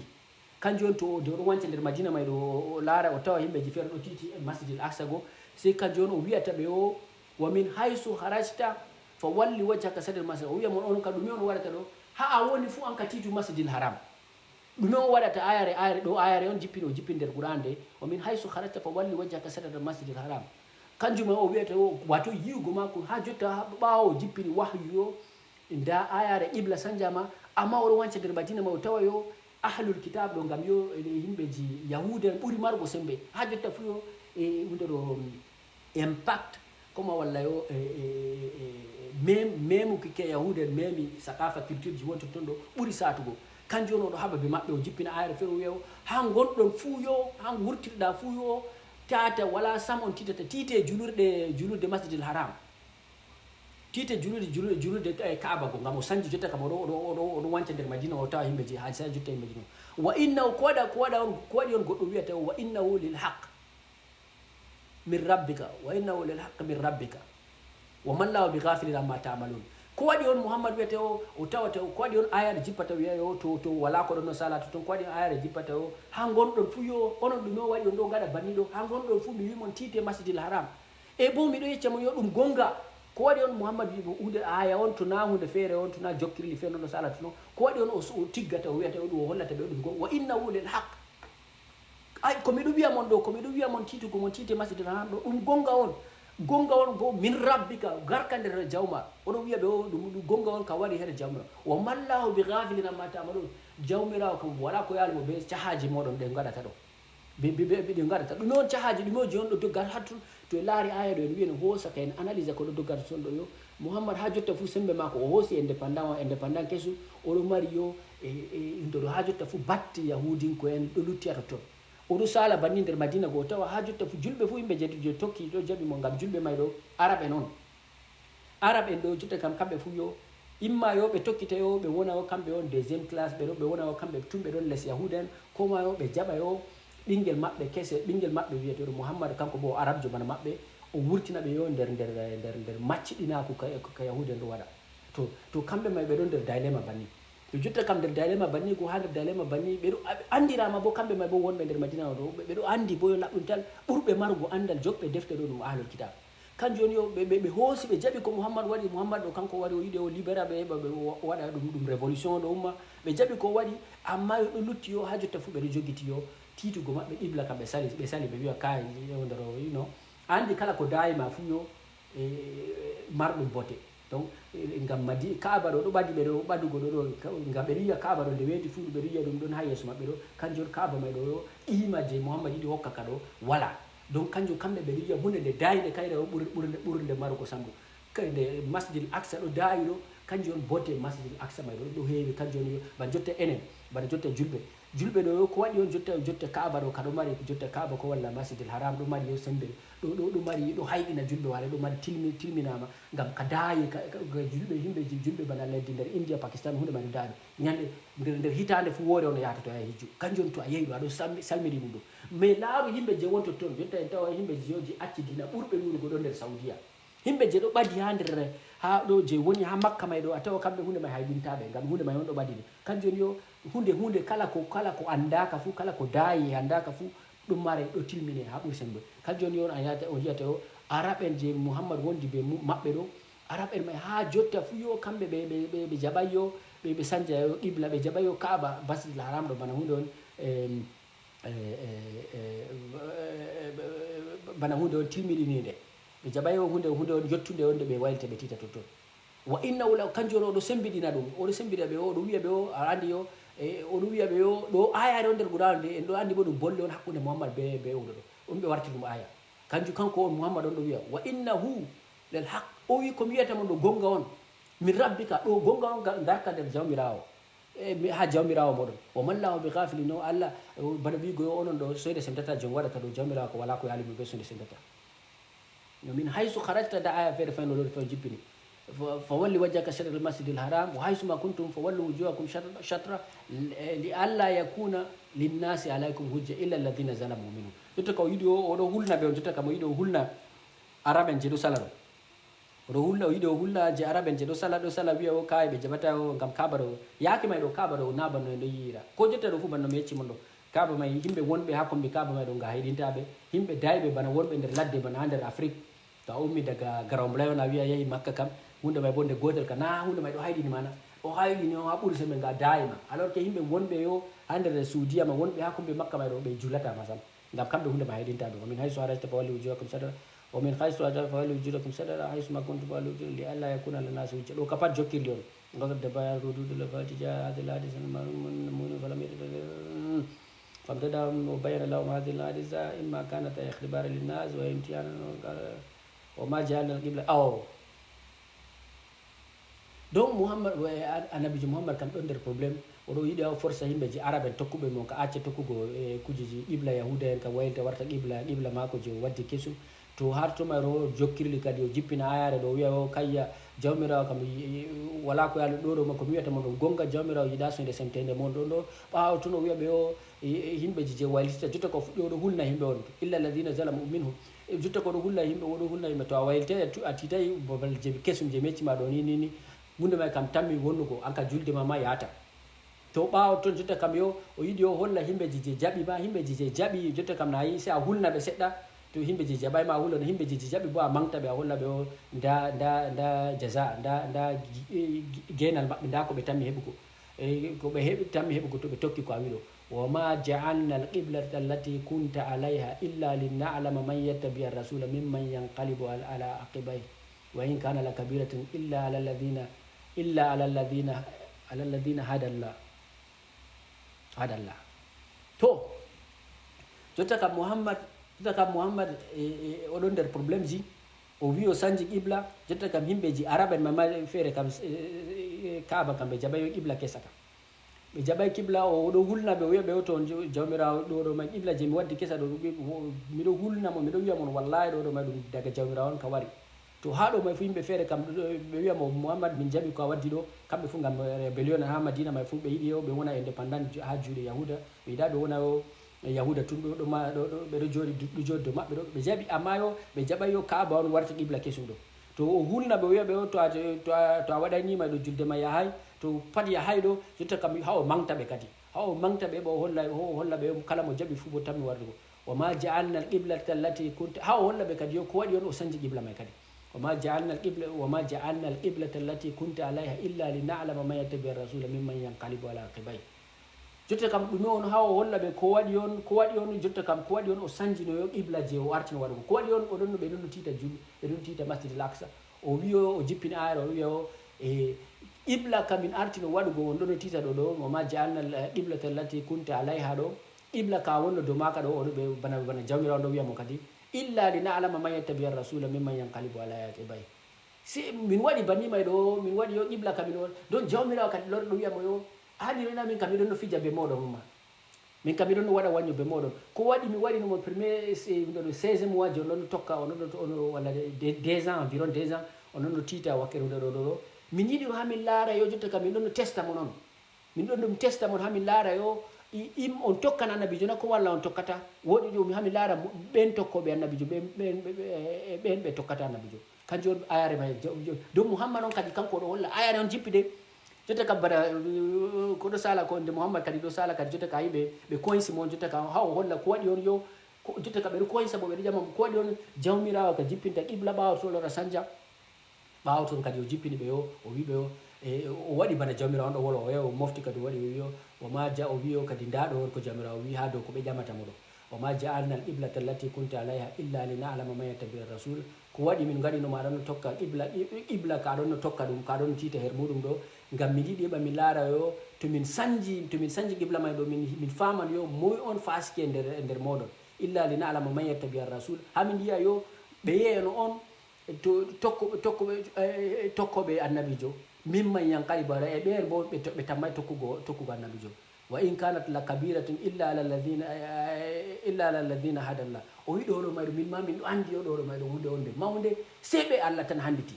Kanjum on to o, nde o ɗon wanca nder Madina may ɗo, o, o laara, o tawa himɓeji feere ɗo titi e Masjidil Aqsa go, sey kanjum on o wi'ata ɓe o, "Wa min haysu kharajta fa walli wajhaka shatral masjid." O wi'a mon, "On ka ɗume on waɗata ɗo? Ha a woni fu an ka tiitu Masjidil Haram." Ɗume o waɗata ayare, ayare ɗo, ayare on jippini, o jippini nder Qur'an de, "Wa min haysu kharajta fa walli wajhaka shatral masjidil haram." Kanjum ma o wi'ata o, wato yi'ugo maako ha jotta, ha ɓaawo o jippini wahyu yo, nda ayare qibla sanjama, amma o ɗo wanca nder Madina ma o tawa yo ahlul kitab ɗo, ngam yo, e, himɓeji Yahuda en ɓuri margo sembe. Ha jotta fu yo, e, hunde ɗo, impact, koma walla yo, e, e, e, e, mem-, memuki ke Yahuda en memi sakafa culture ji wonti ton ɗo ɓuri satugo. Kanjum on o ɗo haɓa be maɓɓe, o jippina ayre feere o wi'a o, ha ngonɗon fuu yo, ha wurtirɗa fuu yo, tata wala sam on titata, tite julurɗe, julurde Masjidil Haram. Tite julurde, julurde, julurde, e, Kaaba go, ngam o sanji jotta kam o ɗo, o ɗo, o ɗo, o ɗo wanca nder Madina, o tawa himɓe je, ha sai jotta himɓe je no. Wa innahu, ko waɗa, ko waɗa on, ko waɗi on goɗɗo wi'ata o, wa innahu lil haqq min rabbika, wa innahu lil haqqi min rabbika, wa mallahu bi ghafilin amma ta'malun. Ko waɗi on Muhammad wi'ete o, o tawata o, ko waɗi on ayare jippata wi'a yo, to, to wala ko ɗon no sala to ton, ko waɗi on ayare jippata o, ha ngonɗon fu yo, onon ɗume o waɗi on ɗo ngaɗa banni ɗo, ha ngonɗon fu mi wi mon tite Masjidil Haram. E bo miɗo yecca mon yo ɗum gonga, ko waɗi on Muhammad wi mo hunde aya on to na hunde feere on, to na jokkirli feere non no sala to non, ko waɗi on o, o tiggata o wi'ata o ɗum o hollata ɓe ɗum gonga, wa innahu lil haqq. Ay, ko miɗo wi'a mon ɗo, ko miɗo wi'a mon titugo mon tite Masjidil Haram ɗo, ɗum gonga on. Gonga on bo min rabbika, garka nder jawma. Oɗo wi'a ɓe o, ɗum, ɗum gonga on ka wari her jawmira. Wa mallahu bi ghafilin amma ta'malun. Jawmirawo kam wala ko yaali mo be cahaji moɗon ɗe ngaɗata ɗo. Be, be, be, be ɗe ngaɗata. Ɗume on cahaji, ɗume on je on ɗo dogga har tun? To en laari aya ɗo en wi'en hoosa ka en analyse ko ɗo dogga ton ɗo yo. Muhammad ha jotta fu sembe mako o hoosi indépendant o, indépendant kesu, oɗo mari yo, e, e, indo ɗo ha jotta fu batte Yahudinko en ɗo lutti ha totton. O ɗo sala banni nder Madina go, o tawa ha jotta fu julɓe fu yimɓe je, je tokki ɗo jaɓi mo ngam julɓe may ɗo Arab en on. Arab en ɗo jotta kam kamɓe fu yo, imma yo ɓe tokkita yo, ɓe wona yo kamɓe on deuxième classe, ɓe ɗo, ɓe wona yo kamɓe tun ɓe ɗon les Yahuda en, ko ma yo ɓe jaɓa yo ɓingel maɓɓe kese, ɓingel maɓɓe wi'eteɗo Muhammad, kanko bo o Arabjo bana maɓɓe, o wurtina ɓe yo nder, nder, nder, nder macciɗinaku ka, ka Yahuda en ɗo waɗa. To, to kamɓe may ɓe ɗon nder dilemma banni. Ɓe jotta kam nder dilemma banni, go ha nder dilemma banni, ɓe ɗo, ɓe andirama bo kamɓe may bo wonɓe nder Madina o ɗo, ɓe, ɓe ɗo andi bo yo laɓɗum tal ɓurɓe marugo andal joɓɓe defte ɗo ɗum ahlul kitab. Kanjum woni yo ɓe, ɓe, ɓe hoosi, ɓe jaɓi ko Muhammad waɗi, Muhammad ɗo kanko wari o yiɗi o libéra ɓe, ɓe, ɓe wa-, waɗa ɗum, ɗum révolution ɗo umma. Ɓe jaɓi ko waɗi, amma yo ɗo lutti yo ha jotta fu ɓe ɗo jogiti yo titugo maɓɓe qibla kam ɓe sali, ɓe sali ɓe wi'a kay, yo nder o, you know. A andi kala ko dayima fu yo, e, marɗum bote. Donc, e, ngam Madi-, Kaaba ɗo, ɗo ɓadi ɓe ɗo ɓadugo ɗo, ɗo, ka-, ngam ɓe ɗo yi'a Kaaba ɗo nde weeti fu, ɓe ɗo yi'a ɗum ɗon ha yeeso maɓɓe ɗo, kanjum on Kaaba may ɗo yo, qima je Muhammad yiɗi hokka ka ɗo, wala. Donc, kanjum kamɓe ɓe ɗo yi'a hunde nde daayi nde kayre o ɓur-, ɓurnde, ɓurnde marugo sambo. Kay nde Masjidil Aqsa ɗo daayi ɗo, Kanjum on bodde Masjidil Aqsa may ɗo, ɗo heewi. Kanjum on yo, bana jotta enen, bana jotta julɓe. Julɓe ɗo yo ko waɗi on jotta, jotta Kaaba ɗo, ka ɗo mari, jotta Kaaba ko walla Masjidil Haram, ɗo mari yo sembe. Ɗo, ɗo, ɗo mari, ɗo hayɗina julɓe wala, ɗo mari tilmi-, tilminaama. Ngam ka daayi, ka, ka, ka julɓe, yimɓe ji-, julɓe bana leddi nder India, Pakistan, hunde mari daayi. Ñande, nder, nder hitaande fu woore on yahata to yaha hijju. Kanjum on to a yehi ɗo, a ɗo salmi-, salmini ɗum ɗo. Mais laaru yimɓe je wonto ton, jotta en tawa yimɓe je, je acci diina ɓurɓe ɗuuɗugo ɗo nder Saudiya. Yimɓe je ɗo ɓadi haa nder, haa ɗo je woni haa Makka may ɗo, a tawa kamɓe hunde may hayɗinta ɓe, ngam hunde may on ɗo ɓadi ɓe. Kanjum on yo hunde, hunde kala ko, kala ko anndaaka fu, kala ko daayi e anndaaka fu, ɗum mare ɗo tilmine haa ɓuri sembe. Kanjum on yo on a yahata, on yiyata yo Arab en je Muhammad wondi be mu-, maɓɓe ɗo, Arab en may haa jotta fu yo kamɓe ɓe, ɓe, ɓe, ɓe jaɓay yo, ɓe, ɓe sanja yo qibla, ɓe jaɓay yo Kaaba, Masjidil Haram ɗo bana hunde on, em, e, e, e, e, bana hunde on tilmiɗininde. Ɓe jaɓay o hunde, hunde on yottunde on nde ɓe waylita ɓe tita totton. Wa innahu la, kanjum on oɗo sembiɗina ɗum, oɗo sembiɗa ɓe, oɗo wiya ɓe o, a andi yo, e, oɗo wiya ɓe o, ɗo ayare on nder Qur'an nde, en ɗo andi bo ɗum bolle on hakkunde Muhammad be, be oɗo ɗo. Ɗum ɓe warti ɗum aya. Kanjum kanko on Muhammad on ɗo wiya, "Wa innahu lal haq." O wi, "Ko mi wiyata mon ɗo gonga on. Min rabbika, ɗo gonga on ga-, garka nder Jawmiraawo." E, mi, ha Jawmiraawo moɗon. "Wa mallahu bi ghafilin." No Allah, e, bana wi'go yo onon ɗo soyde semtata, jom waɗata ɗo Jawmiraawo ko wala ko yaali mo be soyde semtata. No min haysu kharajta da aya feere fayno ɗo fayno jippini. Fa, fa walli wajhaka shatr al masjid al haram, wa haysu ma kuntum fa wallu wujuhakum shatr-, shatra, li, li alla yakuna linnasi alaykum hujja illa alladhina zalamu minhum. Jotta ka o yiɗi o, o ɗo hulna ɓe on, jotta kam o yiɗi o hulna Arab en je ɗo sala ɗo. O ɗo hulna, o yiɗi o hulna je Arab en je ɗo sala, ɗo sala wiya o kaay ɓe jaɓata o ngam Kaaba ɗo. Yaake may ɗo Kaaba ɗo o na banno en ɗo yi'ira. Ko jotta ɗo fu banno mi yecci mon ɗo. Kaaba may, yimɓe wonɓe ha kombi Kaaba may ɗo nga hayɗinta ɓe. Yimɓe dayɓe bana wonɓe nder ladde bana ha nder Afrik. To a ummi daga Garomblayon a wi'a yahi Makka kam, hunde may bo nde gotel ka, na hunde may ɗo hayɗini ma na. O hayɗini o ha ɓuri sembe nga dayima. Alors que yimɓe wonɓe yo ha nder Saudiya ma, wonɓe ha kombi Makka may ɗo ɓe julata ma sam. Ngam kamɓe hunde ma hayɗinta ɓe. Wa min haysu kharajta fawalli wujuhakum shatra. Wa min haysu kharajta fawallu wujuhakum shatra, haysu ma kuntum fawallu wujuhakum li alla yakuna linnasi hujja. Ɗo ka pat jokkirli on. Qad tabayyana rududu la fati jaa hadhihi al-hadith al-ma'mun falam yatadabbaru. Famtada wa bayyana lahum hadhihi al-hadith imma kanat ikhtibaran linnas wa imtihanan wa qala, wa ma ja'alna al-qibla. Aw. Donc Muhammad, eh, an-, annabijo Muhammad kam ɗon nder problème. Oɗo yiɗi o forsa yimɓe je Arab en tokkuɓe mo ka acca tokkugo, eh, kujeji qibla Yahuda en ka wayilta warta qibla, qibla maako je o waddi kesum. To har to may ro jokkirli kadi o jippina ayare ɗo wiya o kayya Jawmiraawo kam, i-, i-, wala ko yaali ɗo ɗo ma ko mi wiyata mon ɗo gonga Jawmiraawo yiɗa soyde semtende mon ɗon ɗo. Ɓaawo tun o wiya ɓe o, i-, i-, yimɓe je, je waylitita jotta ko fuɗɗi oɗo hulna yimɓe on. Illa alladhina zalamu minhum. E jotta ko ɗo hulna yimɓe, oɗo hulna yimɓe to a waylitay a tu-, a titay babal je kesum je mi yecci ma ɗo ni, ni, ni. Hunde may kam tammi wonnugo, an ka julde ma ma yahata. To ɓaawo ton jotta kam yo, o yiɗi o holla himɓe je, je jaɓi ma, himɓe je, je jaɓi jotta kam na yi, sey a hulna ɓe seɗɗa. To himɓe je jaɓay ma a hulna, himɓe je, je jaɓi bo a mangta ɓe a holla ɓe o nda, nda, nda jaza, nda, nda gi-, gi-, geenal maɓɓe, nda ko ɓe tammi heɓugo. E, ko ɓe heɓi, tammi heɓugo to ɓe tokki ko a wiɗo. Wa ma ja'alna al-qiblata allati kunta alayha illa lina'lama man yattabi'u ar-rasula mimman yanqalibu al-, ala aqibayhi. Wa in kana la kabiratan illa ala alladhina, illa ala alladhina, ala alladhina hadallah. Hadallah. To, jotta kam Muhammad, jotta kam Muhammad, e, e, oɗon nder problème ji, o wi o sanji qibla, jotta kam himɓe ji Arab en ma, ma feere kam, e, e, e, Kaaba kam ɓe jaɓay o qibla kesa kam. Ɓe jaɓay qibla, o, o ɗo hulna ɓe, o wiya ɓe o to on jo-, Jawmiraawo ɗo ɗo may qibla je mi waddi kesa ɗo, ɗo, ɗo, miɗo hulna mo, miɗo wiya mon wallahi ɗo ɗo may ɗum daga Jawmiraawo on ka wari. To haa ɗo may fu yimɓe feere kam, ɗo, ɗo, ɓe wiya mo, "Muhammad, min jaɓi ko a waddi ɗo." Kamɓe fu ngam, eh, rébellion haa Madina may fu ɓe yiɗi yo ɓe wona indépendant ju-, haa juuɗe Yahuda. Ɓe yiɗa ɓe wona yo, eh, Yahuda tun ɗo, ɗo ma-, ɗo, ɗo, ɓe ɗo jooɗi du-, ɗo jooɗi dow maɓɓe ɗo. Ɓe jaɓi, amma yo, ɓe jaɓay yo Kaaba on warta qibla kesum ɗo. To o hulna ɓe, o wiya ɓe o, "To a, to a, to a waɗayni ma ɗo julde ma yahay, to pat yahay ɗo, jotta kam haa o mangta ɓe kadi." Haa o mangta ɓe, ɓe o holla, o holla ɓe kala mo jaɓi fu bo tammi wardugo. "Wa ma ja'alna al-qiblata allati kunta," haa o holla ɓe kadi yo ko waɗi on o sanji qibla may kadi. "Wa ma ja'alna al-qibla, wa ma ja'alna al-qiblata allati kunta alayha illa lina'lama man yattabi'u ar-rasula mimman yanqalibu ala aqibayhi." Jotta kam ɗume on haa o holla ɓe ko waɗi on, ko waɗi on, jotta kam ko waɗi on o sanjino yo qibla je o artino waɗugo. Ko waɗi on o ɗon no ɓe ɗon no tiita jul-, ɓe ɗon tiita Masjid al-Aqsa. O wiyo, o jippini ayra, o wiya o, e, qibla ka min artino waɗugo on ɗon no tiita ɗo ɗo, "Wa ma ja'alna al-qiblata allati kunta alayha" ɗo. Qibla ka wonno dow maaka ɗo, o ɗo ɓe bana, bana Jawmiraawo on ɗo wiya mo kadi, "Illa lina'lama man yattabi'u ar-rasula mimman yanqalibu ala aqibayhi." Si min waɗi banni may ɗo, min waɗi yo qibla ka min waɗi. Donc Jawmiraawo kadi lorɗo wi'a mo yo, "Haali rena min kam miɗon no fija be mooɗon ma. Min kam miɗon no waɗa wanyo be mooɗon. Ko waɗi mi waɗi no mo premier, eh, ɗo, ɗo seize mois je on ɗon no tokka, on ɗon no, on wala de, de, deux ans, environ deux ans, on ɗon no tiita wakkere hunde ɗo, ɗo, ɗo. Min yiɗi haa min laara yo jotta kam min ɗon no testa mo non." Min ɗon ɗum testa mon haa min laara yo i- im on tokkan annabiijo na ko walla on tokkata. Woɗi ɗum haa min laara mo- ɓen tokkooɓe annabiijo ɓen ɓen ɓe- ɓe- ɓen ɓe tokkata annabiijo. Kanjum on ayare may. Dow muhammad on kadi kanko ɗo holla ayare on jippi de. Jotta kam bana uh, ko ɗo sala ko nde muhammad kadi ɗo sala kadi jotta ka yiɓe ɓe koynsi mo on jotta ka ha o holla ko waɗi on yo ko- jotta ka ɓe ɗo koynsa mo ɓe ɗo ƴama mo ko waɗi on. Jawmiraawo ka jippinta qibla ɓaawo to lora sanja. Ɓaawo toon kadi o jippini ɓe o o wi ɓe o e o waɗi bana jawmira on ɗo wolo o yahi o mofti kadi o waɗi o wi o wa ma ja o wi o kadi nda ɗo on ko jawmira o wi ha dow ko ɓe ƴamata mo ɗo. Wa ma ja'alna al qiblata allati kunta alayha illa li na'lama man yattabi'u rasul. Ko waɗi min ngaɗino ma ɗon no tokka qibla qibla ka ɗon no tokka ɗum ka ɗon no tiita her muɗum ɗo. Ngam min yiɗi heɓa min laara yo to min sanji to min sanji qibla may ɗo min min faman yo moy on fasiki e nder e nder moɗon. Illa li na'lama man yattabi'u rasul ha min yi'a yo ɓe ye'eno on to tokkoɓe tokkoɓe eh, tokkoɓe annabijo mimman yanqalibu ala e ɓeen bo ɓe to- ɓe tammay tokkugo tokkugo annabijo. Wa in kanat la kabiratun illa ala alladhina eh, illa ala alladhina hadallah. O wi ɗoɗo mayɗo min ma min ɗo andi o ɗoɗo mayɗo hunde wonde mawnde sey ɓe allah tan handiti.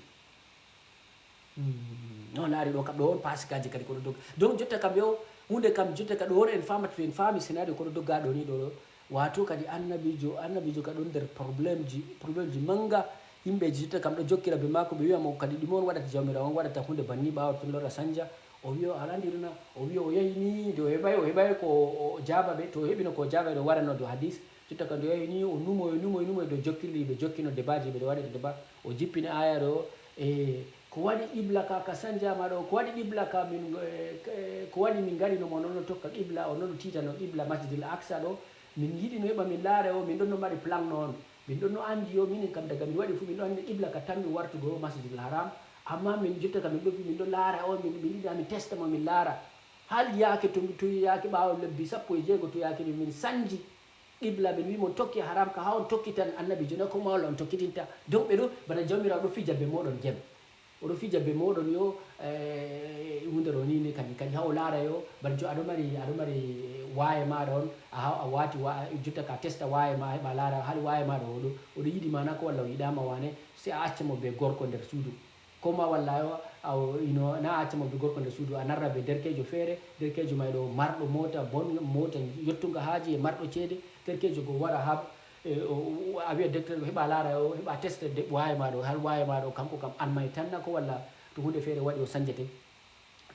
Hmm, no laari ɗo kam ɗo on pasikaji kadi koɗo dogga donc jotta kam yo hunde kam jotta ka ɗo on en famata to en faami senari koɗo dogga ɗo ni ɗo ɗo. Wato kadi annabijo annabijo ka ɗon nder problémeji problémeji manga. Yimɓeji jotta kam ɗo jokkira be mako ɓe wiya mo kadi ɗum on waɗata jawmira on waɗata hunde banni ɓawa ton lora sanja. O wiya o alandirna o wiya o yahi ni nde o heɓay o heɓay ko o jaba ɓe to o heɓino ko o jaba ɓe waranno dow hadis. Jotta kam nde o yahi ni o numo o numo o numo e dow jokkirli ɓe jokkino debaji ɓe ɗo waɗa deba. O jippini ayare o e ko waɗi qibla ka ka sanjama ɗo ko waɗi qibla ka min eh, eh, ko waɗi min ngari no mo noon no tokka qibla o noon no tiitano qibla masjidil aksa ɗo. Min yiɗi no heɓa min laara o min ɗon no mari plan noon. Min ɗon no andi yo minin kam daga min waɗi fof min ɗo andi qibla ka tammi wartugo masjidil haram. Amma min jotta ka min ɗo min ɗo laara o min min yiɗi amin testa mo min laara. Hal yaake to to yaake ɓaawo lebbi sappo e jeego to yaake min min sanji qibla min wi mon tokki haram ka ha on tokkitan annabijo na ko mawla on tokkitinta. Donc ɓe ɗo bana jawmirawo ɗo fija be moɗon gem. Oɗo fija be moɗon yo eh, hunde ɗo ni ni kadi kadi ha o laara yo bana jo aɗo mari aɗo mari waye maɗa on a ha- a wati wa- jotta ka testa waye ma heɓa laara hali waye maɗa oɗo oɗo yiɗi ma na ko walla o yiɗama wane. Si a acca mo be gorko nder suudu koma walla yo a o- ino na a acca mo be gorko nder suudu a narra be derkejo feere. Derkejo may ɗo marɗo mota bon mota yottuga haaji e marɗo ceede. Derkejo go wara ha e, o- o- a wiya docteur o heɓa laara o heɓa testa de- waye ma ɗo hal waye ma ɗo kanko kam almay tanna ko walla to hunde feere waɗi o sanjete.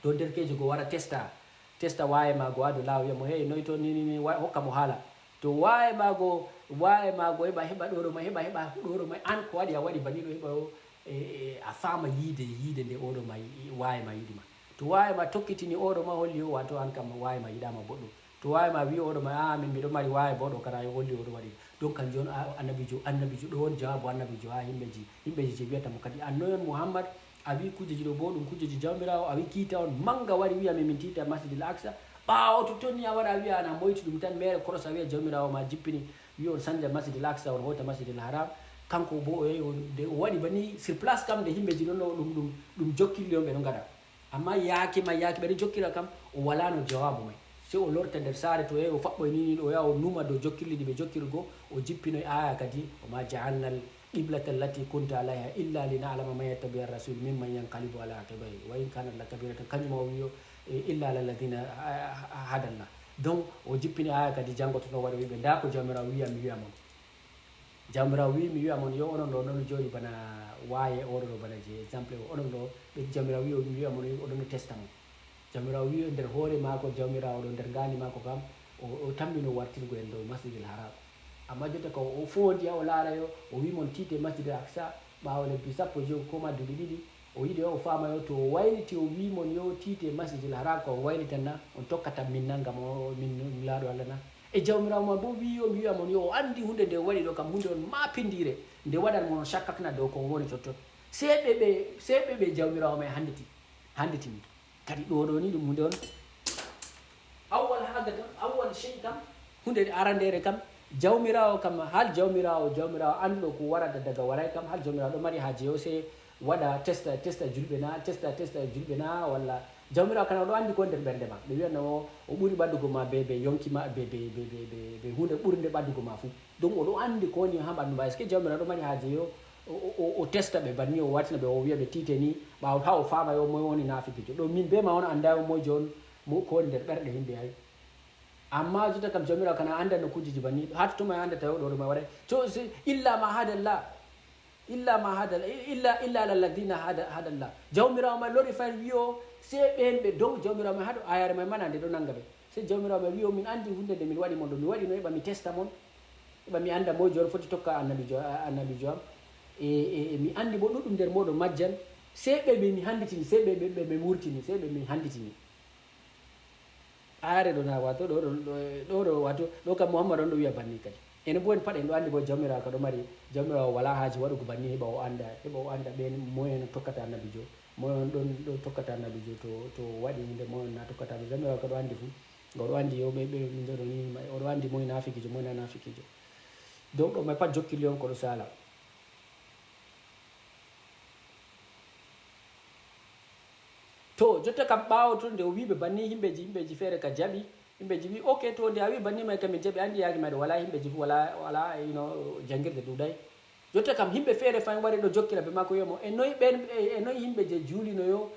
To derkejo go wara testa testa waye ma go ado lawo wiya mo hey noy to ni ni ni wa- hokka mo haala. To waye ma go waye ma go heɓa heɓa ɗoro ma heɓa heɓa ɗoro ma an ko waɗi a waɗi banni ɗo heɓa o e- e- a fama yiide yiide nde oɗo ma yi- waye ma yiɗi ma. To waye ma tokkitini oɗo ma holli o wato an kam waye ma yiɗama boɗɗum. To wawi ma wi oɗo ma a min miɗo mari wawi bo ɗo kara holli oɗo waɗi. Donc kanjum on a- annabijo annabijo ɗo on jawabu annabijo ha himɓeji himɓeji je wiyata mo kadi annoyon muhammad. A wi kujeji ɗo bo ɗum kujeji jawmirawo a wi kiita on manga wari wiya min min tiita masjidil aksa. Ɓawo to tonni a wara a wiya ana moyti ɗum tan mere koros a wiya jawmirawo ma jippini wi on sanja masjidil aksa on hota masjidil haram. Kanko bo o yehi o- nde o waɗi bani sur place kam nde himɓeji ɗon ɗo ɗum ɗum ɗum jokkilli on ɓe ɗo gaɗa. Amma yaake ma yaake ɓeɗo jokkira kam o walano jawabu may. Sey o lorta nder saare to yahi o faɓɓoy nini ɗo yaha o numa dow jokkirli ɗi ɓe jokkirgo. O jippinoy aya kadi o ma ja'alna al qiblata allati kunta alayha illa li na'lama man yattabi'a rasul mimman yanqalibu ala aqibayhi wa in kanat la kabiratan kanjum o wiyo e, illa ala alladhina hadallah. Donc o jippini aya kadi janngo to ɗon waɗa wiɓe nda ko jawmirawo wiya mi wiya mon. Jawmirawo wi mi wiya mon yo onon ɗo non jooɗi bana waye oɗo ɗo bana je exemple o onon ɗo ɓe jawmirawo wi mi wiya mon oɗon no testa mo. Jawmirawo wi nder hoore mako jawmirawo ɗo nder ngandi mako kam o o tammino wartirgo en dow masjidil haram. Amma jotta ko o fondi ha o laara yo o wi mon tiite masjidil aksa ɓawo lebbi sappo e jogo koma duuɓi ɗiɗi. O yiɗi o faama yo to o wayliti o wi mon yo tiite masjidil haram ko o waylitanna on tokkata min nan gam o min laaɗo allah na. E jawmirawo ma bo wi yo mi wiya mon yo o andi hunde nde o waɗi ɗo kam hunde on mapindire nde waɗan mon on shakkakna dow ko on woni totton. Sey ɓe ɓe sey ɓe ɓe jawmirawo ma e handiti handitini. Kadi ɗo ɗo ni ɗum hunde on awwal haga kam awwal shey kam hunde arandere kam. Jawmirawo kam hal jawmirawo jawmirawo anduɗo ko warata daga waray kam hal jawmirawo ɗo mari haje yo se Waɗa testa, testa julɓe na, testa, testa julɓe na, walla Jawmiraawo kana o ɗo anndi ko nder ɓernde ma. Ɓe wiyanno o, o ɓuri ɓaɗugo ma be, be yonki ma, be, be, be, be, be, be huunde ɓurnde ɓaɗugo ma fuu. Donc o ɗo anndi ko woni haa ɓanndu ma. Est-ce que Jawmiraawo ɗo mari haaje yo o, o, o, o testa ɓe banni, o wartina ɓe, o wiya ɓe tiite ni, ɓaawo haa o faama yo moy woni naafikijo. Ɗo min be ma on annda yo moyjo on, mo, ko woni nder ɓerɗe yimɓe ay. Amma jotta kam Jawmiraawo kana annda no kuujeji banni. Haa to tuma anndata yo ɗo ɗum waɗay. To si illa ma hadalla. Illa ma hadalla. Illa, illa ala alladhina hada, hadalla. Jawmiraawo ma lori fay wiyo, se ɓeen ɓe dow Jawmiraawo ma haɗo ayare may mana nde ɗo nanga ɓe. Se Jawmiraawo ma wiyo, min anndi hunde nde min waɗi mon ɗo. Mi waɗi no heɓa mi testa mon. Heɓa mi annda moyjo on foti tokka annabijo, a-, annabijo am. E, e, e mi anndi bo ɗuɗɗum nder mooɗon majjan. Se ɓe, ɓe mi hannditini, se ɓe, ɓe, ɓe mi wurtini, se ɓe mi hannditini. Ayare ɗo na, wato ɗo, ɗo, ɗo, ɗo, ɗo, wato ɗo kam Muhammad on ɗo wiya banni kadi. Enen bo en pat en ɗo anndi bo Jawmiraawo ka ɗo mari, Jawmiraawo wala haaje waɗugo banni heɓa o annda, heɓa o annda ɓeen moyen tokkata annabijo, moyen ɗon ɗo tokkata annabijo to, to waɗi hunde moyen na tokkata annabijo. Jawmiraawo ka ɗo anndi fuu. Nga o ɗo anndi yo ɓe, ɓe, min ɗo ni, ma-, o ɗo anndi moyen naafikijo, moyen na naafikijo. Donc ɗo may pat jokkirli on ko ɗo sala. To, jotta kam ɓaawo ton nde o wi'i ɓe banni, himɓeji, himɓeji feere ka jaɓi, himɓeji wi'i, "Ok, to nde a wi'i banni may kam min jaɓi, anndi yaaki may ɗo wala himɓeji fu, wala, wala, you know, janngirde ɗuuɗay." Jotta kam himɓe feere fay wari ɗo jokkira be maako, wi'a mo, "E noy ɓen, e, e noy himɓe je juulino yo,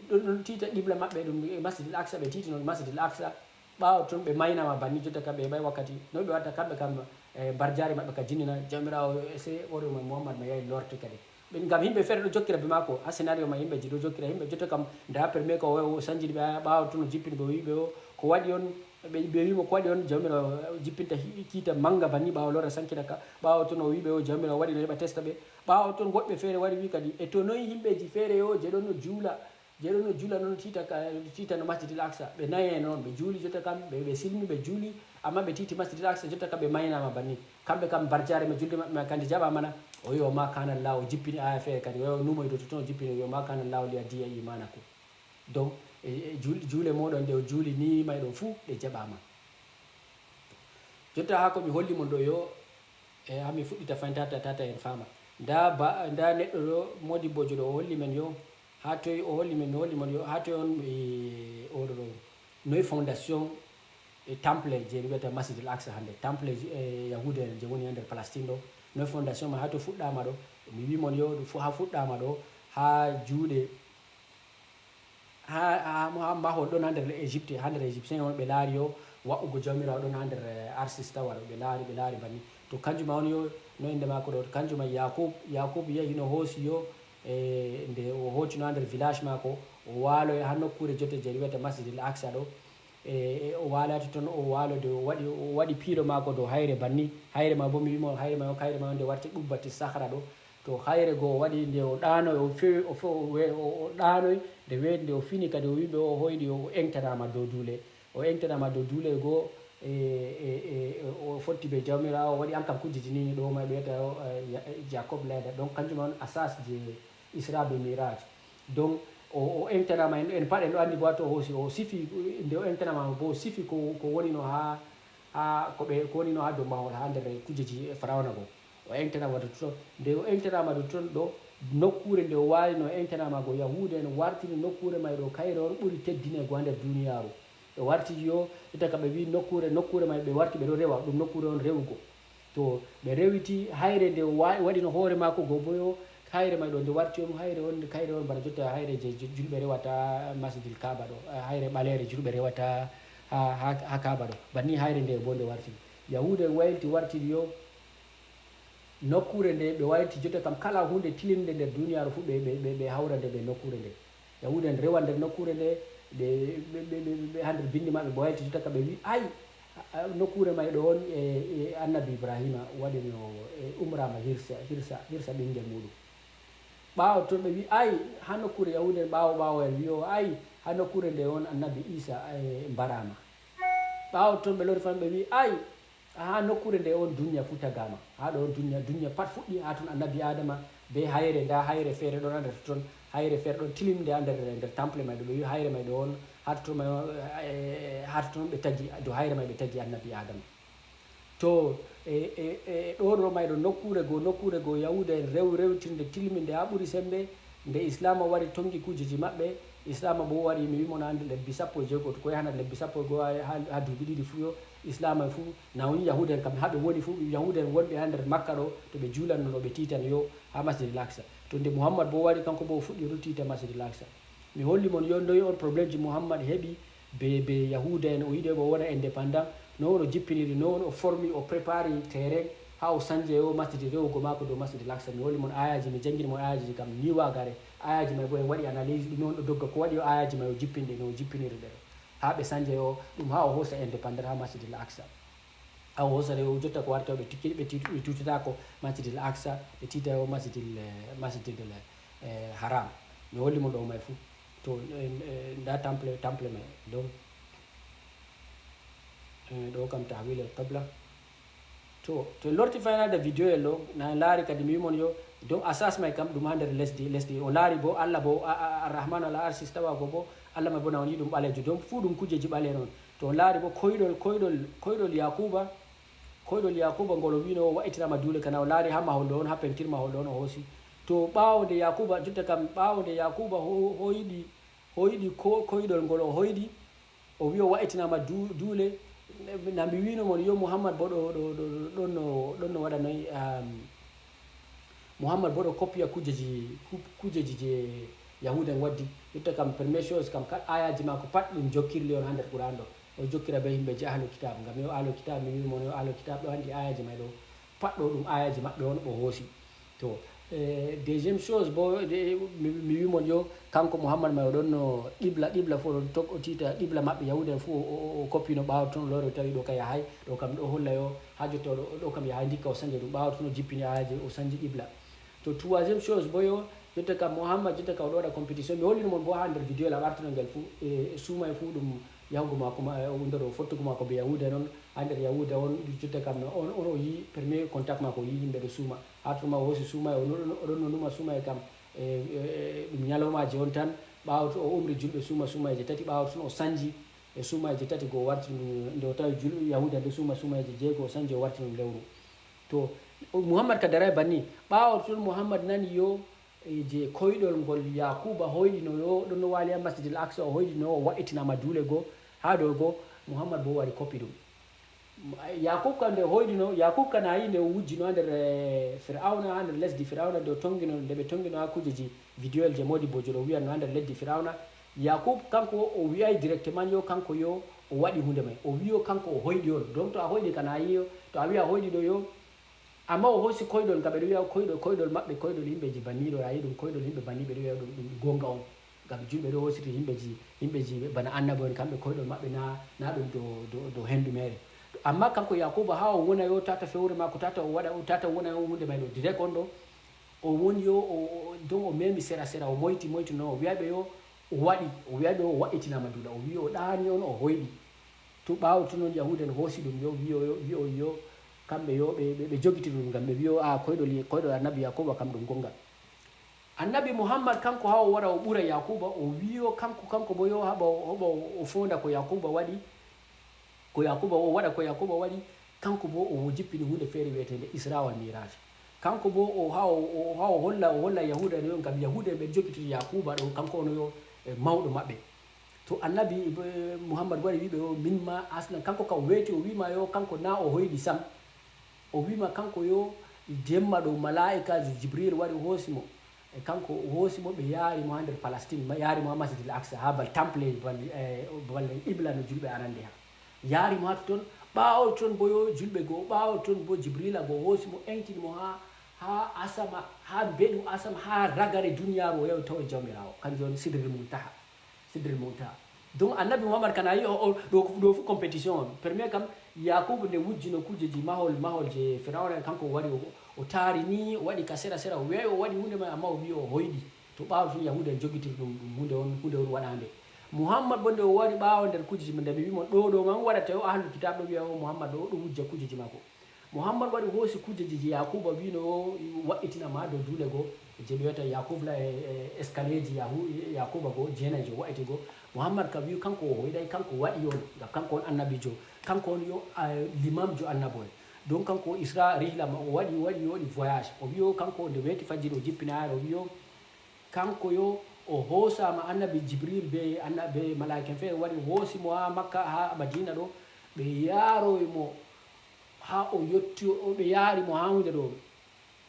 ɗon, ɗon tiita qibla maɓɓe ɗum e Masjidil Aqsa, ɓe tiitino Masjidil Aqsa, ɓaawo ton ɓe maynama banni, jotta kam ɓe heɓay wakkati, noy ɓe watta kamɓe kam, e, mbarjaari maɓɓe ka jinnina?" Jawmiraawo, e, se wori mo Muhammad ma yahi lorti kadi. Ɓen ngam himɓe feere ɗo jokkira be maako, haa scénario ma himɓe ji ɗo jokkira, himɓe jotta kam nda premier ko o, o sanjini ɓe, ɓaawo ton o jippini ɓe, o wi'i ɓe o, "Ko waɗi on?" Ɓe, ɓe wi'i mo, "Ko waɗi on?" Jawmiraawo jippinta hi-, kiita manga banni, ɓaawo lora sankita ka, ɓaawo ton o wi'i ɓe o, Jawmiraawo waɗi no heɓa testa ɓe. Ɓaawo ton woɗɓe feere wari wi'i kadi, "E to noy himɓeji feere yo, je ɗon no juula, je ɗon no juula non tiita ka, tiita no Masjidil Aqsa?" Ɓe naye non, ɓe juuli jotta kam, ɓe, ɓe silmi, ɓe juuli, amma ɓe tiiti Masjidil Aqsa jotta kam ɓe maynama banni. Kamɓe kam mbarjaari ma julde maɓɓe ma kandi jaɓama na? O wi'i, "Ma kana Allah," o jippini aya feere kadi, o numoy dow totton o jippini, o wi'i, "Ma kana Allah li yudhi'a imanakum." Donc, e, e juul-, juule mooɗon nde o juuli ni may ɗon fuu ɗe jaɓama. Jotta haa ko mi holli mon ɗo yo, e, haa mi fuɗɗita fayin tata, tata en faama. Nda ba, nda neɗɗo ɗo, modibbojo ɗo, o holli men yo, haa toy, o holli men, mi holli mon yo, haa toy on, e, oɗo ɗo, noy fondation, e, temple je ɓe wi'ata Masjidil Aqsa hannde, temple, e, Yahuda en je woni haa nder Palestine ɗo, noy fondation ma, haa to fuɗɗama ɗo, mi wi mon yo, ɗum fu-, haa fuɗɗama ɗo, haa juuɗe, haa, haa, haa mahol ɗon haa nder Égypte, haa nder Égyptien on ɓe laari yo wa'ugo Jawmiraawo ɗon haa nder, eh, Arsis Tower ɗo, ɓe laari, ɓe laari banni. To kanjum ma on yo, no innde maako ɗo, to kanjum ma Yakub, Yakub yahi no hoosi yo, e, nde o hooti no haa nder village maako, o waaloyi haa nokkuure jotta je ɓe wi'ata Masjidil Aqsa ɗo, e, e, o waaloyi totton, o waalo de o waɗi, o waɗi piilo maako dow hayre banni, hayre ma bo mi wi mo, hayre ma, hayre ma on nde warti qubbati sahra ɗo, to hayre go o waɗi nde o ɗaanoyi, o fewi, o fe-, o we-, o, o ɗaanoyi, nde weeti nde o fini kadi o wi'i ɓe o hoyɗi o eŋtanaama dow duule. O eŋtanaama dow duule go, e, e, e, o fotti be Jawmiraawo, o waɗi an kam kuujeji ni, ni ɗo ma ɓe wiyata, o, e, Ja-, e, Jacob Ladder. Donc kanjum on asas je Isra be Miraj. Donc o, o eŋtanaama, en, en pat en ɗo anndi bo haa to o hoosi, o sifi, nde o eŋtanaama bo o sifi ko, ko woni no haa, haa ko ɓe, ko woni no haa dow mahol, haa nder kuujeji Firawna go. O eŋtanaama dow ton. Nde o eŋtanaama dow ton ɗo, nokkuure nde o waali no o eŋtanaama go, Yahuuda en wartiri nokkuure may ɗo, kayre on ɓuri teddineego haa nder duniyaaru. Ɓe warti yo, jotta ka ɓe wi nokkuure, nokkuure may ɓe warti ɓe ɗo rewa, ɗum nokkuure on rewugo. To ɓe rewiti hayre nde o wa-, waɗi no hoore maako go bo yo, hayre may ɗo nde warti on, hayre on, kayre on bana jotta hayre je ju-, julɓe rewata Masjidil Kaaba ɗo, eh, hayre ɓaleere julɓe rewata ha, ha, ha Kaaba ɗo. Banni hayre nde bo nde warti. Yahuuda en wayliti wartiri yo, nokkuure nde ɓe wayliti jotta kam kala huunde tilinde nder duniyaaru fuu ɓe, ɓe, ɓe, ɓe hawra nde ɓe nokkuure nde. Yahuuda en rewa nder nokkuure nde, ɓe, ɓe, ɓe, ɓe, ɓe, haa nder binndi maɓɓe ɓe wayliti jotta kam ɓe wi, "Ay, a, a, nokkuure may ɗo on e, e Annabi Ibraahiima waɗino, e umraama hirsa, hirsa, hirsa ɓinngel muuɗum." Ɓaawo ton ɓe wi, "Ay, haa nokkuure," Yahuuda en ɓaawo, ɓaawo en wi o, "Ay, haa nokkuure nde on Annabi Iisa, e, mbaraama." Ɓaawo ton ɓe lori fan ɓe wi, "Ay, haa nokkuure nde on dunniya fuu tagaama." Haa ɗo on dunniya, dunniya pat fuɗɗi, haa ton Annabi Aadama be hayre, ndaa hayre feere ɗon haa nder totton, hayre feere ɗon tilinde haa nder, nder temple may ɗo, ɓe wi hayre may ɗo on, haa totton may, e, haa totton ɓe tagi, dow hayre may ɓe tagi Annabi Aadama. To, e, e, e, ɗo ɗo may ɗo nokkuure goo, nokkuure goo Yahuuda en rew-, rewtirde tilminde haa ɓuri semmbe, Nde Islaama wari tonngi kuujeji maɓɓe, Islaama boo wari, mi wi'i mon, haa nder lebbi sappo e jeego, to ko yahanat lebbi sappo e go'o haa, haa, haa duuɓi ɗiɗi fuu yo, Islaama fuu, na woni Yahuuda en kam, haa ɓe woni fuu, Yahuuda en wonɓe haa nder Makka ɗo, to ɓe juulanno ɗo, ɓe tiitan yo haa Masjidil Aqsa. To nde Muhammad boo wari, kanko boo o fuɗɗi o ɗon tiita Masjidil Aqsa. Mi holli mon yo noy on probleemji Muhammad heɓi, be, be Yahuuda en, o yiɗi o wona indépendant, no on o jippiniri, no on o formi, o prépari terrain, haa o sanje o masjidi rewugo maako dow Masjidil Aqsa. Mi holli mon aayaaji, mi janngini mon aayaaji kam ni waagare. Aayaaji may boo en waɗi analyse, ɗume on ɗo dogga, ko waɗi o aayaaji may o jippini ɗe, no o jippiniri ɗe ɗo. Haa ɓe sanje o ɗum, haa o hoosa indépendant haa Masjidil Aqsa. Haa o hoosa ɗe, o jotta ko warta o ɓe tikki, ɓe tiitu-, ɓe tiitataako Masjidil Aqsa, ɓe tiita o Masjidil, eh, Masjidil, eh, Haram. Mi holli mon ɗo may fuu. To, eh, eh, ndaa temple, temple may ɗon. Eh, ɗo kam tahwil al qibla. To, to en lorti faynaade video en ɗo, na en laari kadi mi wi'i mon yo, donc asas may kam ɗum haa nder lesdi, lesdi. On laari boo Allah boo, a, a, Ar-Rahman ala arshi stawa go boo, Allah may boo na on yi'i ɗum ɓaleejo. Donc fuu ɗum kuujeji ɓaleeɗe on. To on laari boo koyɗol, koyɗol, koyɗol Yakuba, koyɗol Yakuba ngol o wi'no o wa'itinaama duule, kana o laari haa mahol ɗo on, haa pentir mahol ɗo on o hoosi. To ɓaawo nde Yakuba, jotta kam ɓaawo nde Yakuba ho-, hoyɗi, hoyɗi ko-, koyɗol ngol o hoyɗi, o wi'i o wa'itinaama du-, duule. Na mi wi'no mon yo Muhammad boo ɗo, ɗo, ɗo, ɗo, ɗon no, ɗon no waɗa noy, um, Muhammad boo ɗo kopiya kuujeji, ku-, kuujeji je Yahuuda en waddi. Jotta kam, première chose kam, kala aayaaji maako pat ɗum jokkirli on haa nder Qur'an ɗo. O jokkira bee yimɓe je Ahlul Kitab. Ngam yo Ahlul Kitab, mi wi'i mon yo Ahlul Kitab ɗo anndi aayaaji may ɗo. Pat ɗo ɗum aayaaji maɓɓe on o hoosi. To, eh, deuxième chose boo, de, mi, mi wi'i mon yo, kanko Muhammad may o ɗon no qibla, qibla fuu o ɗon tok-, o tiita qibla maɓɓe, Yahuuda en fuu o, o, o, o kopino ɓaawo ton, o lori o tawi ɗo ka yahay, ɗo kam ɗo holla yo, haa jotta o ɗo, ɗo kam yahay, ndikka o sanja ɗum, ɓaawo ton o jippini aayaaji, o sanji qibla. To, troisième chose boo yo, jotta kam Muhammad, jotta kam o ɗo waɗa compétition, mi hollino mon boo haa nder video la wartuno ngel fuu, e, e suumay fuu ɗum yahugo maako ma, e, o nder o fottugo maako be Yahuuda non, haa nder Yahuuda on, jotta kam on, on o yi'i premier contact maako, o yi'i yimɓe ɗo suuma. Haa ton ma o hoosi suumay, o no-, o ɗon no numa suumay kam, e, e, e, ɗum nyalawmaaje on tan, ɓaawo to o umri julɓe suuma suumayje tati, ɓaawo ton o sanji e suumayje tati go o warti ɗum, nde o tawi julɓe Yahuuda ɗo suuma suumayje jeego, o sanji o warti ɗum lewru. To, Muhammad ka daray banni. Ɓaawo ton Muhammad nani yo, e, je koyɗol ngol Yakuba hoyɗino yo, ɗon no waali haa Masjidil Aqsa, o hoyɗino, o wa'itinaama duule go, haa dow go, Muhammad boo wari kopi ɗum. Yakub ka nde hoyɗino, Yakub ka na yi nde o wujjino haa nder, eh, Fir'awna, haa nder lesdi Fir'awna, nde o tongino, nde ɓe tongino haa kuujeji video je Modibbo jo ɗo wi'atno haa nder lesdi Fir'awna. Yakub kanko o wi'ay directement yo kanko yo o waɗi huunde may. O wi'i yo kanko o hoyɗi on. Donc to a hoyɗi ka na yi yo, to a wi'i a hoyɗi ɗo yo, amma o hoosi koyɗol, ngam ɓe ɗo wi'a koyɗol, koyɗol maɓɓe, koyɗol yimɓeji Bani ɗo, a yi ɗum koyɗol yimɓe Bani ɓe ɗo wi'a ɗum, ɗum goonga on. Ngam julɓe ɗo hoosiri yimɓeji, yimɓeji bana annabo en, kamɓe koyɗol maɓɓe na, na ɗum dow, dow, dow hendu meere. Amma kanko Yakuba haa o wona yo tata fewre maako, tata o waɗa, tata wona yo huunde may ɗo direct on ɗo. O woni yo, o, o, donc o memi sera sera, o moyti moyti no, o wi'a ɓe yo o waɗi, o wi'a ɓe o wa'itinaama duula, o wi'i o ɗaani on, o hoyɗi. To ɓaawo to non Yahuuda en hoosi ɗum yo, wi'o yo, wi'o yo, kamɓe yo ɓe, ɓe, ɓe jogiti ɗum ngam ɓe wi'o a koyɗol, koyɗol annabi Yakuba kam ɗum gonga. Annabi Muhammad kanko haa o wara o ɓura Yakuba, o wi'o kanko, kanko bo yo haɓa o, haɓa o, o foonda ko Yakuba waɗi, ko Yakuba o waɗa, ko Yakuba waɗi, kanko bo o jippini huunde feere wi'eteende Isra wal Miraj. Kanko bo o haa o, o, haa o holla, o holla Yahuuda en yo ngam Yahuuda en ɓe jogiti Yakuba ɗo, kanko on yo, e, mawɗo maɓɓe. To annabi, e, Muhammad wari wi'i ɓe o min ma aslan, kanko ka o weeti o wi'i ma yo kanko na o hoyɗi sam. O wi'i ma kanko yo jemma ɗo malaa'ikaajo Jibril wari hoosi mo. E kanko o hoosi mo, ɓe yaari mo haa nder Palestine, ma-, yaari mo haa Masjidil Aqsa, haa bal temple, bal, e, bal qibla no julɓe arande haa. Yaari mo haa ton, ɓaawo ton bo yo julɓe go, ɓaawo ton bo Jibrila go hoosi mo, entini mo haa, haa asama, haa mbeɗu asama, haa ragare duniyaaru o yawi tawa Jawmiraawo, kanjum on Sidril Muntaha. Sidril Muntaha. Donc annabi Muhammad kana yi o, o, ɗo, ɗo fu compétition on. Premier kam, Yakubu nde wujjino kuujeji mahol, mahol je Firawna en, kanko o wari o, o taari ni, o waɗi ka sera sera, o wi'ay o waɗi huunde may, amma o wi'i o hoyɗi. To ɓaawo tun Yahuuda en jogitiri ɗum, ɗum huunde on, huunde on waɗaande. Muhammad bo nde o wari ɓaawo nder kuujeji, nde mi wi'i mon ɗo, ɗo man waɗata o ahlul kitab ɗo wi'a o Muhammad ɗo, o ɗo wujja kuujeji maako. Muhammad wari hoosi kuujeji je Yakuba wi'no o wa'itinaama dow duule go, je ɓe wi'ata Yakuba la e, e escalier ji Yahu-, Yakuba go, jeenayjo wa'iti go. Muhammad ka wi'i kanko o hoyɗay, kanko waɗi on, ngam kanko on annabijo, kanko on yo, a, limamjo annabo en. Donc kanko o Isra rihla ma, o waɗi, o waɗi, o waɗi voyage. O wi'i o kanko nde weeti fajiri o jippinaare, o wi'i o Kanko yo o hoosaama annabi Jibril be anna-, be malaa'ika en feere wari hoosi mo haa Makka, haa Madina ɗo, ɓe yaaroyi mo haa o yotti, o, ɓe yaari mo haa huunde ɗo,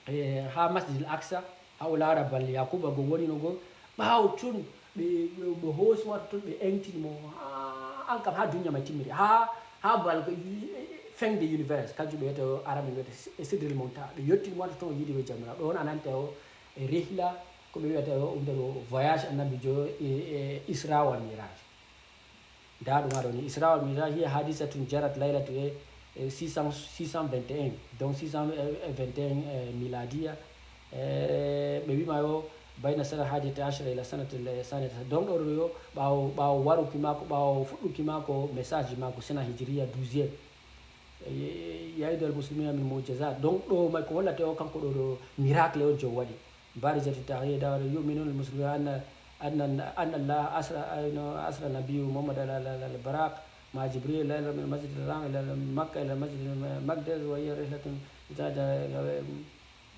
e, haa Masjidil Aqsa, haa o laara bal Yakuba go woni no go. Ɓaawo tun, ɓe, ɓe, ɓe hoosi mo ton, ɓe entini mo haa, an kam haa duniya may timmiri, haa, haa bal, e, e, fin de l'univers, kanjum ɓe wiyata o, Arabe wiyata si-, Sidril Muntaha. Ɓe yottini mo ton, o yiidi be Jawmiraawo. Ɗo on a nanta o, e, rihla, ko ɓe wiyata o, nder o voyage annabijo, e, e, Isra wal Miraj. Nda ɗum aɗo ni, Isra wal Miraj hiya hadisatun jarat laylatu e, e six cents, six cent vingt et un, donc six cent vingt et un, e, miladiya. E, ɓe wima yo bayna sana hadiyata ashara ila sanati sanata. Donc ɗo ɗo yo ɓaawo, ɓaawo waruki maako, ɓaawo fuɗɗuki maako, message maako, sana hijriya douzième. E, yaidu al muslimina min mujizat. Donc ɗo may ko hollate o, kanko ɗo ɗo miracle on jo waɗi. Barizati tahriya dawra yu'minuna al muslimina anna, anna, anna Allah asra, ayno, asra nabiyyu Muhammad ala, ala, ala, al Buraq ma Jibril laylan min al Masjid al Haram ila Makka ila al Masjid al Maqdis wa hiya rihlatun izdaja,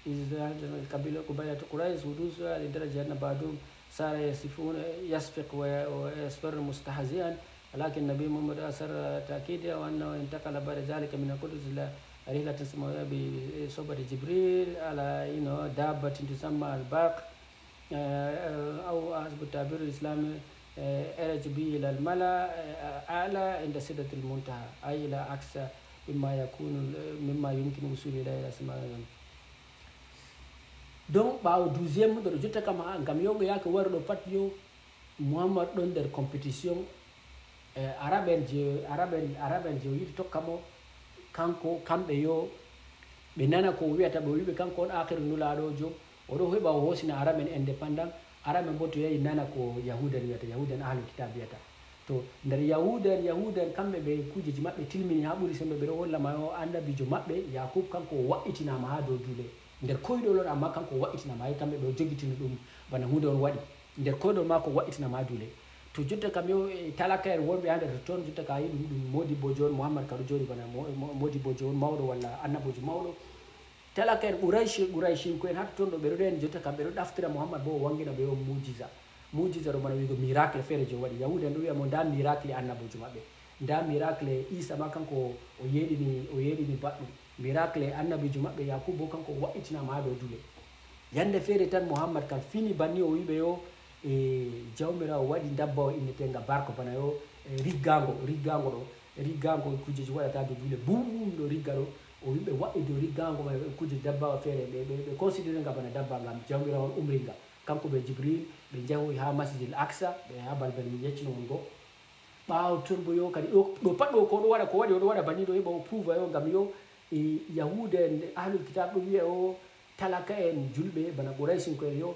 izdaja al qabila qabilatu Quraysh hudusuha li darajati anna ba'dahum sara yasifun, yasfiq wa, wa yasfir mustahzi'an. ولكن النبي محمد أصر تأكيدها، وأنه انتقل بعد ذلك من القدس إلى رحلة سماوية بصحبة جبريل على، you know, دابة تسمى البرق، آه، أو حسب التعبير الإسلامي، آه، عرج به إلى الملأ، آه، أعلى عند سدرة المنتهى، أي إلى أقصى مما يكون، مما يمكن الوصول إليه إلى السماء. Donc ɓaawo douzième ɗo jotta kam, ha ngam yewɓe yaake wari ɗo pat yo Muhammad ɗon nder compétition, eh, Arabe en je, Arabe en, Arabe en je o yiɗi tokka mo, kanko, kamɓe yo ɓe nana ko o wi'ata ɓe, o wi'ɓe kanko on aahiru nulaaɗojo, o ɗo heɓa o hoosina Arabe en indépendant, Arabe en bo to yahi nana ko Yahuuda en wi'ata, Yahuuda en ahlul kitaab wi'ata. To nder Yahuuda en, Yahuuda en kamɓe ɓe kuujeji maɓɓe tilmini haa ɓuri sembe, ɓe ɗo holla ma o annabiijo maɓɓe, Yakuub, kanko o wa'itinama haa dow duule. Nder koyɗol on, amma kanko o wa'itinama, hay kamɓe ɓe o jogitini ɗum bana huunde on waɗi. Nder koyɗol maako o wa'itinama haa duule. To jotta kam yo, e, talaka'en wonɓe haa nder totton, jotta ka a yi ɗum, ɗum moodibbojo on, Muhammad ka ɗo jooɗi bana mo-, mo-, moodibbojo on mawɗo walla annaboojo mawɗo. Talaka'en Quraysh, Qurayshinko'en haa totton ɗo, ɓe ɗo ɗon jotta kam, ɓe ɗo ɗaftira Muhammad bo o wangina ɓe on muujiza. Muujiza ɗo bana wi'ugo miracle feere je o waɗi. Yahuuda en ɗo wi'a mo ndaa miracle annaboojo maɓɓe. Ndaa miracle Iisa ma kanko o yeeɗini, o yeeɗini baɗɗum. Miracle annabiijo maɓɓe Yakubu bo kanko o wa'itinama haa dow duule. Yande feere tan Muhammad kam fini banni o wi'i ɓe yo, e, Jawmiraawo waɗi ndabbawa inneteenga barko bana yo, e, riggaango, riggaango ɗo, riggaango kuujeji waɗata dow duule, bum, bum, ɗo rigga ɗo. O wi'i ɓe wa'i dow riggaango may kuuje dabbawa feere, ɓe, ɓe, ɓe considéré nga bana dabba ngam Jawmiraawo on umri nga. Kanko be Jibril, ɓe njahoyi haa Masjidil Aqsa, ɓe haa balbal mi yeccino on go. Ɓaawo ton bo yo kadi, ɗo, ɗo pat ɗo ko o ɗo waɗa, ko waɗi o ɗo waɗa banni ɗo heɓa o prouva yo ngam yo, e, Yahuuda en, ahlul kitaab ɗo wi'a o talaka en julɓe bana Qurayshinko'en yo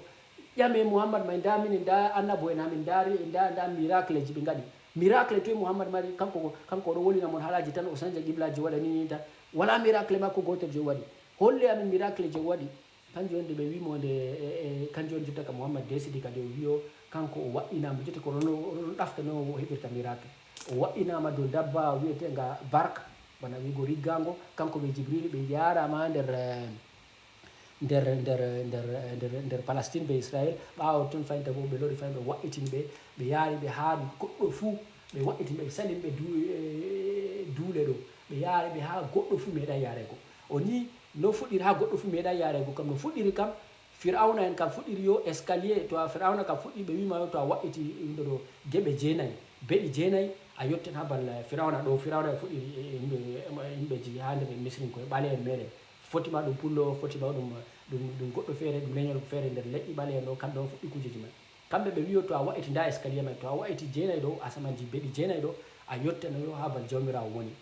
ƴame Muhammad may, ndaa minen, ndaa annabo en amin, ndaa ri-, ndaa, ndaa miracle ji ɓe ngaɗi. Miracle toy Muhammad mari? Kanko, kanko o ɗo wolina mon haalaaji tan, o sanja qiblaaji, waɗa ni, ni tan. Walaa miracle maako gootel je o waɗi. Holle amin miracle je o waɗi. Kanjum on nde ɓe wi'i mo nde, e, e, kanjum on jotta ka Muhammad desidi kadi o wi'o kanko o wa'inaama. Jotta ko ɗon, o ɗon ɗaftano o heɓirta miracle. O wa'inaama dow dabba wi'eteenga bark, bana wi'ugo riggaango, kanko be Jibril ɓe yaaraama nder, eh, nder, nder, nder, nder, nder Palestine be Israel. Ɓaawo ton fayinta bo ɓe lori fayin ɓe wa'itini ɓe, ɓe yaari ɓe haa goɗɗo fuu, ɓe wa'itini ɓe, ɓe salini ɓe du-, eh, duule ɗo. Ɓe yaari ɓe haa goɗɗo fuu meeɗaay yaarego. O ni no fuɗɗiri haa goɗɗo fuu meeɗaay yaarego kam, no fuɗɗiri kam, Firawna en kam fuɗɗiri yo escalier, to a Firawna kam fuɗɗi, ɓe wi'ma yo to a wa'iti inɗo ɗo geɓe jeenayi, beɗi jeenayi, a yotten haa bal Firawna ɗo, Firawna en fuɗɗiri, e, e, yimɓe, e, yimɓeji haa nder Misrinko'en, ɓale'en meeɗen. Foti ma ɗum pullo, foti ma ɗum, ɗum, ɗum goɗɗo feere, ɗum leñol feere nder leƴƴi ɓale'en ɗo, kamɓe on fuɗɗi kuujeji man. Kamɓe ɓe wi'o to a wa'iti ndaa escalier man, to a wa'iti jeenayi ɗo, asamanji beɗi jeenayi ɗo, a yottano yo haa bal Jawmiraawo woni.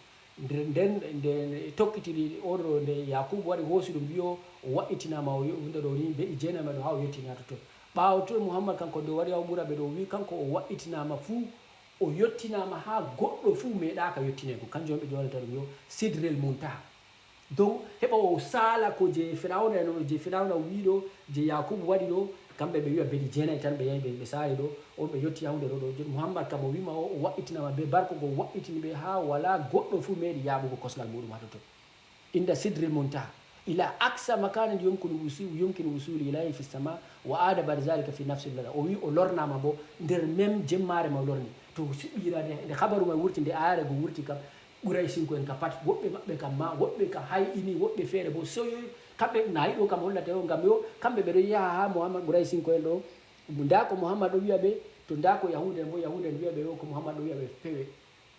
Nder, nden, nde tokkitiri oɗo nde Yakubu waɗi hoosi ɗum wi'o o wa'itinaama o yo-, huunde ɗo ni beɗi jeenayi man ɗo haa o yottini haa totton. Ɓaawo to Muhammad kanko nde o waɗi haa o ɓura ɓe ɗo o wi'i kanko o wa'itinaama fuu, o yottinaama haa goɗɗo fuu meeɗaaka yottineego. Kanjum on ɓe ƴoonata ɗum yo Sidrel Muntaha. Donc heɓa o saala ko je Firawna en, je Firawna wi'i ɗo, je Yakubu waɗi ɗo, kamɓe ɓe wi'a beɗi jeenayi tan ɓe yahi ɓe, ɓe saali ɗo, on ɓe yotti haa huunde ɗo, ɗo. Jooni Muhammad kam o wi'ma o, o wa'itinaama be barko go, o wa'itini ɓe haa walaa goɗɗo fuu meeɗi yaaɓugo kosngal muuɗum haa totton. Inda Sidril Muntaha. Ila aksa makana yumkin wusu-, yumkin wusuli ilayhi fi sama, wa ada ba'da zalika fi nafsi lada. O wi o lornama bo nder même jemmare ma o lorni. To siɓɓira nde, nde habaru ma wurti, nde ayare go wurti kam, Quraysinko en ka pat, woɓɓe maɓɓe kam ma, woɓɓe ka hay ini, woɓɓe feere bo soyoyi. Kamɓe na yiɗo kam hollata yo, ngam yo, kamɓe ɓe ɗo yaha ha Muhammad Quraysinko en ɗo, nda ko Muhammad ɗo wiya ɓe, to nda ko Yahuda en bo, Yahuda en wiya ɓe yo, ko Muhammad ɗo wiya ɓe fewe.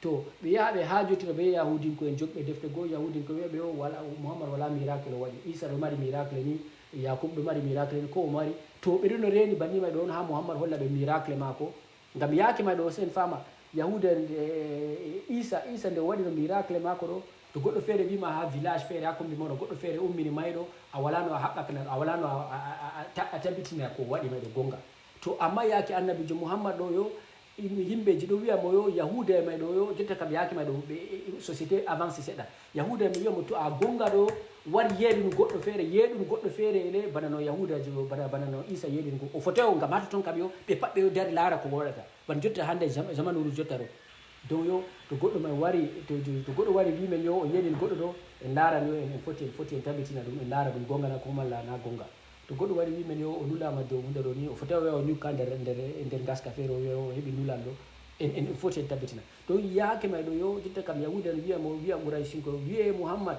To ɓe yaha ɓe ha jottino ɓe Yahudinko en jogɓe defte goo, Yahudinko wiya ɓe o wala, Muhammad wala miracle o waɗi. Isa ɗo mari miracle ni, Yakub ɗo mari miracle ni, ko o mari. To ɓe ɗo no reni banni may ɗo on ha Muhammad holla ɓe miracle mako. Ngam yaake may ɗo sen fama, Yahuda en, eh, Isa, Isa nde o waɗi no miracle mako ɗo, to goɗɗo feere wima ha village feere ha kombi moɗo, goɗɗo feere ummini mayɗo, a wala no a haɓɓa kana, a wala no a, a, a, a ta-, a tabitina ko o waɗi may ɗo gonga. To amma yaake annabijo Muhammad ɗo yo, Im-, yimɓeji ɗo wiya mo yo Yahuda e may ɗo yo, jotta kam yaake may ɗo, ɓe, e, e, société avancé seɗɗa. Yahuda e may wiya mo to a gonga ɗo, war yeeɗunu goɗɗo feere, yeeɗunu goɗɗo feere ele, bana no Yahudaji o, bana, bana no Isa yeeɗini ko. O fotoyo ngam hato ton kam yo, ɓe pat ɓe yo dari laara ko waɗata. Bana jotta hande jam-, jamanuru jotta ɗo. Donc yo, to goɗɗo may wari, to, to, to goɗɗo wari wi men yo, o yeeɗini goɗɗo ɗo, en laaran yo, en, en foti, en foti en tabitina ɗum, en laara ɗum gonga na ko malla na gonga. To goɗɗo wari wi men yo o nulama dow hunde ɗo ni, o foti o wiya o ñukka nder, nder, nder ngaska feere, o wiya o heɓi nulal ɗo. En, en foti en tabitina. To yaake may ɗo yo, jotta kam Yahuda en wiya mo, wiya Quraysinko, wiye Muhammad,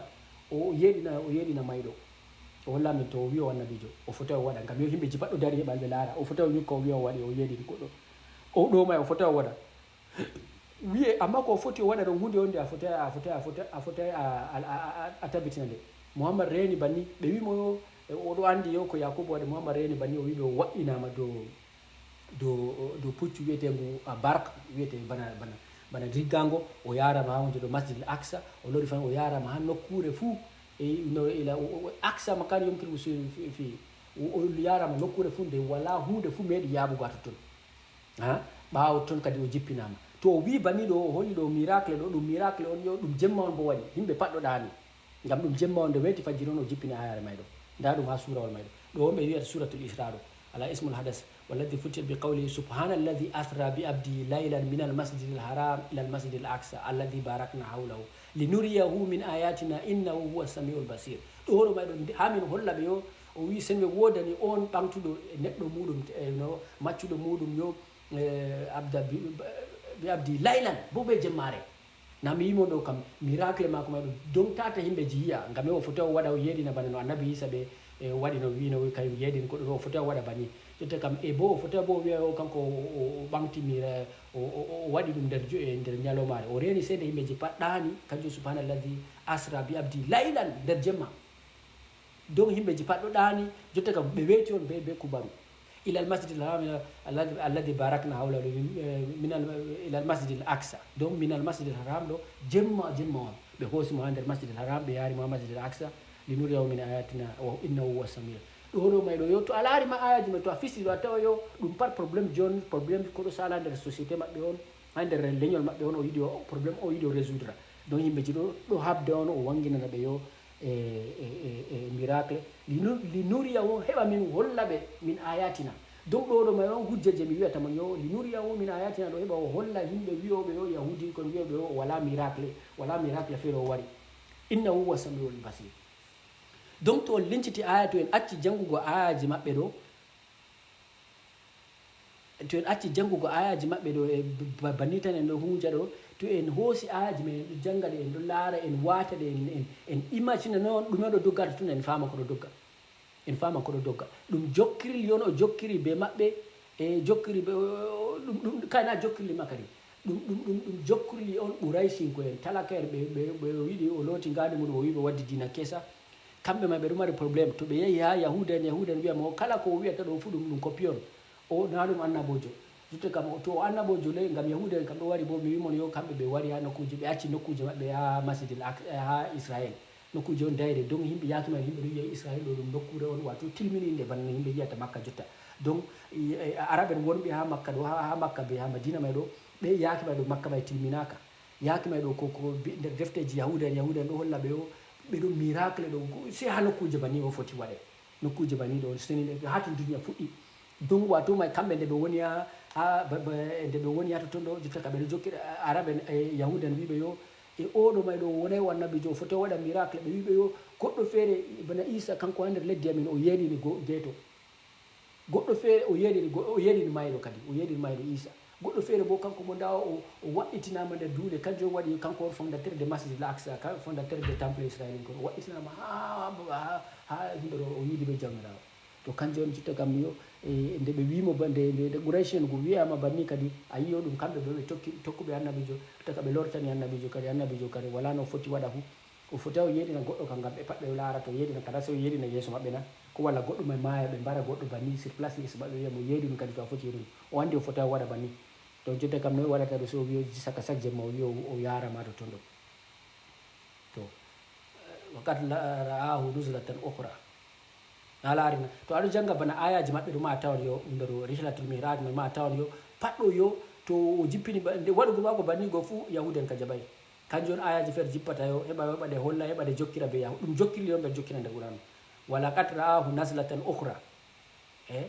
o yeeɗina, o yeeɗina mayɗo. O holla men to o wiya o annabijo, o foti o waɗa. Ngam yo yimɓe jipat ɗo dari heɓal ɓe laara. O foti o ñukka, o wiya o waɗi, o yeeɗini goɗɗo. O ɗo may o foti o waɗa. Wiye, amma ko o foti o waɗa ɗon hunde on nde a foti, a foti, a foti, a foti a, a, a, a, a tabitina nde. Muhammad reeni banni, ɓe wi mo yo, e, oɗo andi yo ko Yakubu waɗi. Muhammad reeni banni, o wi ɓe o waɗɗinama dow, dow, dow puccu wiyetengu, a, bark, wiyete bana, bana, bana riggango, o yarama ha wonde ɗo Masjid al Aqsa, o lori fan o yarama ha nokkure fuu, e, no, ila, o, o, Aqsa makan yumkin wusul fi, fi, o, o yarama nokkure fuu nde wala hunde fuu meeɗi yaɓugo ha totton. Ha? Ɓaawo ton kadi o jippinaama. To o wii bani ɗo, o holli ɗo miracle ɗo, ɗum miracle on yo, ɗum jemma on bo waɗi. Yimɓe pat ɗo ɗaani. Ngam ɗum jemma on nde weeti fajjiri on o jippini ayaare may ɗo. Ndaa ɗum haa suurawol may ɗo. Ɗo on ɓe wi'ata Suuratul Isra ɗo. Ala ismul hadas. Walladhi futiyat bi qawlihi subhana alladhi asra bi abdihi laylan min al masjidil haram ila al masjidil aqsa alladhi barakna hawlahu linuriyahu min ayatina innahu huwa samiul basir. Ɗo hono may ɗo nde-, haa min holla ɓe yo, o wi'i sembe woodani on ɓaŋgtuɗo e neɗɗo muuɗum, e no maccuɗo muuɗum yo, e, abda bi, bi abdi laylan, bo be jemmaare. Na mi yimo ɗo kam, miracle maako may ɗo doŋ tata yimɓe ji yi'a, ngam o foti o waɗa o yeeɗina bana no annabi Isa ɓe, e, waɗi no wi'ino kañum yeeɗin goɗɗo ɗo, o foti o waɗa bani. Jotta kam, e bo, o foti bo o wi'a o kanko o, o, o ɓaŋgti mira-, o, o, o waɗi ɗum nder jo-, e nder ñalawmaare. O reeni seede yimɓe ji pat ɗaani, kanjum subhanalladhi asra bi abdi laylan nder jemma. Donc yimɓe ji pat ɗo ɗaani, jotta kam ɓe weeti on be, be kubaru. Ila al masjidil haram, ila alladhi, alladhi barakna hawla, min, eh, min al, ila al masjidil aqsa. Donc min al masjidil haram ɗo, jemma, jemma on. Ɓe hoosi mo haa nder masjidil haram, ɓe yaari mo haa masjidil aqsa, linuriyahu min ayatina, wa innahu huwa samir. Ɗo ɗo may ɗo yo, to a laari ma ayaji may, to a fisti ɗo a tawa yo, ɗum pat problème jon, problème ko ɗo sala nder société maɓɓe on, haa nder leñol maɓɓe on, o yiɗi o, problème o yiɗi o résoudre. Donc yimɓe ji ɗo, ɗo habde on, o wanginana ɓe yo, e, e, e, e miracle. Linu-, linuriyahu, heɓa min holla ɓe min ayatina. Donc ɗo ɗo may on hujja je mi wi'ata mon yo, linuriyahu min ayatina ɗo heɓa o holla yimɓe wi'oɓe yo, Yahudi kon wi'oɓe yo, wala miracle, wala miracle feere o wari. Innahu huwa samiul basir. Donc to on linciti aya, to en acci jangugo ayaji maɓɓe ɗo, to en acci jangugo ayaji maɓɓe ɗo, e ba-, banni tan en ɗo hunja ɗo, to en hoosi ayaji men en ɗo janga ɗe, en ɗo laara, en wata ɗe, en, en, en imagine non ɗume ɗo dogga ton, en faama ko ɗo dogga. En faama ko ɗo dogga. Ɗum jokkirli on o jokkiri be maɓɓe, e jokkiri be, o, o, ɗum, ɗum, kay na jokkirli ma kadi. Ɗum, ɗum, ɗum, ɗum jokkirli on Quraysinko en, talaka en, ɓe, ɓe, ɓe o yiɗi, o looti ngaandi mum, o wi'i ɓe waddi diina kesa. Kamɓe ma ɓe ɗo mari problème. To ɓe yahi haa Yahuda en, Yahuda en wi'a mo, kala ko o wi'ata ɗo fu ɗum, ɗum copie on. O na ɗum annabojo. Jotta kam, o, to o annabojo le, ngam Yahuda en kam ɗo wari bo, mi wi'i mon yo, kamɓe ɓe wari haa nokkuuje, ɓe acci nokkuuje maɓɓe haa Masjidil Aqsa, haa Israel. Nokkuuje on dayɗe, donc yimɓe yaaki may, yimɓe ɗo yi'a Israel ɗo ɗum nokkuure on, wato tilminiinde bana no yimɓe yi'ata Makka jotta. Donc, e, e, Arab en wonɓe haa Makka ɗo, haa, haa Makka be haa Madina may ɗo, ɓe yaaki may ɗo Makka may tilminaaka. Yaaki may ɗo ko, ko bi-, nder defteeji Yahuuda en, Yahuuda en ɗo holla ɓe o, ɓe ɗo miracle ɗo, sey haa nokkuuje banni o foti waɗe. Nokkuuje banni ɗo, seni ɗe, haa ton duniya fuɗɗi. Donc, wato may kamɓe nde ɓe woni haa, haa, ba, ba, nde ɓe woni haa totton ɗo, jotta ka ɓe ɗo jokkira, Arab en, e, Yahuuda en wi'ɓe yo, E oɗo may ɗo wonay o annabiijo, o foti o waɗa miracle. Ɓe wi'i ɓe yo goɗɗo feere bana Iisa, kanko haa nder leddi amin o yeeɗini go-, geeto. Goɗɗo feere o yeeɗini go-, o yeeɗini mayɗo kadi, o yeeɗini mayɗo Iisa. Goɗɗo feere bo kanko mo ndaa o, o waɗɗitinaama nder duule, kanjum waɗi kanko on fondateur de Masjid al Aqsa, ka-, fondateur de temple israélien kon, o waɗɗitinaama haa, haa, haa himɓe ɗo o yiidi be Jawmiraawo. To kanjum on jotta kam yo, e, nde ɓe wi'imo ba, nde, nde, nde Quraysh en go wi'ama banni kadi, a yi'o ɗum kamɓe ɓe, ɓe tokki, tokkuɓe annabiijo, jotta ka ɓe lortani annabiijo kadi, annabiijo kadi wala no foti waɗa fu. O foti o yeeɗina goɗɗo kam ngam ɓe pat ɓe laara to yeeɗina kada sey o yeeɗina yeeso maɓɓe na. Ko wala goɗɗo may maaya ɓe mbara goɗɗo banni sur place yeeso maɓɓe wi'a mo yeeɗinu kadi to a foti yeeɗinu. O anndi o foti o waɗa banni. To jotta kam noy waɗata ɗo sey o wi'o saka sak jemma o wi'o o yaara ma to ton ɗo. To, eh, wa qad la-, ra'ahu nuzlatan ukhra. Na laarina. To aɗo jannga bana ayaaji maɓɓe ɗum a tawan yo, nder Rihlatul Mihraj ma, ma a tawan yo, pat ɗo yo, to o jippini ba-, nde waɗugo maako banni go fuu, Yahuuda en ka jaɓay. Kanjum on ayaaji feere jippata yo, heɓa, heɓa ɗe holla, heɓa ɗe jokkira be Yahu-, ɗum jokkirli on ɓe jokkira nder Qur'an. Wa laqad ra'ahu nazlatan ukhra. Eh?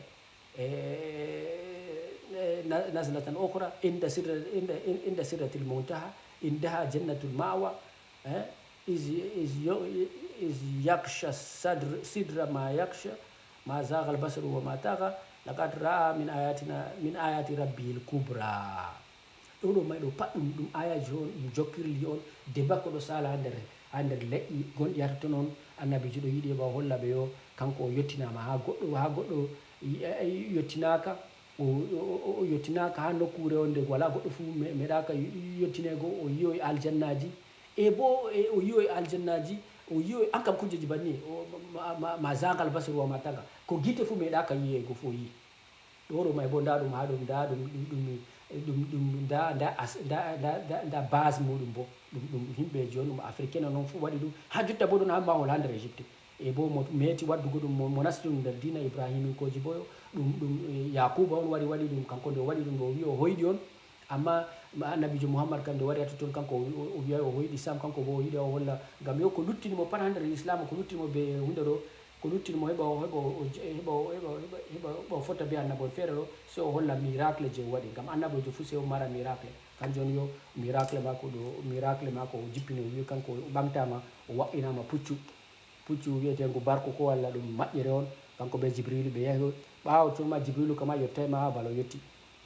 Eh, eh, na-, nazlatan ukhra, inda sidra-, inda, in-, inda sidratil muntaha, indaha jannatul ma'wa, eh? Iz, iz yo-, iz yaghsha sadr-, sidra ma yaghsha, ma zagha al basaru wa ma tagha, laqad ra'a min ayatina, min ayati rabbihil kubra. Ɗo ɗo may ɗo pat ɗum, ɗum ayaji on, ɗum jokkirli on, deba ko ɗo sala ha nder, ha nder leƴƴi gonɗi ha totton on, annabijo ɗo yiɗi heɓa o holla ɓe yo, kanko o yottinama ha goɗɗo, ha goɗɗo, eh, eh, yottinaaka, o, o, o, o yottinaaka ha nokkure on nde wala goɗɗo fu me-, meɗaka yo-, yottinego, o yi'oy aljannaji, e bo, e o yi'oy aljannaji, o yi'oy an kam kujeji banni, o, ma, ma, ma zagal basir wa ma taga, ko gite fu meɗaka yi'ego fu o yi'i. Ɗo ɗo may bo nda ɗum ha ɗum, nda ɗum, ɗum, ɗum, ɗum, ɗum, nda, nda as-, nda, nda, nda, nda base muɗum bo. Ɗum, ɗum himɓeji on, ɗum africain on, on fu waɗi ɗum. Ha jotta bo ɗon ha mahol ha nder Égypte. E bo mo meti waddugo ɗum, mo, mo nasti ɗum nder diina Ibrahiminkooji bo, ɗum, ɗum, eh, Yakuba on wari waɗi ɗum, kanko nde o waɗi ɗum ɗo, o wi o hoyɗi on. Amma ma annabijo Muhammad kam nde wari ha totton, kanko o, o, o wi'ay o hoyɗi sam, kanko bo o yiɗi o holla. Ngam yo ko luttini mo pat ha nder Islam, ko luttini mo be hunde ɗo, ko luttini mo heɓa o, heɓa o, heɓa o, heɓa o, heɓa o, heɓa o, heɓa o fota be annabo'en feere ɗo, sey o holla miracle je o waɗi. Ngam annabojo fu sey o mara miracle. Kanjum on yo miracle maako ɗo, miracle maako o jippini, o wi'i kanko o ɓaŋgtama, o waɗɗinama puccu. Puccu wi'eteengu barko ko walla ɗum maƴƴere on, kanko be Jibrilu ɓe yahi. Ɓaawo ton ma Jibrilu kam a yottay ma ha bala o yotti.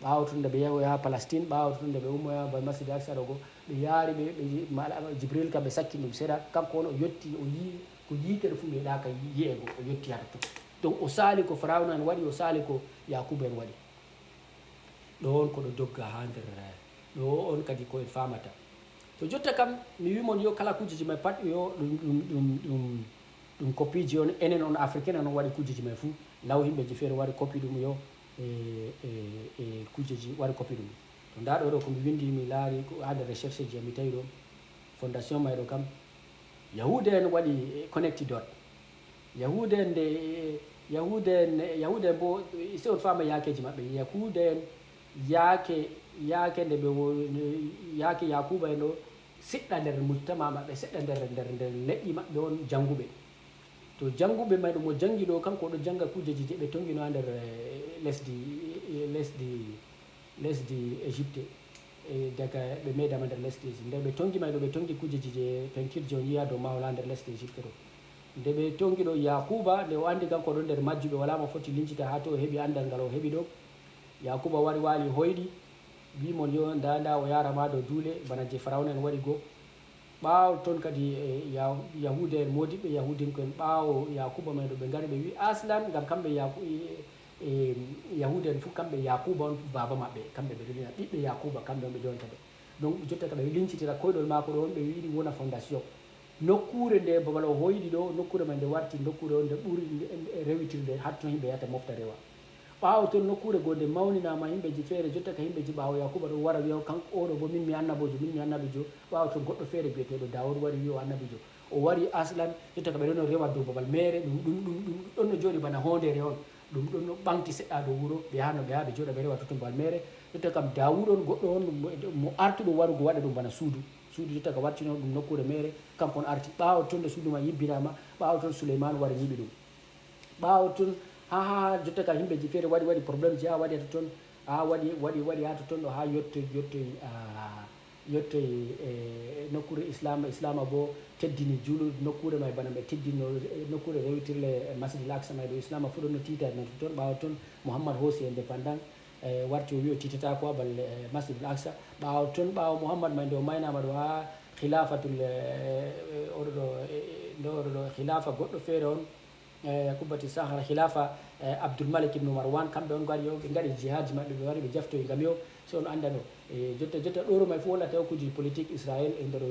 Ɓaawo ton nde ɓe yahoy ha Palestine, ɓaawo ton nde ɓe ummoy ha ba Masjid Aqsa ɗo go, ɓe yaari ɓe, ɓe yi-, mala-, Jibril kam ɓe sakkini ɗum seeɗa, kanko on o yotti, o yi'i ko yiitere fu meɗaka yi'ego, o yotti ha totton. Donc o saali ko Firawna en waɗi, o saali ko Yakuba en waɗi. Ɗo on ko ɗo dogga ha nder, ɗo on kadi ko en famata. To jotta kam, mi wi mon yo kala kujeji may pat yo ɗum, ɗum, ɗum, ɗum, ɗum kopiji on, enen on Africain en on waɗi kujeji may fu. Law himɓeji feere waɗi kopi ɗum yo, e, e, e kujeji waɗi kopi ɗum. To nda ɗo ɗo ko mi windi, mi laari ko ha nder recherche ji am mi tawi ɗo. Fondation may ɗo kam, Yahuuda en waɗi, eh, connected dot. Yahuuda en nde, Yahuuda en, Yahuuda en bo, eh, sey on faama yaakeeji maɓɓe. Yahuuda en yaake, yaake nde ɓe wo-, yaake Yakuuba en ɗo siɗɗa nder mujtama maɓɓe, seɗɗa nder, nder, nder leƴƴi maɓɓe on jannguɓe. To jannguɓe may ɗo mo janngi ɗo, kanko o ɗo jannga kuujeji je ɓe tongino ha nder, eh, lesdi, eh, lesdi, lesdi Égypte. E, daga ɓe meedama nder lesdi Égypte. Nde ɓe tongi may ɗo, ɓe tongi kujeji je pentirje on yi'a dow mahol ha nder lesdi Égypte ɗo. Nde ɓe tongi ɗo Yakuba, nde o andi kanko ɗon nder majjuɓe, wala mo foti lincita ha to o heɓi andal ngal o heɓi ɗo. Yakuba wari wali hoyɗi, wi mon yo nda, nda o yara ma dow duule, bana je Firawna en waɗi go. Ɓaawo ton kadi, e, Ya-, Yahuuda en, moodiɓɓe Yahuudinko en, ɓaawo Yakuba may ɗo ɓe ngari ɓe wi Aslan, ngam kamɓe Yaku-, e, e, Yahuuda en fu kamɓe Yakuba on baba maɓɓe, kamɓe ɓe ɗon ɓiɓɓe Yakuba, kamɓe on ɓe jonta ɓe. Donc jotta ka ɓe lincitira koyɗol maako ɗo on, ɓe wiɗi wona fondation. Nokkuure nde babal o hoyɗi ɗo, nokkuure may nde warti nokkuure on nde ɓuri nde, e, rewitirde, hatton himɓe yahata mofta rewa. Ɓaawo ton nokkuure goo nde mawninama himɓeji feere, jotta ka himɓeji ɓaawo Yakuba ɗo wara wi'a kanko oɗo bo min mi annabojo, min mi annabijo. Ɓaawo ton goɗɗo feere bi'eteeɗo Dawud wari wi'i o annabijo. O wari Aslan, jotta ka ɓe ɗon rewa dow babal meere, ɗum, ɗum, ɗum, ɗum ɗon no jooɗi bana hoondere on. Ɗum ɗon no ɓaŋgti seɗɗa dow wuro, ɓe yaha no ɓe yaha ɓe jooɗa ɓe rewa totton babal meere. Jotta kam Dawud on goɗɗo on mo, mo artuɗo warugo waɗa ɗum bana suudu. Suudu jotta ka wartino ɗum nokkuure meere, kanko on arti. Ɓaawo ton nde suudu man yibbinama, ɓaawo ton Suleyman wari nyiɓi ɗum. Ɓaawo ton, ha, ha, ha, jotta ka himɓeji feere waɗi, waɗi problème ji, ha waɗi ha totton, ha waɗi, waɗi, waɗi ha totton ɗo, ha yottoy, yottoy, ah, yettoyi e nokkuure islama islama bo teddini juulu nokkuure may bana ɓe teddino nokkuure rewitirle masjidil aksa may ɗo islama fuɗonno tiita no toon ɓaawo toon mouhammad hoosi indépendant e warti o wi o tiitata ko abal e masjidil aksa ɓaawo toon ɓaawo mouhammad may nde o maynama ɗo ha khilafatul oɗo ɗo nde oɗo ɗo khilafa goɗɗo feere on e kubbati sahara khilafa e abdoulmalik ibnu marwan kamɓe on gari ɓe gari jihadji maɓɓe ɓe wari ɓe jaftoyi gam yo si on andano e jotta jotta ɗoro may fof wallata o kuji politique israël e nder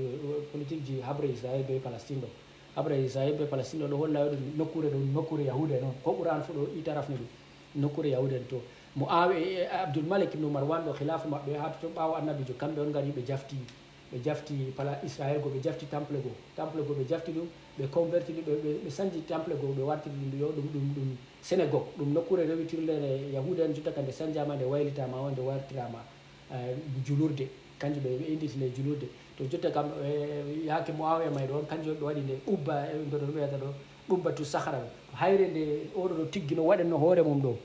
politique ji habre israël be palestine ɗo habre israël be palestine ɗo ɗo holla yoɗo nokkure ɗo nokkure yahuda e noon ko qouran fof ɗo itarafni ɗum nokkure yahuda en to mo awi e abdoulmalik ibnu marwan ɗo khilafa maɓɓe ha to toon ɓawo annabijo kamɓe on gari ɓe jafti ɓe jafti pala israel go ɓe jafti temple go temple go ɓe jafti ɗum ɓe converti ɗum ɓe sanji temple go ɓe wartiri ɗum yo ɗum ɗum ɗum sénégog ɗum nokkure rewitirlere yahuda en jotta ka nde sanjama nde waylitama o nde wartirama julurde kanjum ɓe inditi nde julurde to jotta kam yaake moawiya may ɗon kanjum ɓe waɗi nde ubba e ɗo ɗo wiyata ɗo ubbatu sahra ɗo hayre nde oɗo ɗo tiggino waɗanno hoore mum ɗo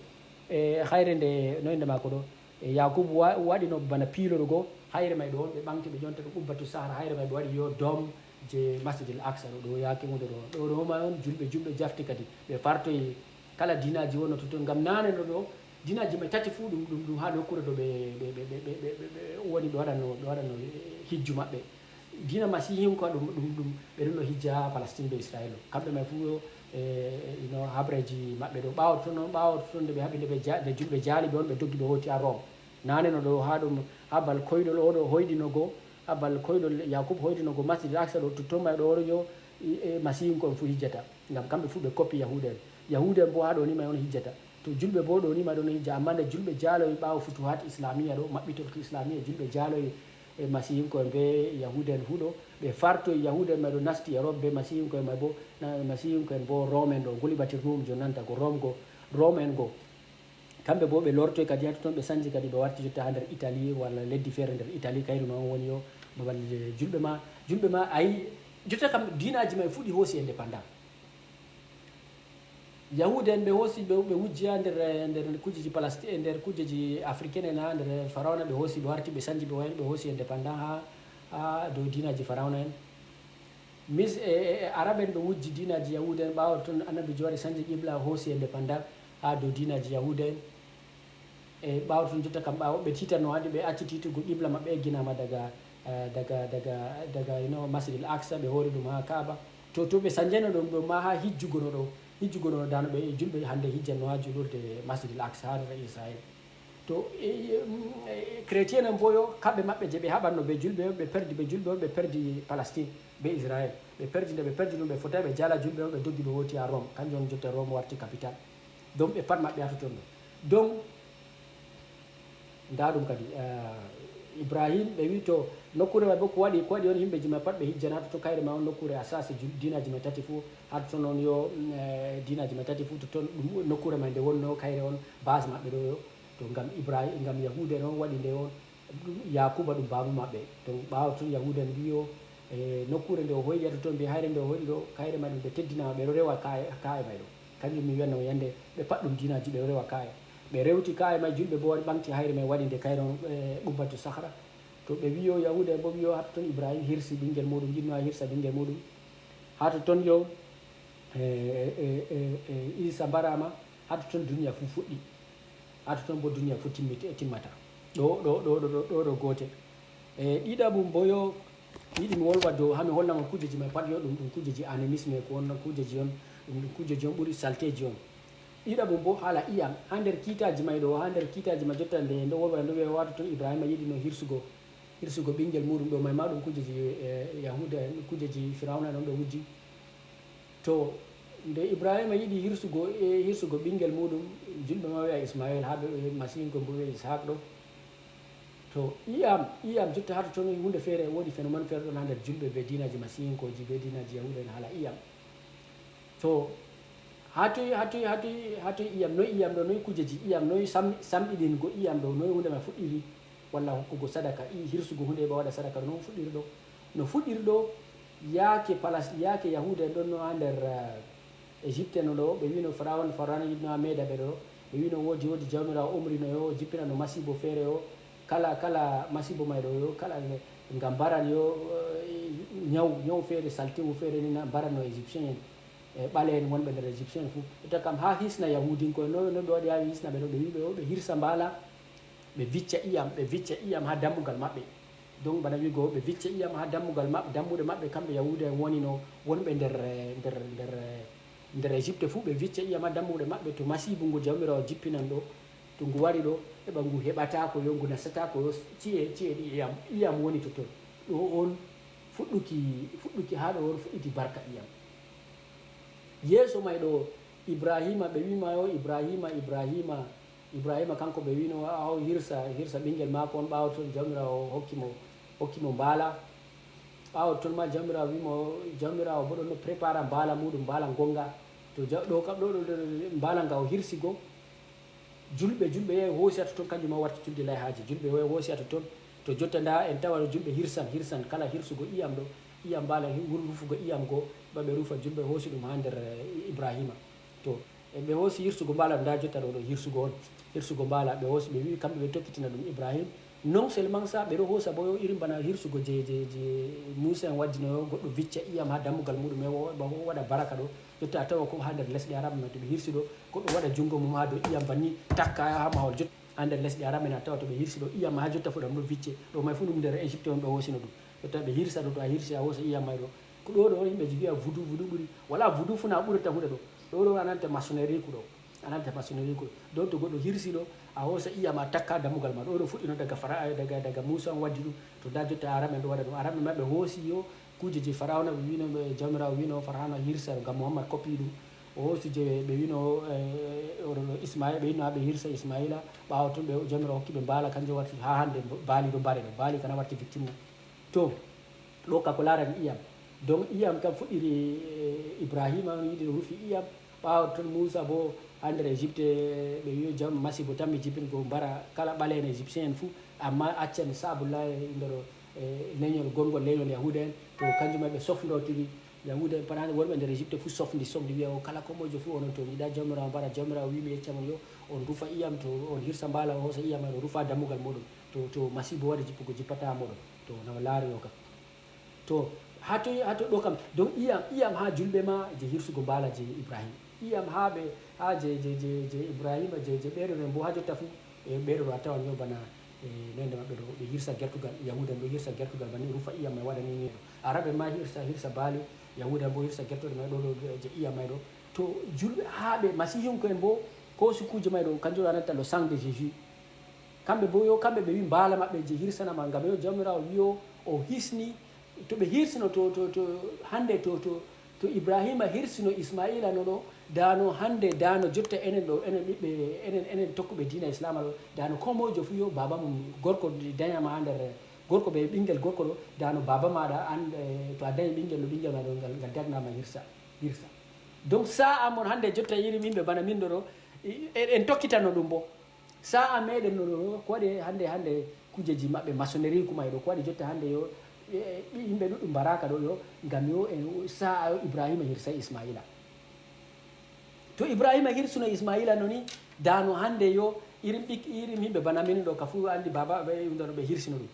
e hayre nde no inde mako ɗo e yakubu waɗino bana piiloɗo goo hayre may ɗo on ɓe ɓaŋti ɓe ƴonta ɗum ubbatu sahara hayre may ɓe waɗi yo dom je masjidil aksa ɗo ɗo yaake hunde ɗo ɗo ɗo ma on julɓe julɓe jafti kadi ɓe fartoyi kala dinaji wonno totton ngam nane ɗo ɗo dinaji may tati fuu ɗum ɗum ɗum ha nokkure ɗo ɓe ɓe ɓe ɓe ɓe ɓe ɓe woni ɓe waɗanno ɓe waɗanno hijju maɓɓe dina masihinko ɗum ɗum ɗum ɓe ɗum no hijja ha palestine ɓe israila kamɓe may fuu ino habreji maɓɓe ɗo ɓawoto toon noon ɓawoto toon nde ɓe haɓi nde ɓe ja- nde julɓe jaali ɓe on ɓe doggi ɓe hoti ha rome nane no ɗo ha ɗum ha bal koyɗol oɗo hoyɗino goo ha bal koyɗol yakub hoyɗino goo masjid aksa ɗo totton may ɗo oɗo yo e masihinko en fuu hijjata ngam kamɓe fuu ɓe koppi yahuda en yahuda en bo ha ɗo ni may on hijjata to julɓe bo ɗo ni may ɗon hijja amma nde julɓe jaaloyi ɓawo futuhat islamiya ɗo maɓɓitol ko islamiya julɓe jaaloyi e masihinko en be yahuda en huɗo ɓe fartoyi yahuda en may ɗo nasti e rom be masihinko en may bo masihinko en bo rom en ɗo gulibati rum jo nanta ko rom go rom en go kamɓe bo ɓe lortoyi kadi ha totton ɓe sanji kadi ɓe warti jotta ha nder italie walla leddi feere nder italie kayru ma on woni yo babal julɓe ma julɓe ma ayi jotta kam dinaji ma e fuɗi hoosi indépendant yahuda en ɓe hoosi ɓe ɓe wujji ha nder nder kujeji palestine e nder kujeji africaine en ha nder pharaona ɓe hoosi ɓe warti ɓe sanji ɓe wayno ɓe hoosi indépendant ha ha dow dinaji pharaona en mis e, e, e arabe en ɓe wujji dinaji yahuda en ɓawo ton annabijo waɗi sanji qibla hoosi indépendant ha dow dinaji yahuda en e ɓawo ton jotta kam ɓawo ɓe titanno hande ɓe acci titugo qibla maɓɓe egginama daga daga daga daga ino masjidil aksa ɓe hori ɗum ha kaaba to to ɓe sanjano ɗum ɗo ma ha hijjugono ɗo hijjugono dano ɓe julɓe hande hijjanno ha julurde masjidil aksa ha reta israil to chrétien en boyo kamɓe maɓɓe je ɓe haɓanno ɓe julɓe on ɓe perdi ɓe julɓe on ɓe perdi palestine ɓe israil ɓe perdi nde ɓe perdi ɗum ɓe fotai ɓe jala julɓe on ɓe doggi ɓe hoti ha rome kanjum on jotta rome warti capital donc ɓe pat maɓɓe ha totton ɗo donc nda ɗum kadi uh, ibrahim ɓe wi to nokkure may bo ko waɗi ko waɗi on yimɓeji may pat ɓe hijjana to to kayre ma on nokkure a sasi dinaji may tati fo ha to toon on yo mm, eh, dinaji may tati fo to toon ɗum nokkure may nde wonno kayre on base maɓɓe ɗo yo to ngam ibrahim ngam yahuda en on waɗi nde on yakuba ɗum baaba maɓɓe to ɓawa toon yahuda en mbi yo e nokkure nde o hoyɗi to toon mbi hayre nde o hoyɗi ɗo kayre may ɗum ɓe teddinama ɓe ɗo rewa kaye kaye may ɗo kanjum mi wiyanno yande ɓe pat ɗum dinaji ɓe rewa kaya ɓe rewti kaya may julɓe bo waɗi ɓaŋti hayre may waɗi nde kayre on ɓe ɓubbatu sahra to ɓe wiyo yahuda en bo wiyo hato ton ibrahim hirsi ɓinguel muɗum jinno ha hirsa ɓinguel muɗum hato ton yo e, e, e, e, e isa mbarama hato ton duniya fu fuɗɗi hato ton bo duniya fu timmiti e timmata ɗo ɗo ɗo ɗo ɗo ɗo gote e ɗiɗaɓum bo yo yiɗi mi wolwa dow ha mi hollama kujeji may pat yo ɗum ɗum kujeji animisme ko wonno kujeji on ɗum ɗum kujeji on ɓuri salteji on ɗiɗaɓum bo haala iyam ha nder kiitaji may ɗo ha nder kiitaji ma jotta nde nde wolwa nde wiya wato ton ibrahima yiɗi no hirsugo hirsugo ɓinguel muɗum ɗo may ma ɗum kujeji e, yahuda en kujeji firawna en on ɓe wujji to nde ibrahima yiɗi hirsugo e, hirsugo ɓinguel muɗum julɓe ma wiya ismail ha ɓe masihinko mbo wiya ishaq ɗo to iyam iyam jotta hato toon hunde feere woodi phénomène feere ɗon ha nder julɓe be dinaji masihinkoji be dinaji yahuda en haala iyam to hatoy hatoy hatoy hatoy iyam noy iyam ɗo noy kujeji iyam noy samɗiɗingo iyam ɗo noy hunde ma fuɗɗiri walla hokkugo sadaka i hirsugo hunde ɓe waɗa sadaka ɗo noon fuɗɗiri ɗo no fuɗɗiri ɗo yaake palas yaake yahuda en ɗon no ha nder eh, égypte no ɗo ɓe wino faraon faraon yiɗno ha meeda ɓe ɗo ɓe wino woodi woodi jawmirawo umrino yo jippinano masibo feere o kala kala masibo may ɗo yo kala ngam mbaran yo eh, ñaw ñaw feere, saltewu feere ni na mbaranno Égyptien en, e ɓale en wonɓe nder Égyptien en fuu. Etta kam haa hisna Yahuudinko en, no no ɓe waɗi haa hisna ɓe ɗo, ɓe wi'i ɓe o ɓe hirsa mbaala, ɓe vicca iyam, ɓe vicca iyam haa dammugal maɓɓe. Donc bana wi'go ɓe vicca iyam haa dammugal maɓɓe, dammuɗe maɓɓe, kamɓe Yahuuda en woni no wonɓe nder eh, nder nder eh, nder Égypte fuu, ɓe vicca iyam haa dammuɗe maɓɓe. To masiibu ngu Jawmiraawo jippinan ɗo, to ngu wari ɗo, heɓa ngu heɓataako yo, ngu nastataako yo ci'e ci'e ɗi iyam iyam woni totton. Ɗo on fuɗɗuki fuɗɗuki haa ɗo on fuɗɗiti barka iyam. Yeeso may ɗo Ibrahiima, ɓe wi'i ma yo Ibrahiima, Ibrahiima, Ibrahiima kanko ɓe wi'no a o hirsa hirsa ɓinngel maako on. Ɓaawo ton Jawmiraawo hokki mo hokki mo mbaala. Ɓaawo ton ma Jawmiraawo wi'i mo, Jawmiraawo boo ɗon no prépara mbaala muuɗum, mbaala ngonga. To ja- ɗo kam ɗo ɗo ɗo- ɗo- mbaala nga o hirsi go. Julɓe julɓe yahi hoosi haa totton, kanjum ma warti julde layhaaje. Julɓe yahi hoosi haa totton. To jotta ndaa en tawa ɗo julɓe hirsan hirsan kala hirsugo iyam ɗo, iyam mbaala hi- wur- rufugo iyam go, ba ɓe rufa julɓe hoosi ɗum haa nder eh, Ibrahiima. To e ɓe hoosi hirsugo mbaala ɗo, ndaa jotta ɗo ɗo hirsugo on hirsugo mbaala ɓe hoosi, ɓe wi'i kamɓe ɓe tokkitina ɗum Ibrahim. Non seulement ça, ɓe ɗo hoosa bo yo irin bana hirsugo je je je Musa en waddino yo goɗɗo vicca iyam haa dammugal muuɗum e o- ba o waɗa baraka ɗo. Jotta a tawa ko haa nder lesɗe Arab man to ɓe hirsi ɗo, goɗɗo waɗa junngo mum haa dow iyam banni, takka haa mahol. Jotta haa nder lesɗe Arab en a tawa to ɓe hirsi ɗo iyam haa jotta fu ɗam ɗo vicce. Ɗo may fu ɗum nder Égypte on ɓe hoosino ɗum. Jotta ɓe hirsa ɗo, to a hirsi a hoosa iyam may ɗo. Ko ɗo ɗo yimɓe ji wi'a vudu vudu ɓuri. Wala vudu fu na ɓurata huɗa ɗo. Ɗo ɗo a nanta maçonnerie ku ɗo. A nanta maçonnerie ku ɗo. Donc to goɗɗo hirsi ɗo, a hoosa iyam a takka dammugal ma. Ɗo ɗo fuɗɗino daga Fara daga daga Musa on waddi ɗum. To ndaa jotta Arab en ɗo waɗa ɗum. Arab en ma ɓe hoosi yo kuuje je Farawna ɓe wi'no ɓe Jawmiraawo wi'no Farawna hirsa ngam Muhammad koppi ɗum. O hoosi je ɓe wi'no eh, oɗo ɗo Ismaila, ɓe wi'no haa ɓe hirsa Ismaila. Ɓaawo ton ɓe Jawmiraawo hokki ɓe mbaala, kanjum warti haa hannde baali ɗo mbare ɗo. Baali kana warti victime na. To ɗo ka ko laarani iyam. Donc iyam kam fuɗɗiri eh, Ibrahima on yiɗi rufi iyam. Ɓaawo ton Muusa bo haa nder Egypte ɓe wi'o jam masibo tan mi jibingo mbara kala ɓale'en Égyptien en fuu, amma accan saabullahi nder eh, leñol gongol leñol Yahuuda en. To kanjum ma ɓe sofndotiri Yahuuda en, panani wonɓe nder Egypte fuu sofndi sofndi wi'a o kala komojo fuu onon to on yiɗa Jawmiraawo mbara, Jawmiraawo wi'i mi yecca mon yo on rufa iyam, to on hirsa mbaala on hoosa iyam man on rufa dammugal mooɗon. To to masibo waɗi jippugo jippata mooɗon. To na o laari o kam. To haa toy haa to ɗo kam donc iyam iyam haa julɓe ma je hirsugo mbaala je Ibrahim, iyam haa ɓe haa je je je je Ibrahima je je ɓeɗo men bo haa jotta fuu. E ɓeɗo ɗo a tawan yo bana e nende maɓɓe ɗo ɓe hirsa gertugal, Yahuuda en ɗo hirsa gertugal banni rufa iyam may waɗa ni ni ɗo. Arabe ma hirsa hirsa baali, Yahuuda en bo hirsa gertugal may ɗo ɗo je iyam may ɗo. To julɓe haa ɓe masihunko en bo ko sukuuje may ɗo kanjum a nanta le sang de Jésus. Kamɓe bo yo kamɓe ɓe wi mbaala maɓɓe je hirsanama ngam yo Jawmiraawo wi'o o hisni. To ɓe hirsino to to to hannde to to to Ibrahima hirsino Ismaila nono, dano hannde dano jotta enen ɗo enen ɓiɓɓe enen enen tokkuɓe diina Islama ɗo, dano ko mojo fuu yo baba mum gorko dañama haa nder gorko ɓe ɓinngel gorko ɗo, dano baba maɗa an eh, to a dañi ɓinngel ɗo ɓinngel ma ɗo ngal ngal dagnama hirsa hirsa. Donc sa'a mon hannde jotta irin yimɓe bana min ɗo ɗo i- en en tokkitano ɗum bo. Sa'a meɗen no ɗo ko waɗi hannde hannde kujeji maɓɓe maçonnerie kuma e ɗo ko waɗi jotta hannde yo e- e- ɓi- yimɓe ɗuɗɗum mbaraka ɗo yo ngam yo en sa'a yo Ibrahima hirsa Ismaila. To Ibrahima hirsuno Ismaila noni dano hannde yo irin ɓik irin yimɓe bana min ɗo ka fuu andi baba ɓe ɗo ɓe hirsino ɗum.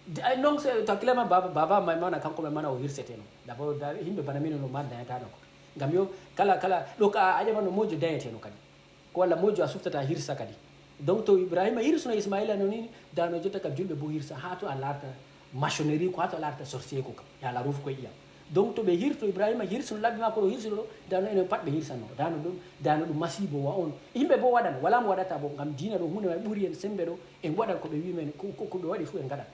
De- ay, non se to hakkille ma baba baba may mana kanko may mana o hirseteno. D'abord da- yimɓe bana min no ma dañatano ko ngam yo kala kala ɗo ka a ƴamano mojo dañeteno kadi. Ko walla mojo a suftata hirsa kadi. Donc to Ibrahima hirsuno Ismaila no ni dano jotta ka julɓe bo hirsa haa to a larta maçonnerie ko haa to a larta sorcier ko kam e ala rufu koye iyam. Donc to ɓe hirto Ibrahima hirsuno labbi makko ɗo hirsuno ɗo dano enen pat ɓe hirsanno dano ɗum dano ɗum masibo wa on. Yimɓe bo waɗan wala mo waɗata bo ngam diina ɗo hunde may ɓuri en sembe ɗo en waɗan ko ɓe wi men ko ko- ko ɓe waɗi fu en ngaɗan.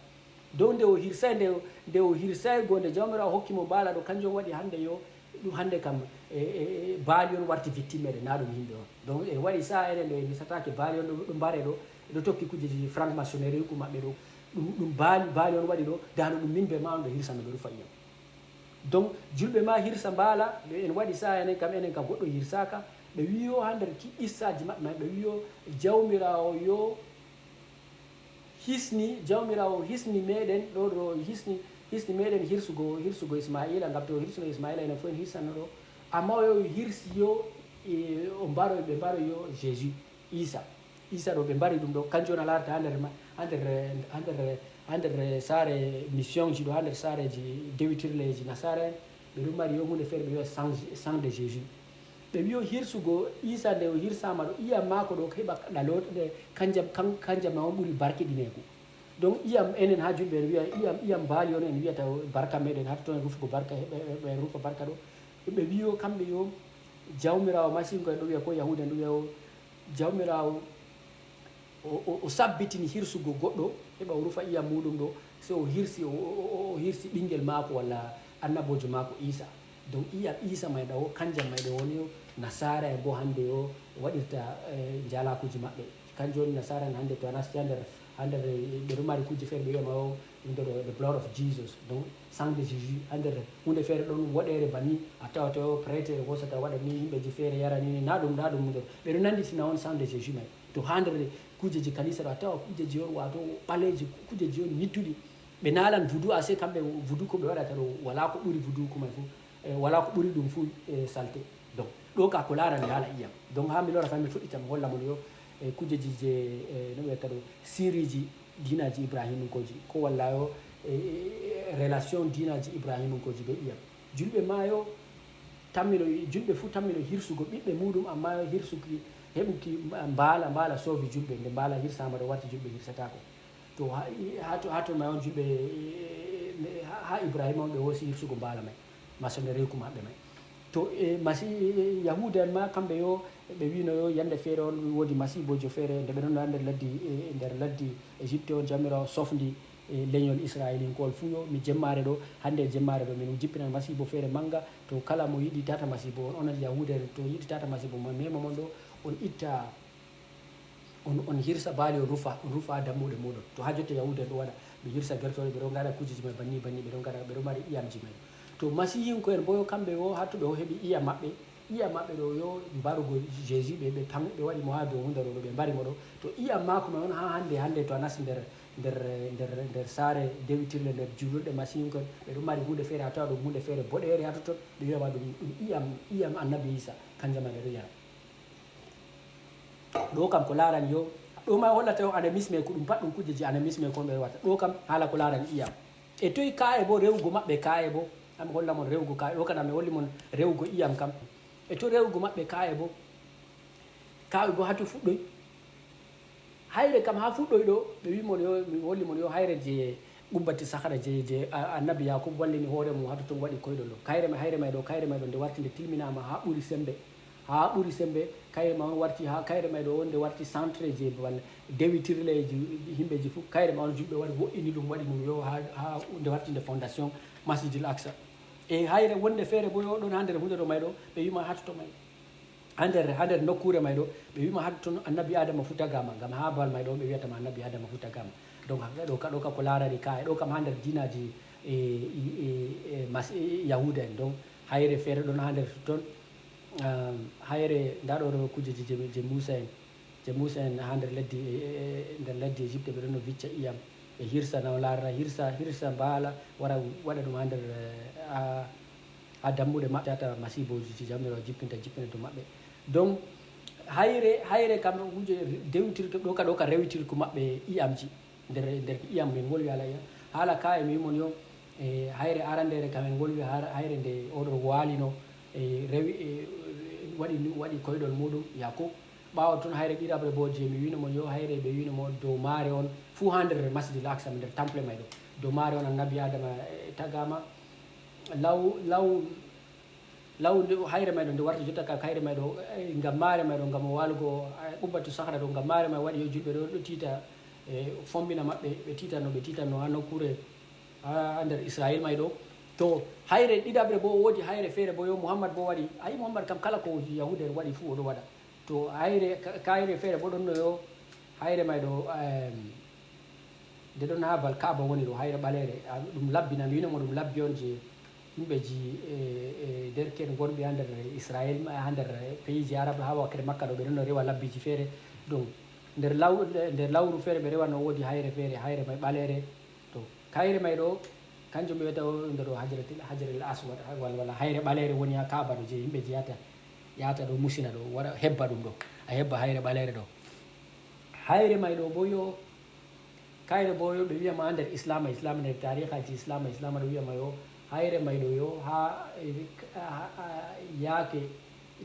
Dow nde o hirsay nde o- nde o hirsay go nde Jawmiraawo hokki mo mbaala ɗo kanjum waɗi hannde yo ɗum hannde kam e- e- e- baali on warti victime meɗen na ɗum yimɓe on. Donc e waɗi sa'a enen ɗo e misatake baali on ɗo ɗo mbare ɗo ɗo tokki kujeji franc maçonnerie ku maɓɓe ɗo. Ɗum ɗum baali baali on waɗi ɗo dano ɗum min be ma on ɓe hirsa no ɓe rufa iyam. Donc julɓe ma hirsa mbaala ɓe en waɗi sa'a enen kam enen kam goɗɗo hirsaka. Ɓe wiyo ha nder ki- qissaji maɓɓe may ɓe wiyo Jawmiraawo yo hisni Jawmiraawo hisni meɗen ɗo ɗo hisni hisni meɗen hirsugo hirsugo Ismaila ngam to o hirsuno Ismaila enen fof en hirsanno ɗo. Amma o yo hirsi yo e, o mbaro ɓe mbaro yo Jésus Isa. Isa ɗo ɓe mbari ɗum ɗo kanjum on a larata ha nder ma- ha nder ha nder Ha nder saare mission ji ɗo, ha nder saareji dewitirleji nasara en, ɓe ɗum mari yo hunde feere ɓe wiya sang, sang de Jésus. Ɓe wiyo hirsugo Isa nde o hirsama ɗo, iyam maako ɗo heɓa ɗaloɗe, kanjam, kan-, kanjam ma on ɓuri barkiɗineego. Donc iyam enen ha julɓe en wiya iyam, iyam baali on en wiyata o barka meɗen, ha totton en rufugo barka, heɓa, heɓa en rufa barka ɗo. Ɓe wiyo kamɓe yo Jawmiraawo Masiihu en ɗo wiya ko Yahuuda en ɗo wiya o Jawmiraawo o, o, o sabbitini hirsugo goɗɗo heɓa o rufa iyam muɗum ɗo, so o hirsi, o, o, o, o hirsi ɓingel maako walla annaboojo maako Isa. Donc iyam Isa may ɗo, kanjam may ɗo woni o Nasaara en bo hande o waɗirta, eh, njalakuuji maɓɓe. Kanjum woni Nasaara en hande to a nasti ha nder, ha nder, eh, ɓe ɗo mari kuuje feere ɓe wiya ma o ɗum ɗo, the blood of Jesus. Donc sang de Jésus, ha nder hunde feere ɗon woɗeere bani, a tawata o prêtre wosata waɗa ni, yimɓeji feere yara ni, na ɗum, na ɗum ɗo. Ɓe ɗo nanditina on sang de Jésus may. To ha nder kuujeji kanisa ɗo, a tawa kuujeji on wato ɓaleeji, kuujeji on nittuɗi. Ɓe naalan vudu, a se kamɓe vudu ko ɓe waɗata ɗo, wala ko ɓuri vudu ko may fu, eh, wala ko ɓuri ɗum fu, eh, salte. Donc, ɗo ka ko laarani haala iyam. Donc, ha mi lora fa mi fuɗɗita mi holla mon yo, eh, kuujeji je, eh, no ɓe wiyata ɗo, siriji diinaji Ibrahiminkoji. Ko walla yo, eh, eh, relation diinaji Ibrahiminkoji be iyam. Julɓe ma yo tammino, julɓe fu tammino hirsugo ɓiɓɓe muɗum, amma yo hirsuki, heɓuki mbaala, mbaala soovi julɓe. Nde mbaala hirsama ɗo warti julɓe hirsatako. To ha, ha to, ha to may on julɓe, eh, ha, ha Ibrahima on ɓe woosi hirsugo mbaala may, maçonnerie ko maɓɓe may. To, eh, masi, eh, Yahuuda en ma kamɓe yo, ɓe wino yo yande feere on woodi masiibojo feere nde ɓe ɗon nder laddi, eh, nder laddi Egypte on Jawmiraawo sofndi, eh, leñol Isra'ilinkool fuu yo mi jemmaare ɗo, hande jemmaare ɗo min jippinan masiibo feere manga. To kala mo yiɗi tata masiibo on, onon Yahuuda en, to yiɗi tata masiibo mo mema mon ɗo, on itta on, on hirsa baali, on rufa, on rufa ha dammuɗe muɗum. To ha jotta Yahuuda en ɗo waɗa, ɓe hirsa gertooɗe, ɓe ɗo ngaɗa kuujeji may banni, banni, ɓe ɗo ngaɗa, ɓe ɗo mari iyamji may. To Masiihinko en bo yo kamɓe wo, ha to ɓe wo heɓi iyam maɓɓe, iyam maɓɓe ɗo yo mbarugo Jésus, ɓe, ɓe pan-, ɓe waɗi mo ha dow hunde ɗo, ɓe mbari mo ɗo. To iyam maako may on ha hande, hande to a nasti nder, nder, nder, nder saare dewitirle, nder juulirɗe Masiihinko en, ɓe ɗo mari hunde feere, a tawa ɗum hunde feere boɗeere ha totton, ɓe wi'a ma ɗum, ɗum iyam, iyam Annabi Isa, kanjum ma ɓe ɗo yara. Ɗo kam ko laarani yo, ɗo ma hollata yo animisme ko ɗum pat ɗum kuujeji animisme ko ɓe watta. Ɗo kam haala ko laarani iyam. E toy kaa'e bo rewugo maɓɓe kaa'e bo? Ami holla mon rewugo kaa'e. Ɗo kam ami holli mon rewugo iyam kam. E to rewugo maɓɓe kaa'e bo? Kaa'e bo ha to fuɗɗoy? Hayre kam ha fuɗɗoy ɗo, ɓe wi mon yo, mi holli mon yo hayre je Qubbati Sahara je, je a-, Annabi Yakub wallini hoore mum ha totton waɗi koyɗol ɗo. Kayre may, hayre may ɗo, kayre may ɗo nde warti nde tilminaama ha ɓuri sembe. Ha ɓuri sembe, kayre may on warti ha, kayre may ɗo on nde warti centre je babal dewitirleji himɓeji fu. Kayre may on julɓe wari wo'ini ɗum, waɗi ɗum yo ha, ha nde warti nde fondation Masjidil Aqsa. E hayre wonde feere bo yo ɗon ha nder hunde ɗo may ɗo, ɓe wi ma ha totton may. Ha nder, ha nder nokkuure may ɗo, ɓe wima ha totton Annabi Adama fu tagaama, ngam ha babal may ɗo ɓe wiyata ma Annabi Adama fu tagaama. Donc, haka ɗo ka, ɗo ka ko laarani ka, e ɗo kam ha nder diinaji, e, e, e, e, mas-, e, Yahuuda en. Donc, hayre feere ɗon ha nder totton. Ah, hayre, nda ɗo, ɗo kuujeji je, je Muusa en, je Muusa en ha nder leddi, e, e, e, nder leddi Egypte, ɓe ɗon no vicca iyam. Ɓe hirsa, na o laarana, hirsa, hirsa mbaala, wara waɗa ɗum ha nder, eh, ha, ha dammuɗe maɓɓe, tata masiibooji ɗi Jawmiraawo jippinta, jippina dow maɓɓe. Donc, hayre, hayre kam huuje dewitirki, ɗo ka, ɗo ka rewitirki maɓɓe iyamji. Nder, nder iyam min wolwi haala iyam. Haala ka e mi wimon yo, eh, hayre arandeere kam en wolwi har-, hayre nde oɗo waalino, eh, rewi, eh, waɗi, waɗi koyɗol muɗum, Yakub. Ɓaawo ton hayre ɗiɗaɓre bo je mi wino mon yo hayre ɓe wino mon dow maare on fuu ha nder Masjidil Aqsa, nder temple may ɗo. Dow maare on Annabi Adama, eh, tagaama. Law, law, law nde, hayre may ɗo nde warti jotta ka hayre may ɗo, eh, ngam maare may ɗo ngam o waalugo, eh, Qubbatu Sahara ɗo, ngam maare may waɗi yo julɓe ɗo, ɗo tiita, eh, fombina maɓɓe, ɓe tiitanno, ɓe tiitanno ha nokkuure, ha nder Israel may ɗo. To hayre ɗiɗaɓre bo woodi hayre feere bo yo Muhammad bo waɗi. Ayi Muhammad kam kala ko Yahuuda en waɗi fuu o ɗo waɗa. To hayre, ka-, kayre feere bo ɗon no yo hayre may ɗo, em, nde ɗon ha bal Kaaba woni ɗo, hayre ɓaleere. A, ɗum labbi na, mi wino mo ɗum labbi on je yimɓeji, e, e, derke'en gonɓe ha nder Israel, ma ha nder pays ji Arab, ha wakkere Makka ɗo, ɓe ɗon no rewa labbiji feere. Donc, nder law-, nder lawru feere ɓe rewa no woodi hayre feere, hayre may ɓaleere. To, kayre may ɗo, kanjum ɓe wiyata o, nder ɗo Hajaratil, Hajaril Aswad, wala, wala hayre ɓaleere woni ha Kaaba ɗo je yimɓe jeyata, yahata ɗo musina ɗo, waɗa hebba ɗum ɗo. A hebba hayre ɓaleere ɗo. Hayre may ɗo bo yo, Kayre bo yo ɓe wiyama nder islama islama nder tarihaji islama islama ɗo wiyama yo hayre may ɗo yo ha yaake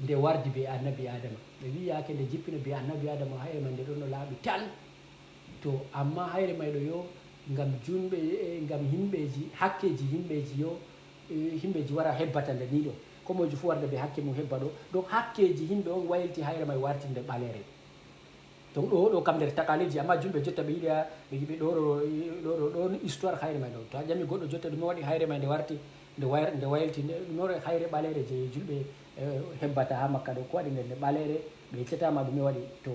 nde wardi be annabi adama, ɓe wi yaake nde jippino be annabi adama hayre may nde ɗon no laaɓi tal. To amma hayre may ɗo yo ngam junɓe ngam himɓeji hakkeji himɓeji yo himɓeji wara hebbata nde ni ɗo, komojo fu warda be hakke mum hebba ɗo. Donc hakkeji himɓe on wayliti hayre may warti nde ɓalere. Donc ɗo ɗo kam nder takaliji amma julɓe jotta ɓe yiɗi ɓe yiɗi ɗo ɗo ɗo ɗo ɗo histoire hayre may ɗo. To a ƴami goɗɗo jotta ɗume waɗi hayre may nde warti nde wayr nde wayliti nde ɗume waɗi hayre ɓalere je julɓe hebbata ha makka ɗo ko waɗi nde nde ɓalere? Ɓe yettatama ɗume waɗi. To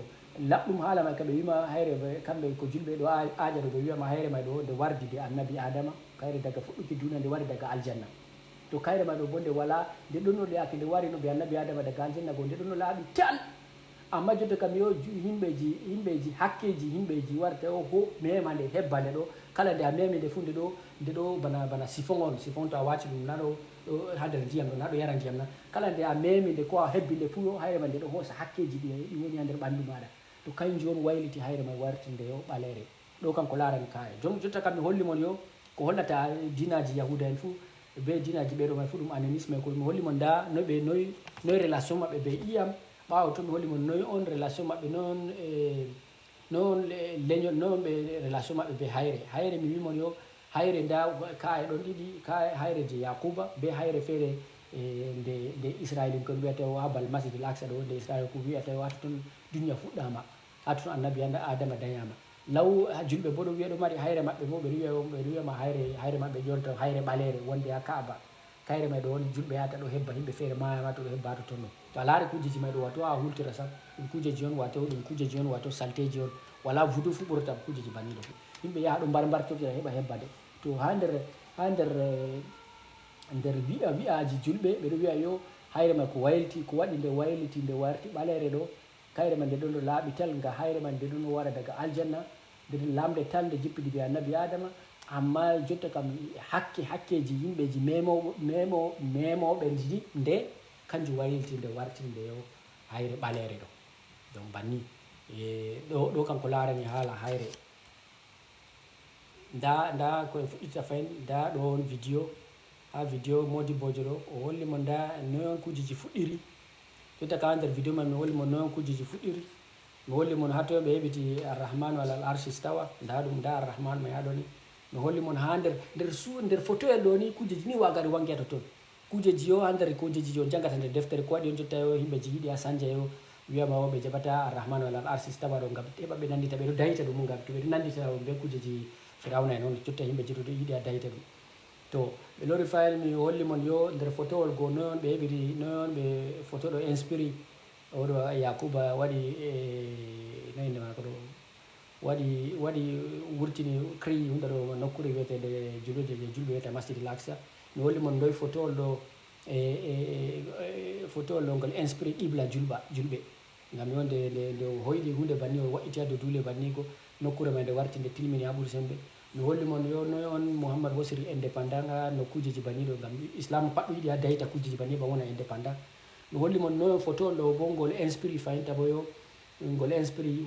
laɓɗum haala may ka ɓe wima hayre kamɓe ko julɓe ɗo aƴa ɗo ɓe wiyama hayre may ɗo nde wardi de annabi adama, kayre daga fuɗɗuki duniya nde wari daga aljanna. To kayre may ɗo bo nde wala nde ɗonno yaake nde warino be annabi adama daga aljanna go nde ɗonno laaɓi tal. Amma jotta kam yo himɓeji himɓeji hakkeji himɓeji warta o ho mema nde hebba nde ɗo kala nde a memi nde fu nde ɗo nde ɗo bana bana sifon on sifon to a wati ɗum na ɗo ɗo ha nder ndiyam ɗo na ɗo yara ndiyam na kala nde a memi nde ko a hebbi nde fu yo hayre ma nde ɗo hosa hakkeji ɗi ɗi woni ha nder ɓandu maɗa. To kanjum on wayliti hayre ma warti nde yo ɓalere. Ɗo kam ko larani kaya jom jotta kam mi holli mon yo ko hollata dinaji yahuda en fu be dinaji ɓeɗo may fu ɗum animisme ko mi holli mon nda noy ɓe noy noy relation maɓɓe be iyam. Ɓawo to mi holli mon noy on relation maɓɓe non e non leñol non ɓe relation maɓɓe be hayre hayre mi wimon yo hayre nda kaya ɗon ɗiɗi kaya hayre je yakuba be hayre feere. E nde nde israil en kon wiyata o habal masjidil aksa ɗo nde israil ko wiyata o hata ton duniya fuɗɗama. Hata ton annabi anda adama dañama law julɓe bo ɗo wiya ɗo mari hayre maɓɓe bo ɓe wiya ɓe wiyama hayre hayre maɓɓe ƴonta hayre ɓalere wonde ha kaaba. Kayre may ɗo woni julɓe yahata ɗo hebba yimɓe feere mayama to ɗo hebba to tonno. To a laari kujeji may ɗo wato a hultira sam ɗum kujeji on wato ɗum kujeji on wato salteji on. Wala vudu fu ɓurata kujeji banniɗo fu yimɓe yaha ɗo mbar mbartortira heɓa hebba de. To ha nder ha nder nder wi'a wi'aji julɓe ɓeɗo wi'a yo hayre may ko wayliti ko waɗi nde wayliti nde warti ɓalere ɗo. Kayre man nde ɗon no laaɓi tal nga hayre man nde ɗon no wara daga aljanna. Nde ɗon lamde tal nde jippidi be annabi adama. Amma jotta kam hakke hakkeji yimɓeji memoɓe memo memoɓe ndi nde kanjum wayliti nde warti nde yo hayre ɓalere ɗo. Donc banni e ɗo ɗo kam ko larani haala hayre. Nda nda ko en fuɗɗita fayin nda ɗo on video ha video modi bojo ɗo o holli mo nda noy on kujeji fuɗɗiri. Jotta ka nder video man mi holli mo noy on kujeji fuɗɗiri. Mi holli mon ha toy ɓe heɓiti arrahmanu alal arshi stawa nda ɗum nda arrahmanu may haɗoni. Mi holli mon ha nder nder su nder fotoyel ɗo ni kujeji ni wagari wangeta ton. Kujeji yo ha nder kujeji yo jangata nder deftere ko waɗi on jotta yo yimɓe ji yiɗi ha sanja yo wiyama o ɓe jaɓata arrahmanu alal arsi stawa ɗo ngam heɓa ɓe nandita ɓe ɗo dayita ɗum ngam to ɓe ɗo nandita be kujeji firawna en on jotta yimɓe ji ɗo yiɗi ha dayita ɗum. To ɓe lori fayel mi holli mon yo nder fotowol go noy on ɓe heɓiri noy on ɓe foto ɗo inspiri. Oɗo yakuba waɗi e noyinde mako ɗo waɗi waɗi wurtini créi hunde ɗo nokkure wiyetede julirde je julɓe wiyete masjidi laksa. Mi holli mon ndoy fotowol ɗo e e e fotowol ɗo ngol inspiré qibla julɓa julɓe. Ngam yo nde nde nde o hoyɗi hunde banni o waɗɗiti addo duule banni ko nokkure ma nde warti nde tilmini ha ɓuri sembe. Mi holli mon yo noy on muhammad hosiri indépendant nga nokkujeji banni ɗo ngam islam paɗɗo yiɗi ha dayita kujeji banni ɓa wona indépendant. Mi holli mon noy on fotowol ɗo bo ngol inspiré fayinta bo yo ngol inspiri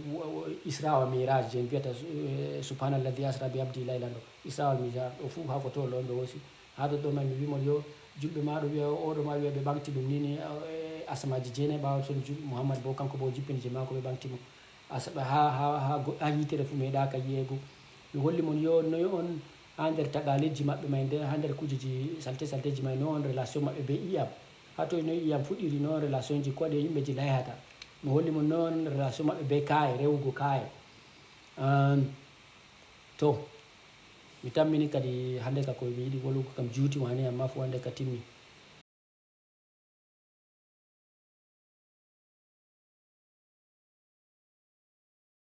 isra wa miraj je mbiyata subhanalladhi asra bi abdi laylan ɗo isra wal miraj ɗo fuu ha foto ɗo ɓe hosi. Ha ɗoɗɗo man mi wimon yo julɓe ma ɗo wiya oɗo ma wiya ɓe ɓaŋti ɗum nini asamaji jeenayi ɓawo ton jul muhammad bo kanko bo jippini je mako ɓe ɓaŋti mo. Asaba ha ha ha ha yitere fu meɗaka yiyego. Mi holli mon yo noy on ha nder tagaliji maɓɓe may nden ha nder kujeji salte salteji may noy on relation maɓɓe be iyam. Ha toy noy iyam fuɗɗiri noy on relationji ko waɗi yimɓeji layhata. Mi holli mon noy on relation maɓɓe be kaye rewugo kaye. To mi tammini kadi hande ka koye mi yiɗi wolugo kam juuti wani amma fu hande ka timmi.